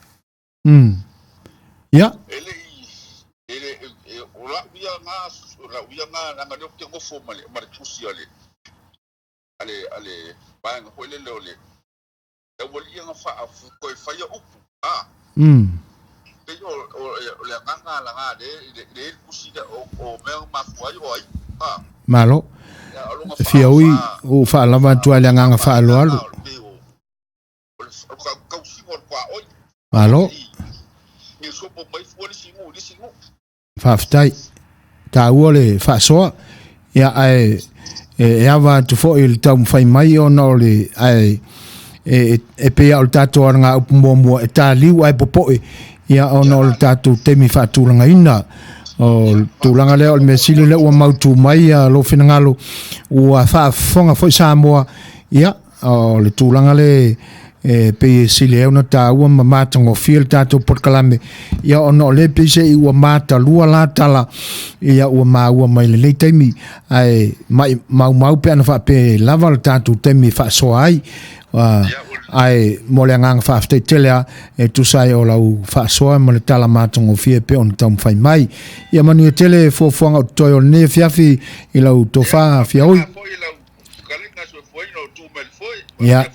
Ia. E le i e le o lau ia na o lau ia na leaga lea ou te nofo ma le ma le tusi a le a le a le vaega foi lele o le aualii na faa toe faia upu a. Pei o o le agaga lena le le le tusi lea o mea na mafua ai o ai a. Malo. Fia ui ua faalava atu ai le agaga faaaloalo. Malo. Faafetai. Taua le faasoa. Ia ae e ava atu foi i le taumafai mai ona o le ae e pei lava o le tatou alagaupu muamua e taliu ae popoe ia ona o le tatou taimi faatulagaina. O le tulaga lea o le mea sili lea ua mautu mai lou finagalo ua faafofoga foi Samoa ia o le tulaga lea e pei e sili ai ona taua ma matagofie le tatou polokalame ia ona o lea pei se i ua matalua la tala ia ua maua mai lenei taimi ae mai maumau pe ana faapea e lava le tatou taimi e faasoa ai ae mo le agaga faafetai tele lava e tusa ai o lau faasoa ma le tala matagofie pei ona taumafai mai. Ia manuia tele fuafuaga o totoe o lenei afiafi i lau tofa Fiaui. Ia.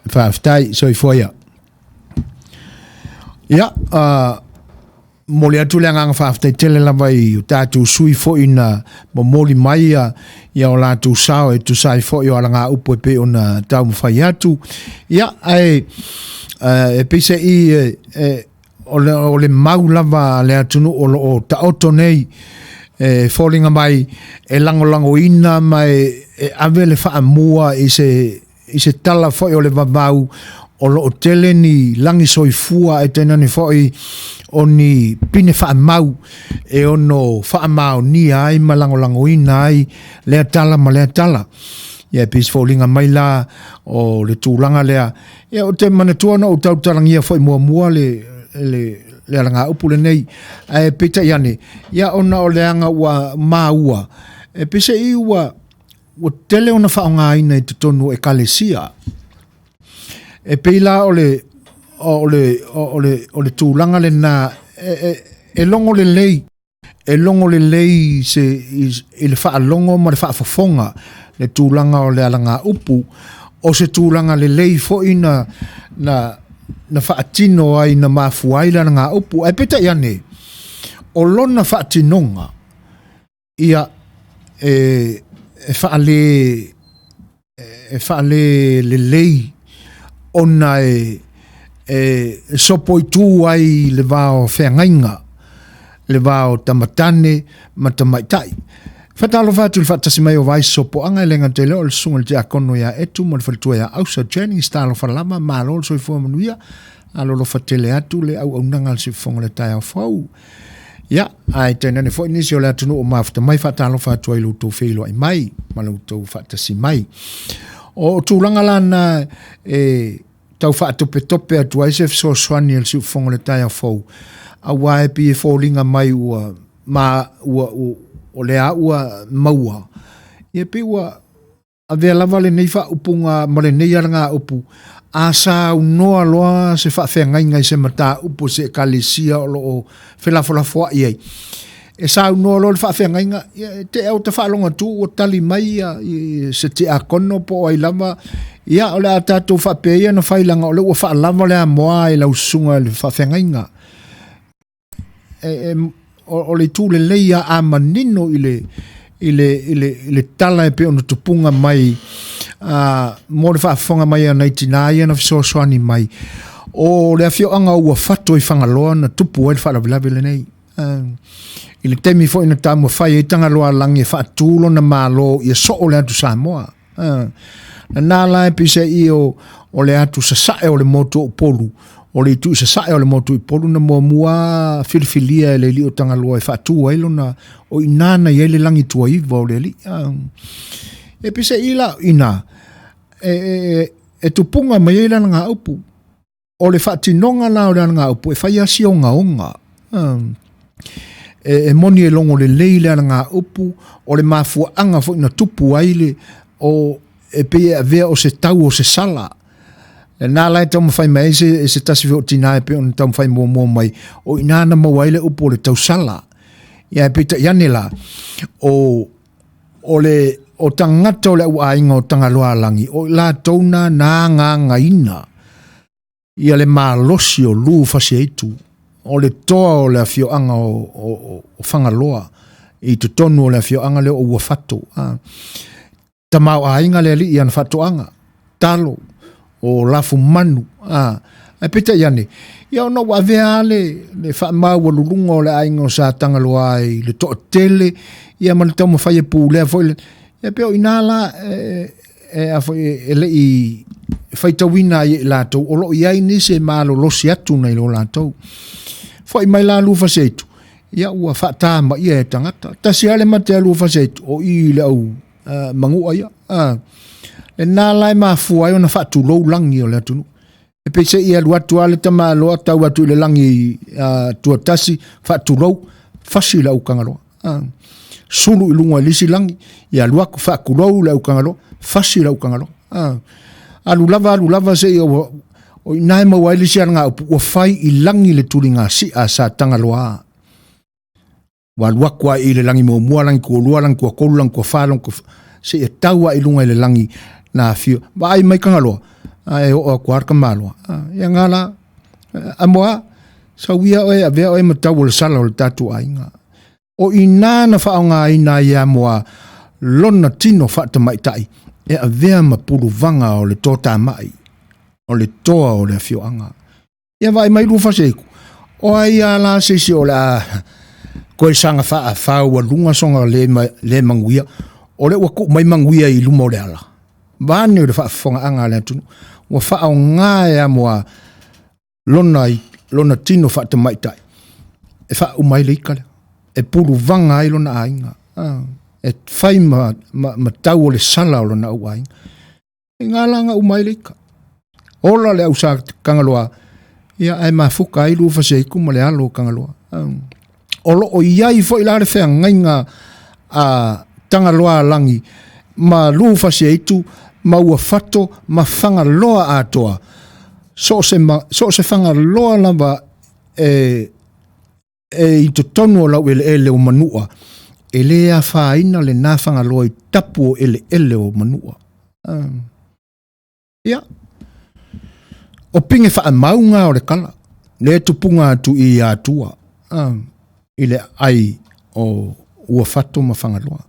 Faafetai, soifua ia. Ia, momoli atu le agaga faafetai tele lava i o tatou sui foi na momoli mai ia o latou sao e tusa ai foi o alagaupu e pei ona taumafai atu. Ia, ae e pei se i o le mau lava a le atunuu o lo o taoto nei e foliga mai e lagolagoina ma e ave le faamua i se i se tala foi o le vavau o lo o tele ni lagi soifua ae tainane foi o ni pine faamau e ono faamaonia ai ma lagolagoina ai lea tala ma lea tala. Ia e pei se foliga mai la o le tulaga lea. Ia ou te manatua na ou tautalagia foi muamua le le le alagaupu lenei, ae peitai ane, ia ona o le aga ua maua, e peiseai ua ua tele ona faaaogaina i totonu o ekalesia. E pei la o le o le o le o le tulaga lena e, e, e logo lelei e logo lelei se i le faalogo ma le faafofoga le tulaga o le alagaupu o se tulaga lelei foi na na na faatino ai na mafua ai le alagaupu ae peitai ane o lona faatinoga ia e e faale e faale lelei ona e e sopoitu ai le va o feagaiga le va o tamatane ma tamaitai. Faatalofa atu i le faatasi mai o Vai Sopoaga e le gata i lea o le susuga i le Tiakono ia Etu ma le faletua ia Ausa Jennings. Talofa lava, malo le soifua manuia, alolofa tele atu le auaunaga a le siufofoga o le taeao fou. Ia, ae tainane foi nisi o le atunuu o mafuta mai, faatalofa atu ai i lo outou feiloai mai ma lo outou faatasi mai. O tulaga la na e tau faatopetope atu ai se fesoasoani a le siufofoga o le taeao fou, aua e pei e foliga mai ua ma ua, ua o lea ua maua. Ia pei ua avea lava lenei faaupuga ma lenei alagaupu, a saunoa loa se faafeagaiga i se mataupu o se ekalesia o lo o felafolafoai ai. E saunoa loa le faafeagaiga, ia, e te au ta faalogo atu ua tali mai ia, i se tiakono po o ai lava, ia o le a tatou faapea ia na fai leaga o lea ua faalava le amoa i lau susuga i le faafeagaiga. E, e, o, o le itu lelei a, a manino i le, i le, i le, i le tala e pei ona tupuga mai a, mo le faafofoga mai a nai tinā ia na fesoasoani mai. O le afioaga o Uafato i Fagaloa na tupu ai le faalavelave lenei. I le taimi foi na taumafai ai Tagaloaalagi e faatu lona malo ia soo le atu Samoa. Na la e pei se'i o, o le atu sasae o le motu o Upolu, o le itu i sasae o le motu i Upolu na muamua filifilia e le alii o Tagaloa e faatu ai lona, o i ina na i ai le lagi tuaiva o le alii. E pei se'i la ina, e, e, e tupuga mai ai le alagaupu. O le faatinoga la o le alagaupu e fai lava si ogaoga. E, e moni e logo lelei le alagaupu, o le mafuaaga foi na tupu ai le, o, e pei e avea o se tau o se sala. Lena la e taumafai mai ai se, se tasi foi o tinā e pei ona taumafai muamua mai, o i ina na maua ai le upu o le tausala. Ia e peitai ane la, o, o le o tagata o le auaiga o Tagaloaalagi, o i latou na na agagaina ia le malosi o Lu Fasiaitu, o le toa o le afioaga o, o, o Fagaloa, i totonu o le afioaga lea o Uafato. A. Tamaoaiga le alii i ana faatoaga, talo, o lafumanu, a. Ae peitai ane, ia ona ua avea lava le, le faamaualuluga o le aiga o Sa Tagaloa i le toatele, ia ma le taumafai e pulea foi le, ia pei o i ina la e, e, a foi, e, e le i faitauina ai e i latou, o lo o i ai nisi e malolosi atu nai lo latou. Foi mai la Lufaseitu, ia ua faatamaia e tagata. Tasi lava le mate a Lufaseitu, o i le au uh, manua ia. Uh, lena la e mafua ai ona faatulou lagi o le atunuu. E pei se i alu atu lava le tamaloa tau atu i le lagi uh, tuatasi, faatulou, fasi le aukagaloa. Uh, sulu i luga i le isi lagi, ia alu atu faatulou le aukagaloa, fasi le aukagaloa. Uh, alu lava, alu lava se i o, o i ina e maua ai le isi alagaupu, ua fai i lagi le tuliga si'a sa Tagaloa. Ua alu atu ai i le lagi muamua, lagi tualua, lagi tuatolu, lagi tuafa, lagi tuafa, seia tau ai i luga i le lagi na afio. Vaai mai Tagaloa, ae oo atu lava le tamaloa. Ia ngā la, amoa, sau ia oe, avea oe ma tau o le sala o le tatou aiga. O i ina na faaaogaina ai e Amoa lona tino faatamaitai e avea ma puluvaga o le toatamai, o le toa o le afioaga. Ia vaai mai Lufaseiku, o ai a la se isi o le a koe saga faafaualuga soga le, le manuia, o le ua tuu mai manuia i luma o le ala. Vaeane o le faafofogaaga a le atunuu, ua faaaoga e Amoa lona, lona tino faatamaitai e faauma ai le ika lea, e puluvaga ai lona aiga. Ah. E fai ma, ma, ma tau o le sala o lona auaiga. E galaga uma ai le ika. Ola le ausā Kangaloa, ia ae mafuka ai Lufaseiku ma le alo o Kangaloa. O lo o i ai foi la le feagaiga a Tagaloa Lagi ma Lufaseitu ma Uafato ma Fagaloa atoa. So o se, ma, so o se Fagaloa lava e, e i totonu o lau eleele o Manua, e lē afaina lenā Fagaloa i tapu o eleele o Manua. Ia, o pige faamauga o le kala, le tupuga atu i Atua, i le ai o Uafato ma Fagaloa.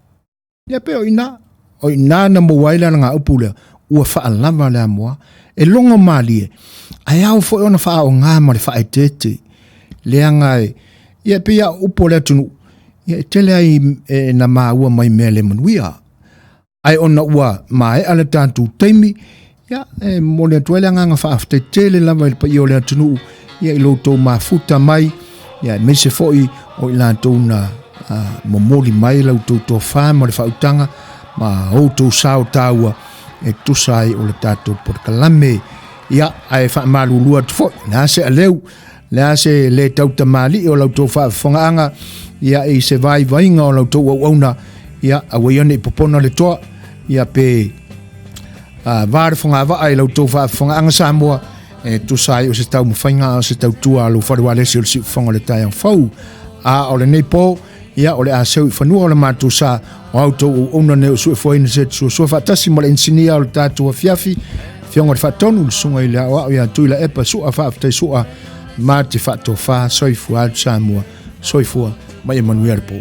Ia pe o ina, o ina na maua ai le alagaupu lea, ua faalava le amoa, e logo malie, ae ao foi ona faaaoga ma le faaeteete, leaga e, ia pei a upu o le atunuu, ia e tele ai e, na maua mai mea le manuia. Ae ona ua maea le tatou taimi, ia, e momoli atu ai le agaga faafetai tele lava i le paia o le atunuu, ia i lo outou mafuta mai, ia aemaise foi o i latou na momoli mai la outou tofa ma le faautaga ma outou sao taua e tusa ai o le tatou polokalame. Ia, ae faamalulu atu foi, le a se aleu, le a se le tautamalii o la outou faafofogaaga, ia i se vaivaiga o la outou auauna, ia aua ia ne i popona le toa, ia pe va le fogavaa i la outou faafofogaaga Samoa, e tusa ai o se taumafaiga a o se tautua a lou fale ualesi o le siufofoga o le taeao fou. A o lenei po, ia o le a seu i fanua o le matou sa, o a outou auauna nei o suefuaina se suasua faatasi ma le inisinia o le tatou afiafi, Afioga i le Faatonu, le Susuga i le Aoao ia Tuilaepa Sua, faafetai Sua, ma te faatofa, soifua atu Samoa, soifua ma ia manuia le po.